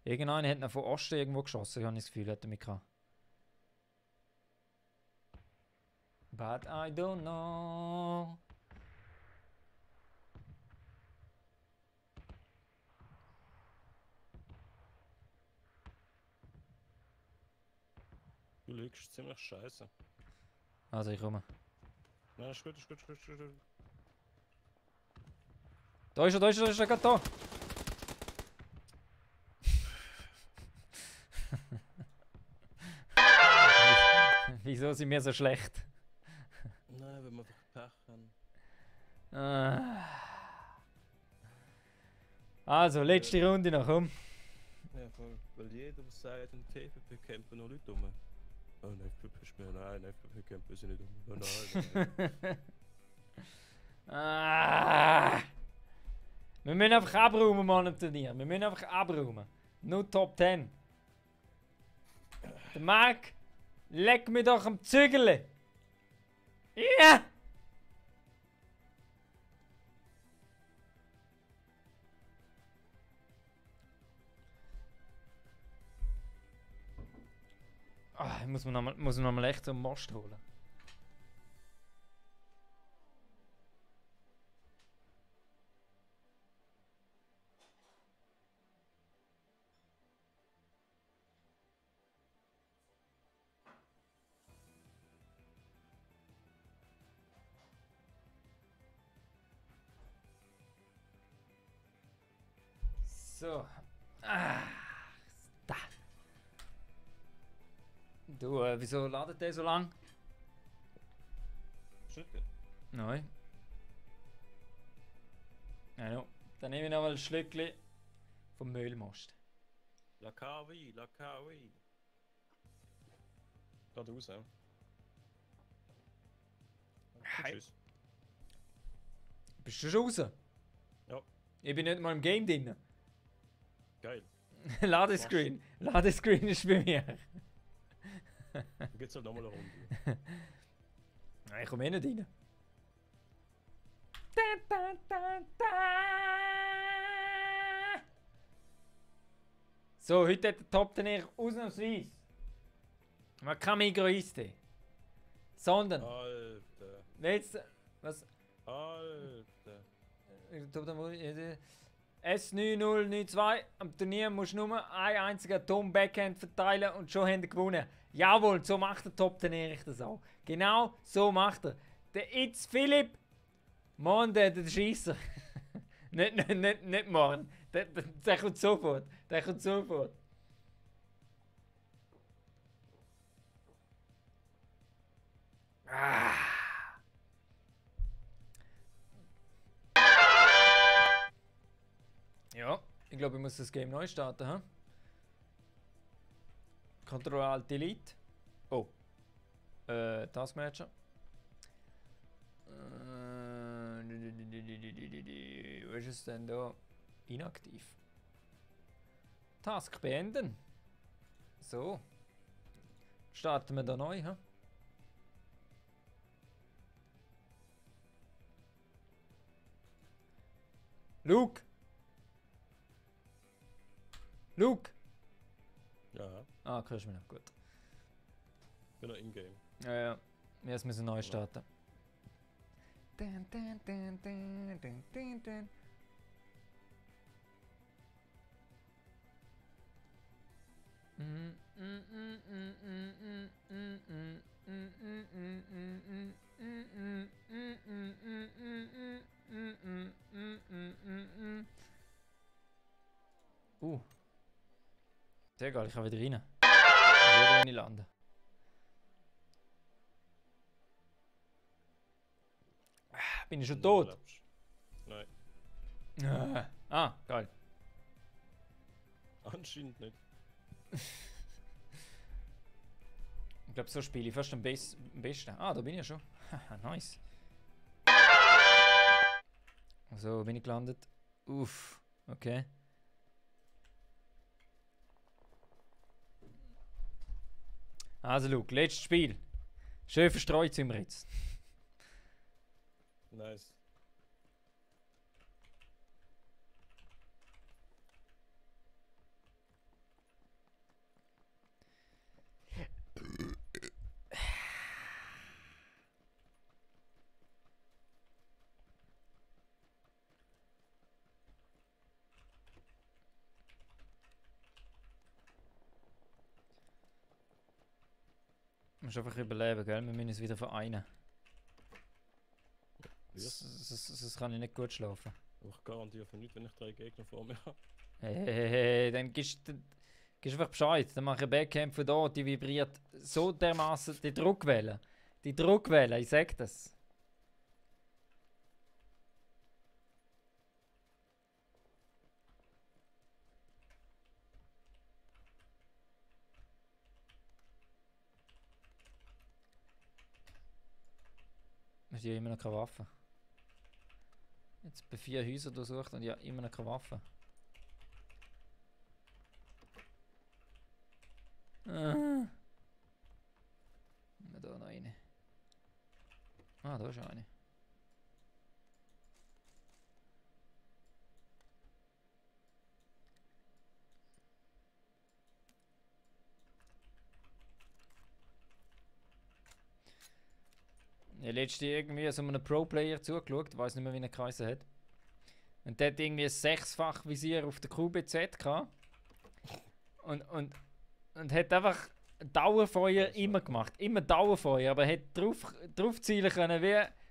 Irgendeiner hat ihn von Osten irgendwo geschossen, ich habe das Gefühl, hat er mich gehabt. But I don't know. Du liegst ziemlich scheiße. Also ich komme. Nein, ist gut, ist gut, ist gut, ist gut. Da ist er, da ist er, da ist er, gerade da! Wieso sind wir so schlecht? Nein, wenn wir einfach Pech haben. Also, letzte Runde noch, komm. Ja, voll. Weil jeder, der sagt, im TFP campen noch Leute um. Oh nein, FPP ist mehr. Nein, FPP campen sind nicht um. Oh nein. Ah. Wir müssen einfach abräumen, Mann, im Turnier. Wir müssen einfach abräumen. Nur Top 10. Der Marc, leck mir doch am Zügel. Ja! Ah, muss man noch mal echt zum Most holen. So. Ah, da. Du, wieso ladet der so lang? Schüttet. Nein. Ja, no. Dann nehme ich noch mal ein Schlückchen vom Müllmost. La Kawi, La Kawi. Gerade raus, ja. Hey. Tschüss. Bist du schon raus? Ja. Ich bin nicht mal im Game drin. Geil. Ladescreen. Ladescreen ist bei mir. Dann geht's halt nochmal eine Runde. Nein, ich komme eh nicht rein. Da, da, da, da. So, heute hat der Top-Turnier ausnahmsweise. Man kann Migros Eistee. Sondern, Alter. jetzt, was? Alter. S9092. Am Turnier musst du nur einen einzigen Atom-Backhand verteilen und schon haben wir gewonnen. Jawohl, so macht der Top-Turnier das auch. Genau so macht er. Der Itz Philipp. Morgen der Scheisser. nicht morgen. Der kommt sofort. Der kommt sofort. Ah. Ja, ich glaube, ich muss das Game neu starten. Hm? Ctrl Alt Delete. Oh. Taskmanager. Wo ist es denn da? Inaktiv. Task beenden. So. Starten wir da neu. Hm? Luke! Luke! Ja, Ah, hörst du mich noch gut. bin noch in-game. Ja, ja. Wir müssen neu starten. Dun, dun, dun, dun, dun, dun, dun. Sehr geil, ich kann wieder rein. Wieder, wenn ich lande. Bin ich schon tot? Nein, Ah, geil. anscheinend nicht. Ich glaube, so spiele ich fast am besten. Ah, da bin ich ja schon. Haha, nice. So, bin ich gelandet. Uff, okay. Also, Luke, letztes Spiel. Schön verstreut sind wir jetzt. Nice. Du musst einfach überleben, gell? Wir müssen uns wieder vereinen. Wirst. Sonst kann ich nicht gut schlafen. Ich garantiere für nichts, wenn ich 3 Gegner vor mir habe. Hey, dann gibst du einfach Bescheid. Dann mache ich eine Backhand von da, die vibriert so dermaßen die Druckwelle. Die Druckwelle, ich sag das. Ich habe immer noch keine Waffe. Jetzt bei 4 Häusern durchsucht und ja immer noch keine Waffe. Haben wir da noch eine? Ah, da ist eine. Ich habe letztens irgendwie so einem Pro-Player zugeschaut, weiß nicht mehr, wie er geheißen hat. Und der hat irgendwie ein 6-fach Visier auf der QBZ gehabt. Und hat einfach Dauerfeuer immer gemacht. Immer Dauerfeuer, aber hat drauf zielen können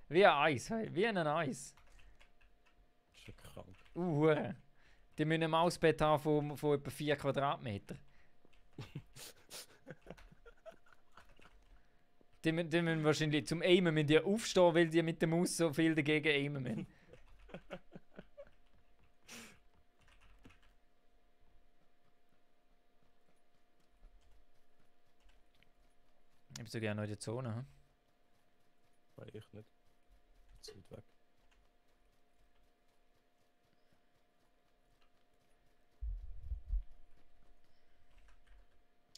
wie ein Eis. Hey, wie ein Eis. Das ist ja krank. Hure. Die müssen ein Mausbett haben von etwa 4 Quadratmeter. Die müssen wahrscheinlich zum Aimen müssen die aufstehen, weil die mit der Maus so viel dagegen aimen müssen. Ich bin so gerne noch in der Zone. Hm? Weil ich nicht. Zu weit weg.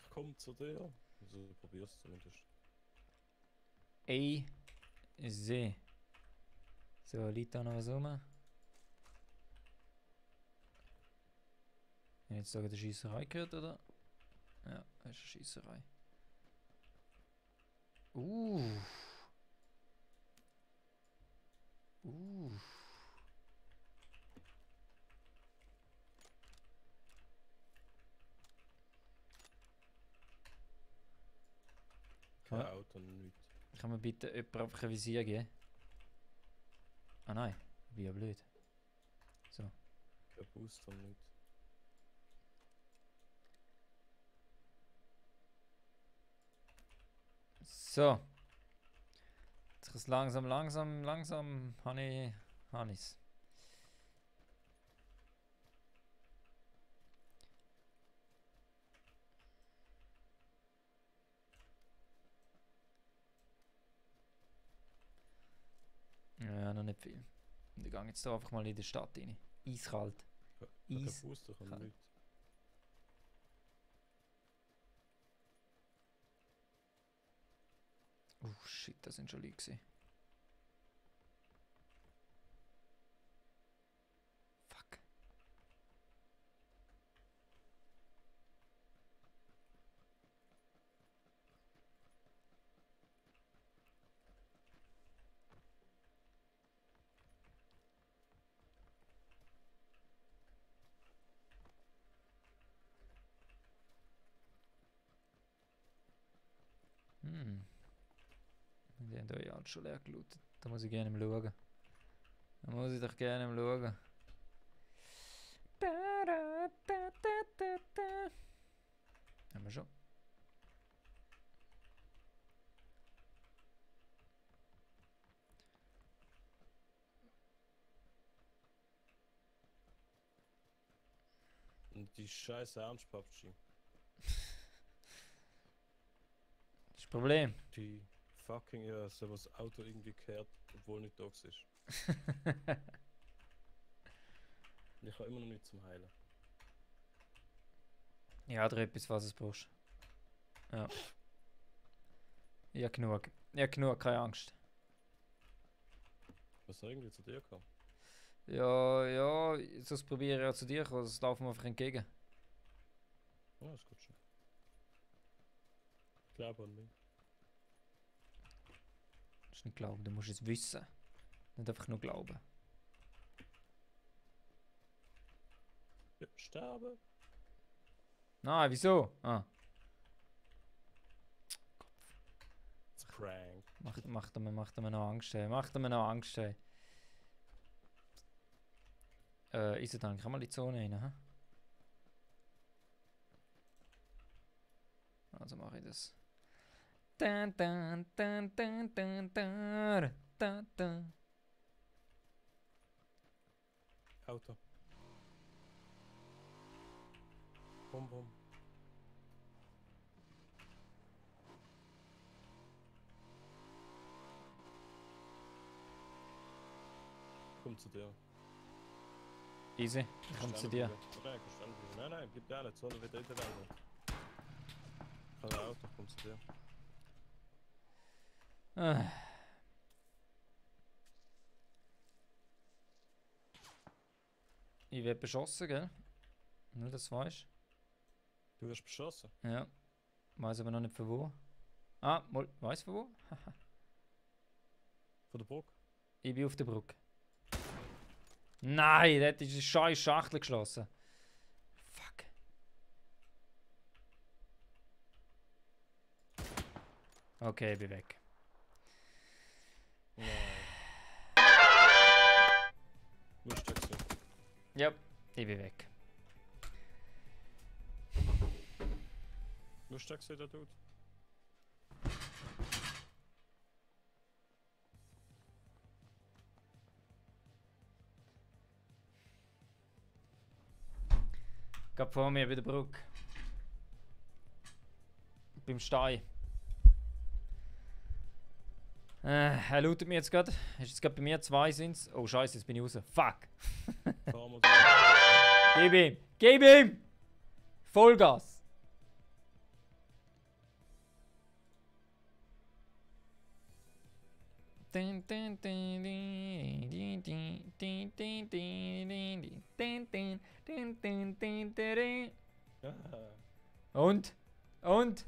Ich komme zu dir. Also probier's zumindest. Easy. So, liegt da noch was rum? Wenn jetzt sogar die Schießerei gehört, oder? Ja, das ist eine Schießerei. Uh. Kein Ja. Auto, nichts. Kann man bitte jemand einfach ein Visier geben? Ah nein, wie ja blöd. So. Kein Booster, nichts. So. Jetzt langsam habe ich's. Ja, noch nicht viel. Und ich gehe jetzt hier einfach mal in die Stadt rein. Eiskalt. Kein Eis. Booster, kann Kalt. nichts. Oh shit, das sind schon Leute gewesen. Fuck. Hm. Die haben euch alles schon leer gelootet. Da muss ich gerne mal schauen. Da muss ich doch gerne mal schauen. Haben wir schon. Und die scheiße Ernst-PUBG. Das ist das Problem. Die fucking, ja, so was Auto irgendwie kehrt, obwohl nicht da ist. Und ich habe immer noch nichts zum Heilen. Ja, oder etwas, was es brauchst. Ja. Ich hab genug. Ich hab genug, keine Angst. Was noch irgendwie zu dir kam? Ja, sonst probiere ich ja zu dir kommen, sonst laufen wir einfach entgegen. Ja, ist gut schon. Ich glaube an mich. Das ist nicht glauben, du musst es wissen. Nicht einfach nur glauben. Ja, sterben. Nein, wieso? Ah, It's crank. macht er mir noch Angst, hey. Macht er mir noch Angst, hey. Ist er dann? Kann man in die Zone rein, hä? Also mache ich das. Dun, dun, dun, dun, dun, dun, dun, dun. Auto. Bum bum. Komm zu dir. Easy, ich komme zu dir. Nein, nein, bleib da nicht, sondern wieder in der Welt. Ich habe ein Auto, komm zu dir. Ah. Ich werde beschossen, gell? Nur das weißt Du wirst beschossen. du. Ja. Weiß aber noch nicht von wo. Ah, weiß von wo? Von der Brücke. Ich bin auf der Brücke. Nein, dort ist eine scheiß Schachtel geschlossen. Fuck. Okay, ich bin weg. Nein. Musst du sehen. Ja, ich bin weg. Musst du sehen, der tut. Gerade vor mir bei der Brücke. Beim Stein. Er lootet mich jetzt gerade. Ist jetzt gerade bei mir 2 sind's. Oh Scheiße, jetzt bin ich raus. Fuck! Fahren wir Gib ihm! Gib ihm! Vollgas! Ja. Und? Und?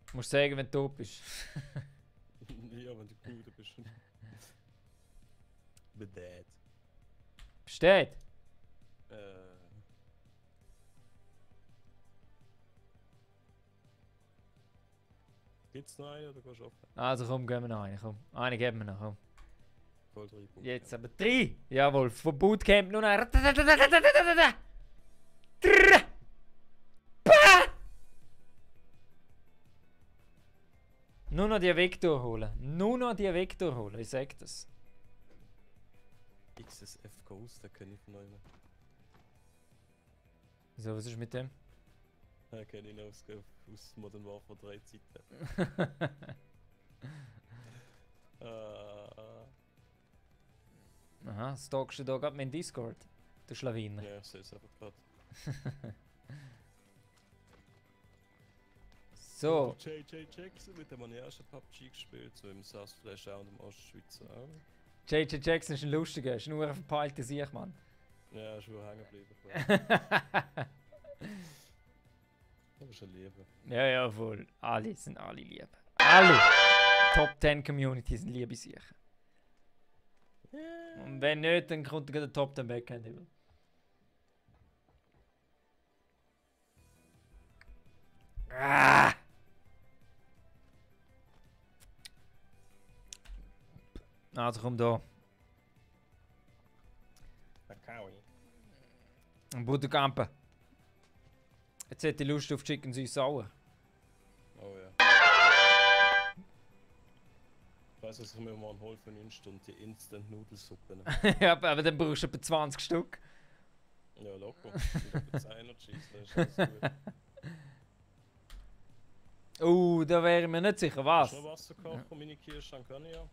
Du musst sagen, wenn du tot bist. Ja, wenn du gut bist. Bedät. Besteht? Gibt's noch einen oder gehst du offen? Also komm, gehen wir noch eine. Komm. Eine geben wir noch. Komm. Voll 3 Punkte. Jetzt aber 3! Jawohl, vom Bootcamp nur noch. Nur noch die Vektor holen. Nur noch die Vektor holen, ich sag das. XSF Ghost, den kenne ich von euch. So, was ist mit dem? Den kenne ich noch aus Modern Warfare 3 Zeiten. Aha, stalkst du da gerade meinen Discord? Du Schlawiner. Ja, ich sehe es einfach gerade. So. JJ Jackson, mit dem habe ich erst PUBG gespielt, so im SAS-Flash auch und im Ostschweizer auch. JJ Jackson ist ein lustiger, ist nur ein verpeilter Sieg, Mann. Ja, ist wohl hängen geblieben. Das ist ein Liebe. Ja, ja, voll. Alle sind alle lieb. Alle! Top 10 Community sind liebe sicher. Und wenn nicht, dann kommt der Top 10 Backhand über. Ah! Also komm da. Macau. Bootcamp. Jetzt hätte ich Lust auf Chicken süß sauer. Oh ja. Ich weiß, was ich mir mal hole für 9 Stunden, die Instant Nudelsuppe. Ja, aber dann brauchst du etwa 20 Stück. Ja, locker. Ich habe jetzt Energy, das ist alles gut. Da wäre ich mir nicht sicher, was. Hast du noch Wasser gekocht von meinen Kirschen? Kann ich ja.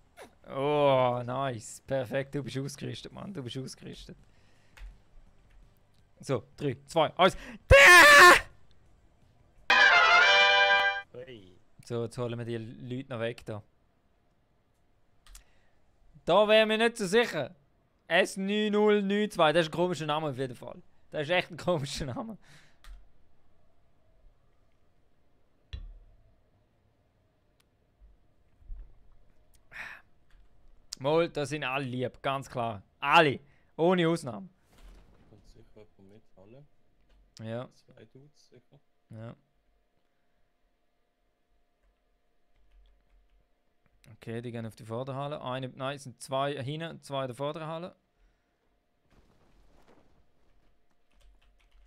Oh, nice. Perfekt, du bist ausgerüstet, Mann. Du bist ausgerüstet. So, 3, 2, 1. Hey. So, jetzt holen wir die Leute noch weg da. Da wäre mir nicht so sicher. S9092, das ist ein komischer Name auf jeden Fall. Das ist echt ein komischer Name. Mal, da sind alle lieb, ganz klar. Alle, ohne Ausnahme. Kommt sicher jemand mit, alle. Ja, 2 Dudes sicher. ja. Okay, die gehen auf die Vorderhalle. Nein, es sind 2 hinten und 2 in der Vorderhalle.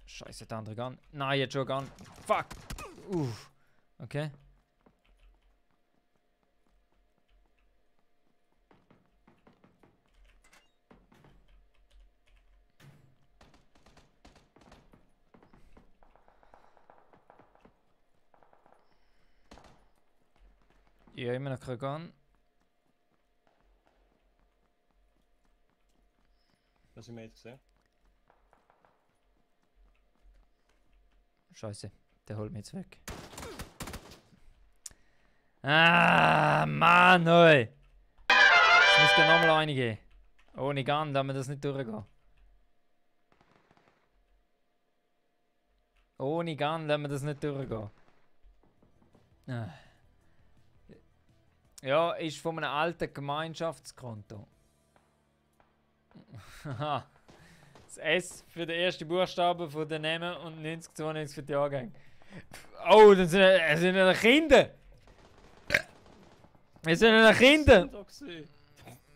Scheiße, der andere Gun. Nein, jetzt schon Gun. Fuck! Okay. Ja, immer noch kein Gun. Was ich mir jetzt gesehen? Scheiße, der holt mich jetzt weg. Ah, Mann, ey! Es müsste nochmal eine geben. Ohne Gun, damit wir das nicht durchgehen. Ohne Gun, lassen wir das nicht durchgehen. Ah. Ja, ist von einem alten Gemeinschaftskonto. Haha. Das S für den ersten Buchstaben von den Namen und 9092 für die Jahrgänge. Oh, das sind ja Kinder! Das sind ja Kinder!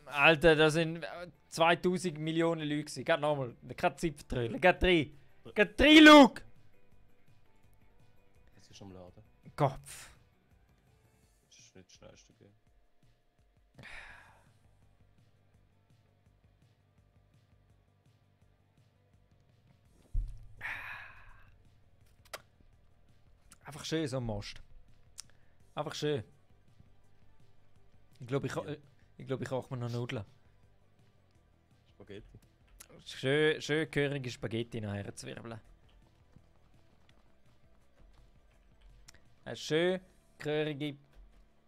Alter, das sind 2000 Millionen Leute gewesen. Geht nochmal. Keine Zeit vertrödeln. Geht 3. Geht 3, Luke! Es ist am Laden. Kopf. Das ist nicht das schnellste Game. Einfach schön so ein Most. Einfach schön. Ich glaube, ich koche mir noch Nudeln. Spaghetti. Schön gehörige Spaghetti nachher zwirbeln. Eine schön gehörige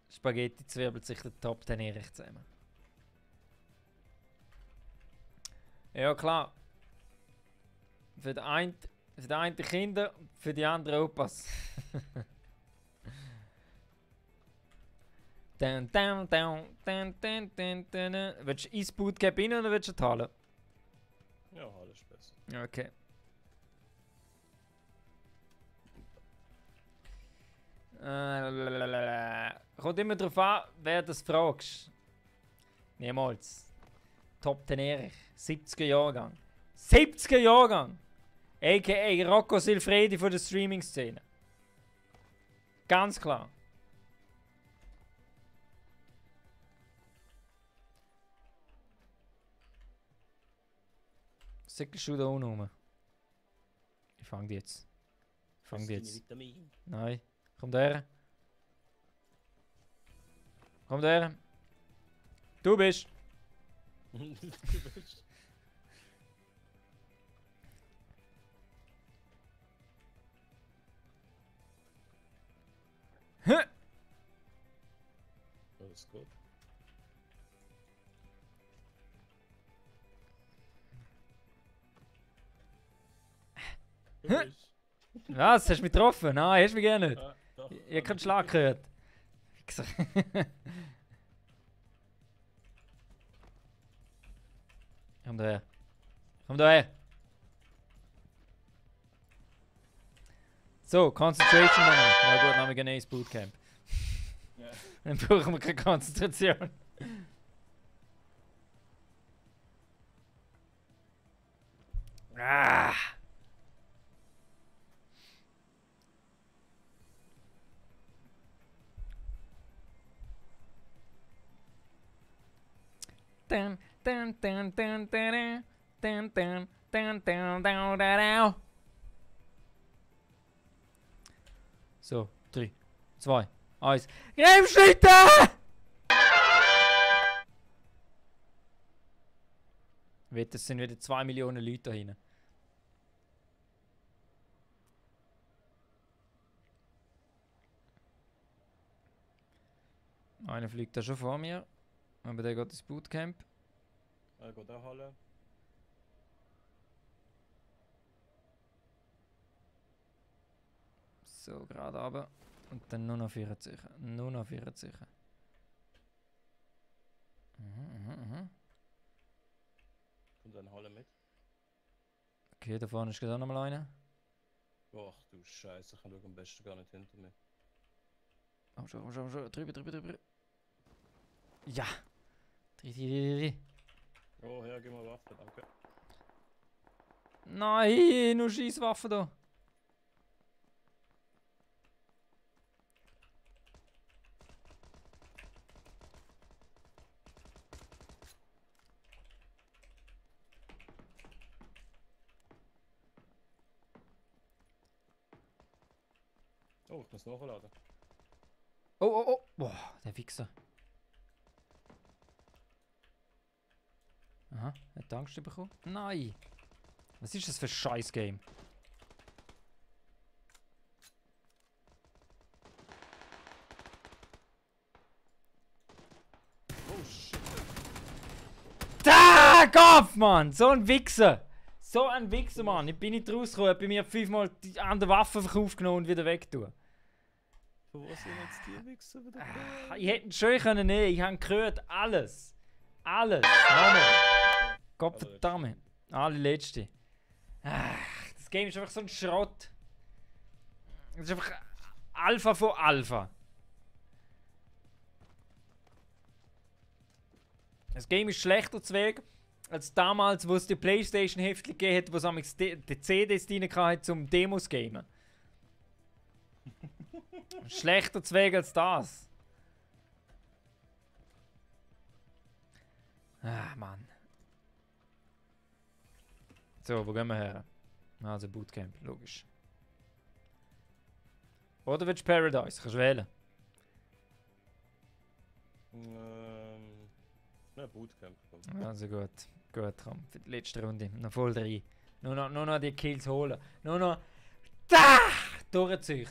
Spaghetti zwirbelt sich der Top 10 Erich zusammen. Ja klar. Für den einen Kinder, für die anderen Opas. Willst du ins Bootcamp rein oder willst du die Halle? Ja, alles besser. Okay. Kommt immer darauf an, wer das fragst. Niemals. Top 10 Erich. 70er Jahrgang. 70er Jahrgang! A.k.a. Rocco Silfredi von der Streaming-Szene. Ganz klar. Säckelst du da unten rum? Ich fang die jetzt. Vitamine. Nein. Komm da her. Komm da her. Du bist. Du bist. Alles gut. Du bist. Was? Hast du mich getroffen? Nein, hast du mich gerne nicht. Ah, doch. Ich hab keinen Schlag gehört. Wichser. Komm da her. Komm da her. So, Concentration nochmal. Na gut, dann haben wir gehen ins Bootcamp. Ja. Dann brauchen wir keine Konzentration. Ah. Dun, dun, dun, dun, dun, dun, dun, dun, dun, dun, dun. So, 3, 2, 1. Greifschnitte! Wette, es sind wieder 2 Millionen Leute da hinten. Einer fliegt da schon vor mir. Aber der geht ins Bootcamp. Er geht auch Halle. So, gerade runter. Und dann nur noch 40. Nur noch 40. Kommt eine Halle mit. Okay, da vorne ist gerade auch noch mal einer. Ach du Scheiße, ich kann am besten gar nicht hinter mir. Komm schon, komm schon, komm schon. Drüber. Ja! 3. Oh, ja, gib mal Waffe, danke. Nein, nur Schießwaffen da. Oh, ich muss nachladen. Oh. Boah, der Wichser. Aha, hat Angst bekommen? Nein! Was ist das für ein Scheiß-Game? Oh shit! Fuck off, Mann! So ein Wichser! So ein Wichser, Mann! Ich bin nicht rausgekommen, hab bei mir 5-mal die andere Waffe aufgenommen und wieder wegtun. Von was sind jetzt die Wichser wieder da? Ich hätte ihn schön können nehmen, ich habe gehört, alles. Alles. Nochmal. Gottverdammt. Allerletzte. Das Game ist einfach so ein Schrott. Das ist einfach Alpha von Alpha. Das Game ist schlechter deswegen als damals, wo es die Playstation-Heftchen gegeben hat, wo es amigs die CDs drin hatte zum Demos gamen. Schlechter deswegen als das. Ah, Mann. So, wo gehen wir her? Also Bootcamp, logisch. Oder willst du Paradise? Kannst du wählen. Ne, Bootcamp. Komm. Also gut. Gut, komm. Für die letzte Runde. Noch voll rein. Nur noch die Kills holen. Nur noch... Da! Durchziehen.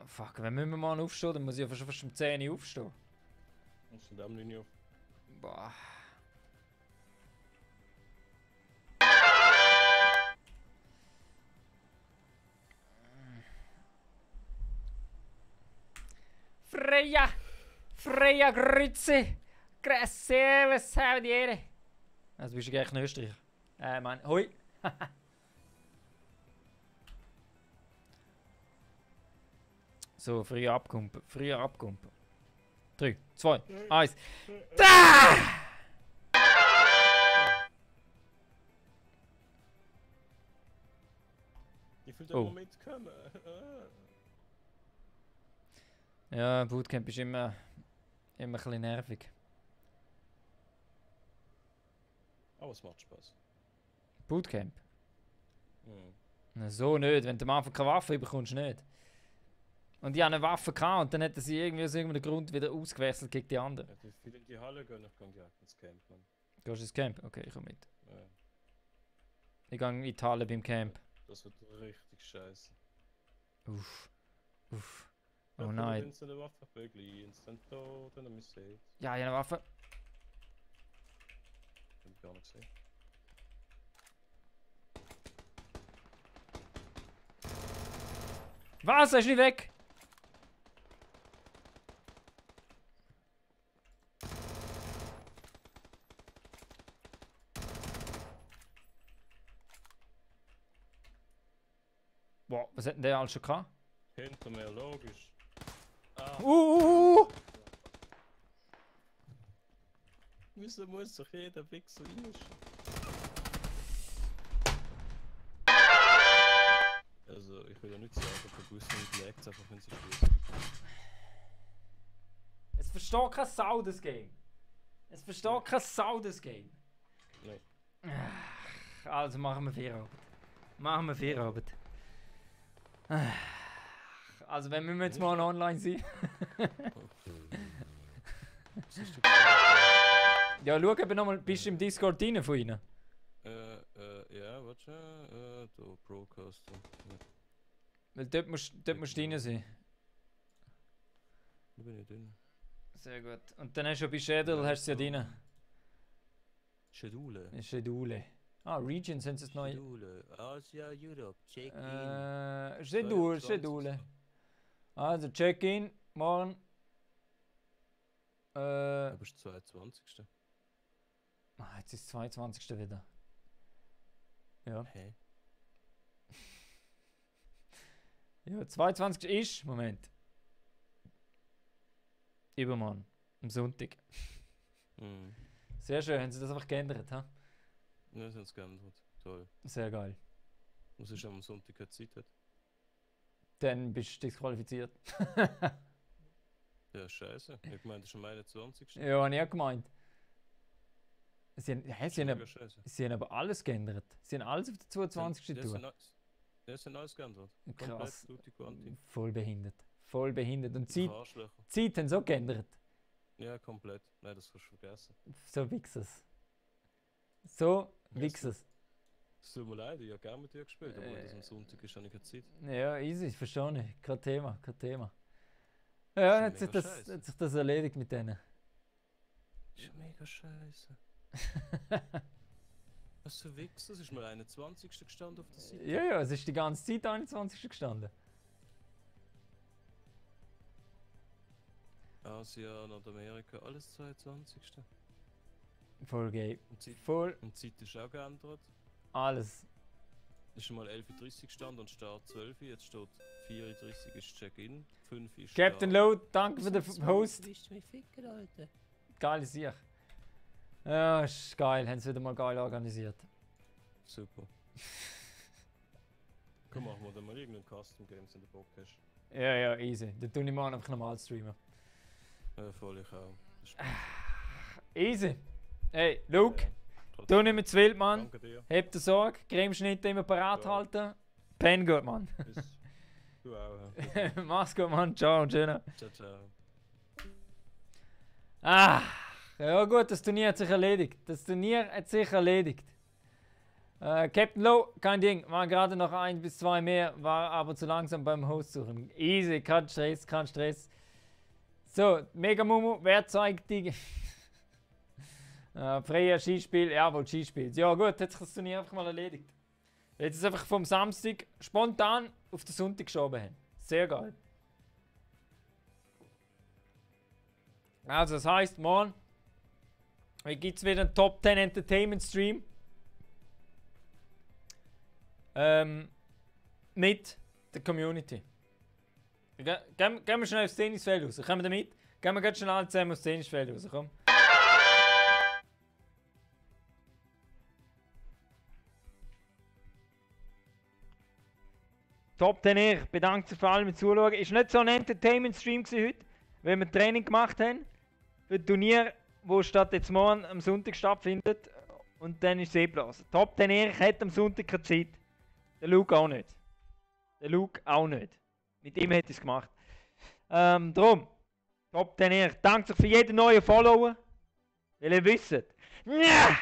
Fuck, wenn wir mal aufstehen, dann muss ich ja fast um 10 Uhr aufstehen. Musst du dem nicht auf? Boah. Freya! Freya Grütze! Grazie, was haben die Ehre? Also bist du gleich in Österreich. Mann, hoi! So, früher abkumpen, früher abkumpen. 3, 2, 1. Da! Ich will da mal mitkommen. Ja, Bootcamp ist immer ein bisschen nervig. Aber es macht Spaß. Bootcamp? Mhm. Na, so nicht, wenn du am Anfang keine Waffe bekommst, nicht. Und ich hatte eine Waffe gehabt und dann hat er sie irgendwie aus irgendeinem Grund wieder ausgewechselt gegen die anderen. Ja, die viele in die Halle gehen, ich gehe direkt ins Camp, Mann. Gehst du ins Camp? Okay, ich komme mit. Ja, Ich gehe in die Halle beim Camp. das wird richtig scheiße. Uff. Uff. Ja, Oh nein. Instant eine Waffe, Bögli, instant tot, dann haben wir safe. Ja, ich habe eine Waffe. Hab ich gar nicht gesehen. Was? Er ist nicht weg! Boah, was hat denn der alles schon gehabt? Hinter mir, logisch. Ah, wieso muss doch jeder Wichser reinschauen? Also, ich will ja nicht sagen, der Bus nicht legt, einfach wenn sie schießen. Es versteht kein Sau, das Game. Es versteht kein Sau, das Game. Nein. Also machen wir Feierabend. Machen wir Feierabend. Also wenn wir jetzt mal online sind. Was ist Ja, schau eben nochmal, bist du im Discord rein von ihnen? ja, warte, da, Broadcaster. Ja, Weil dort musst du rein sein. da bin ich drin. Sehr gut. Und dann hast du ja bei Schädel, hast du ja drin. Schedule. Schedule. Ah, Regions haben sie es neu. Schedule. Asia, Europe, Check-in. Schedule, 22. Schedule. Also Check-in, morgen. Du bist 22. Jetzt ist 22. wieder. Ja. Hä? Ja, 22. ist. Moment. Übermorgen. Am Sonntag. Mhm. Sehr schön, haben sie das einfach geändert, ha? Ja, das haben sie geändert. Toll. Sehr geil. Was ist am Sonntag keine Zeit hat? Dann bist du disqualifiziert. Ja, scheiße. Ich meine, das ist am 21. Ja, habe ich auch gemeint. Sie haben, Mega scheiße. sie haben aber alles geändert. Sie haben alles auf den 22. tun. Das sind alles geändert. Krass. Komplett Tutti Quanti. Voll behindert. Voll behindert. Und Zeit, Arschlöcher. Zeit haben sie auch geändert. Ja, komplett. Nein, das kannst du vergessen. So Wichsers. So Ja, Wichsers. Es tut mir leid, ich habe gerne mit dir gespielt, aber wenn das am Sonntag ist, habe ich keine Zeit. Ja, easy, verstehe ich. Kein Thema, kein Thema. Ja, Das ist hat sich das erledigt mit denen. Ist ja mega scheiße. Was für Wichser? Das ist mal 21. gestanden auf der Seite. Ja, es ist die ganze Zeit 21. gestanden. Asien, Nordamerika, alles 22. Voll geil. Und die Voll Zeit ist auch geändert. alles. Ist schon mal 11:30 Uhr gestanden und Start 12 Uhr. Jetzt steht 4:30 Uhr ist Check-in, 5 Uhr ist Captain Start. Low, danke für den Host. Willst du mich ficken, Alter? Geile Sicht. Ja, ist geil. Haben sie wieder mal geil organisiert. Super. Komm, machen wir dann mal irgendeinen Custom Games in der Bock hast. Ja, easy. Dann tue ich morgen einfach normal streamen. Voll ich auch. Das ist Easy. Hey, Luke, trotzdem. du nicht mehr zu wild, Mann. Danke dir. Habt die Sorge, Cremeschnitte immer parat Ja. halten. Pen gut, Mann. Bis- Du auch. Ja. Mach's gut, Mann. Ciao und schöner. Ciao, ciao. Ah, ja gut, das Turnier hat sich erledigt. Captain Low, kein Ding. War gerade noch 1 bis 2 mehr, war aber zu langsam beim Host suchen. Easy, kein Stress, kein Stress. So, Mega Mumu, wer zeigt die... Freya Skispiel, jawohl, Skispiel. Ja gut, hat sich das Turnier einfach mal erledigt. Jetzt ist einfach vom Samstag spontan auf den Sonntag geschoben haben. Sehr geil. Also das heisst, morgen gibt es wieder einen Top 10 Entertainment Stream. Mit der Community. Gehen wir schnell aufs Tennisfeld raus. Kommen wir damit? Gehen wir ganz schnell alle zusammen aufs Tennisfeld raus. Komm. Top 10 ich bedanke mich für alle mit Zuschauen. Ist nicht so ein Entertainment-Stream heute, weil wir Training gemacht haben. Für das Turnier, wo statt jetzt morgen am Sonntag stattfindet. Und dann ist es eh blasen. Top 10 ich hat am Sonntag keine Zeit. Der Luke auch nicht. Mit ihm hätte ich es gemacht. Drum, Top 10 ich. Danke euch für jeden neuen Follower. Weil ihr wisst, ja,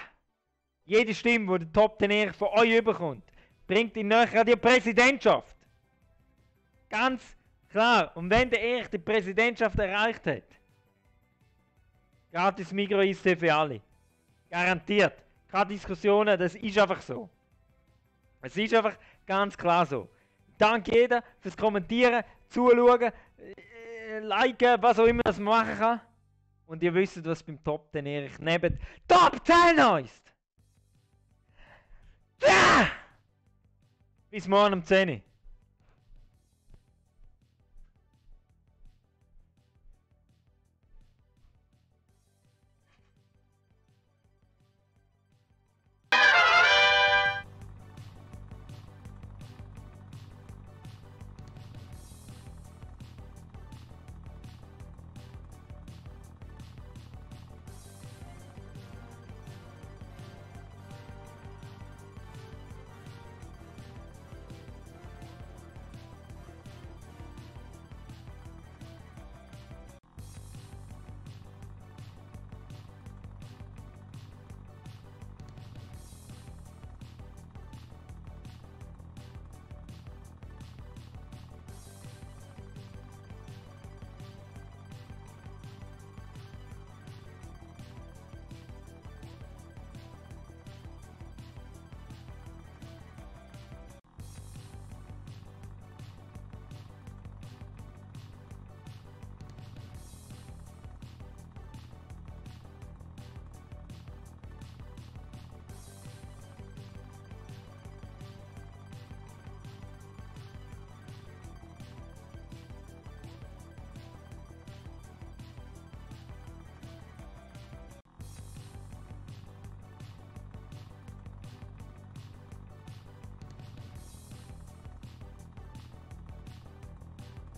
jede Stimme, die der Top 10 ich von euch überkommt, bringt ihn näher an die Präsidentschaft. Ganz klar. Und wenn der Erich die Präsidentschaft erreicht hat, gratis Migros für alle. Garantiert. Keine Diskussionen, das ist einfach so. Es ist einfach ganz klar so. Danke jeder fürs Kommentieren, Zuschauen, liken, was auch immer das man machen kann. Und ihr wisst, was beim Top 10 Erich neben Top 10 heißt. Ja! Bis morgen um 10 Uhr.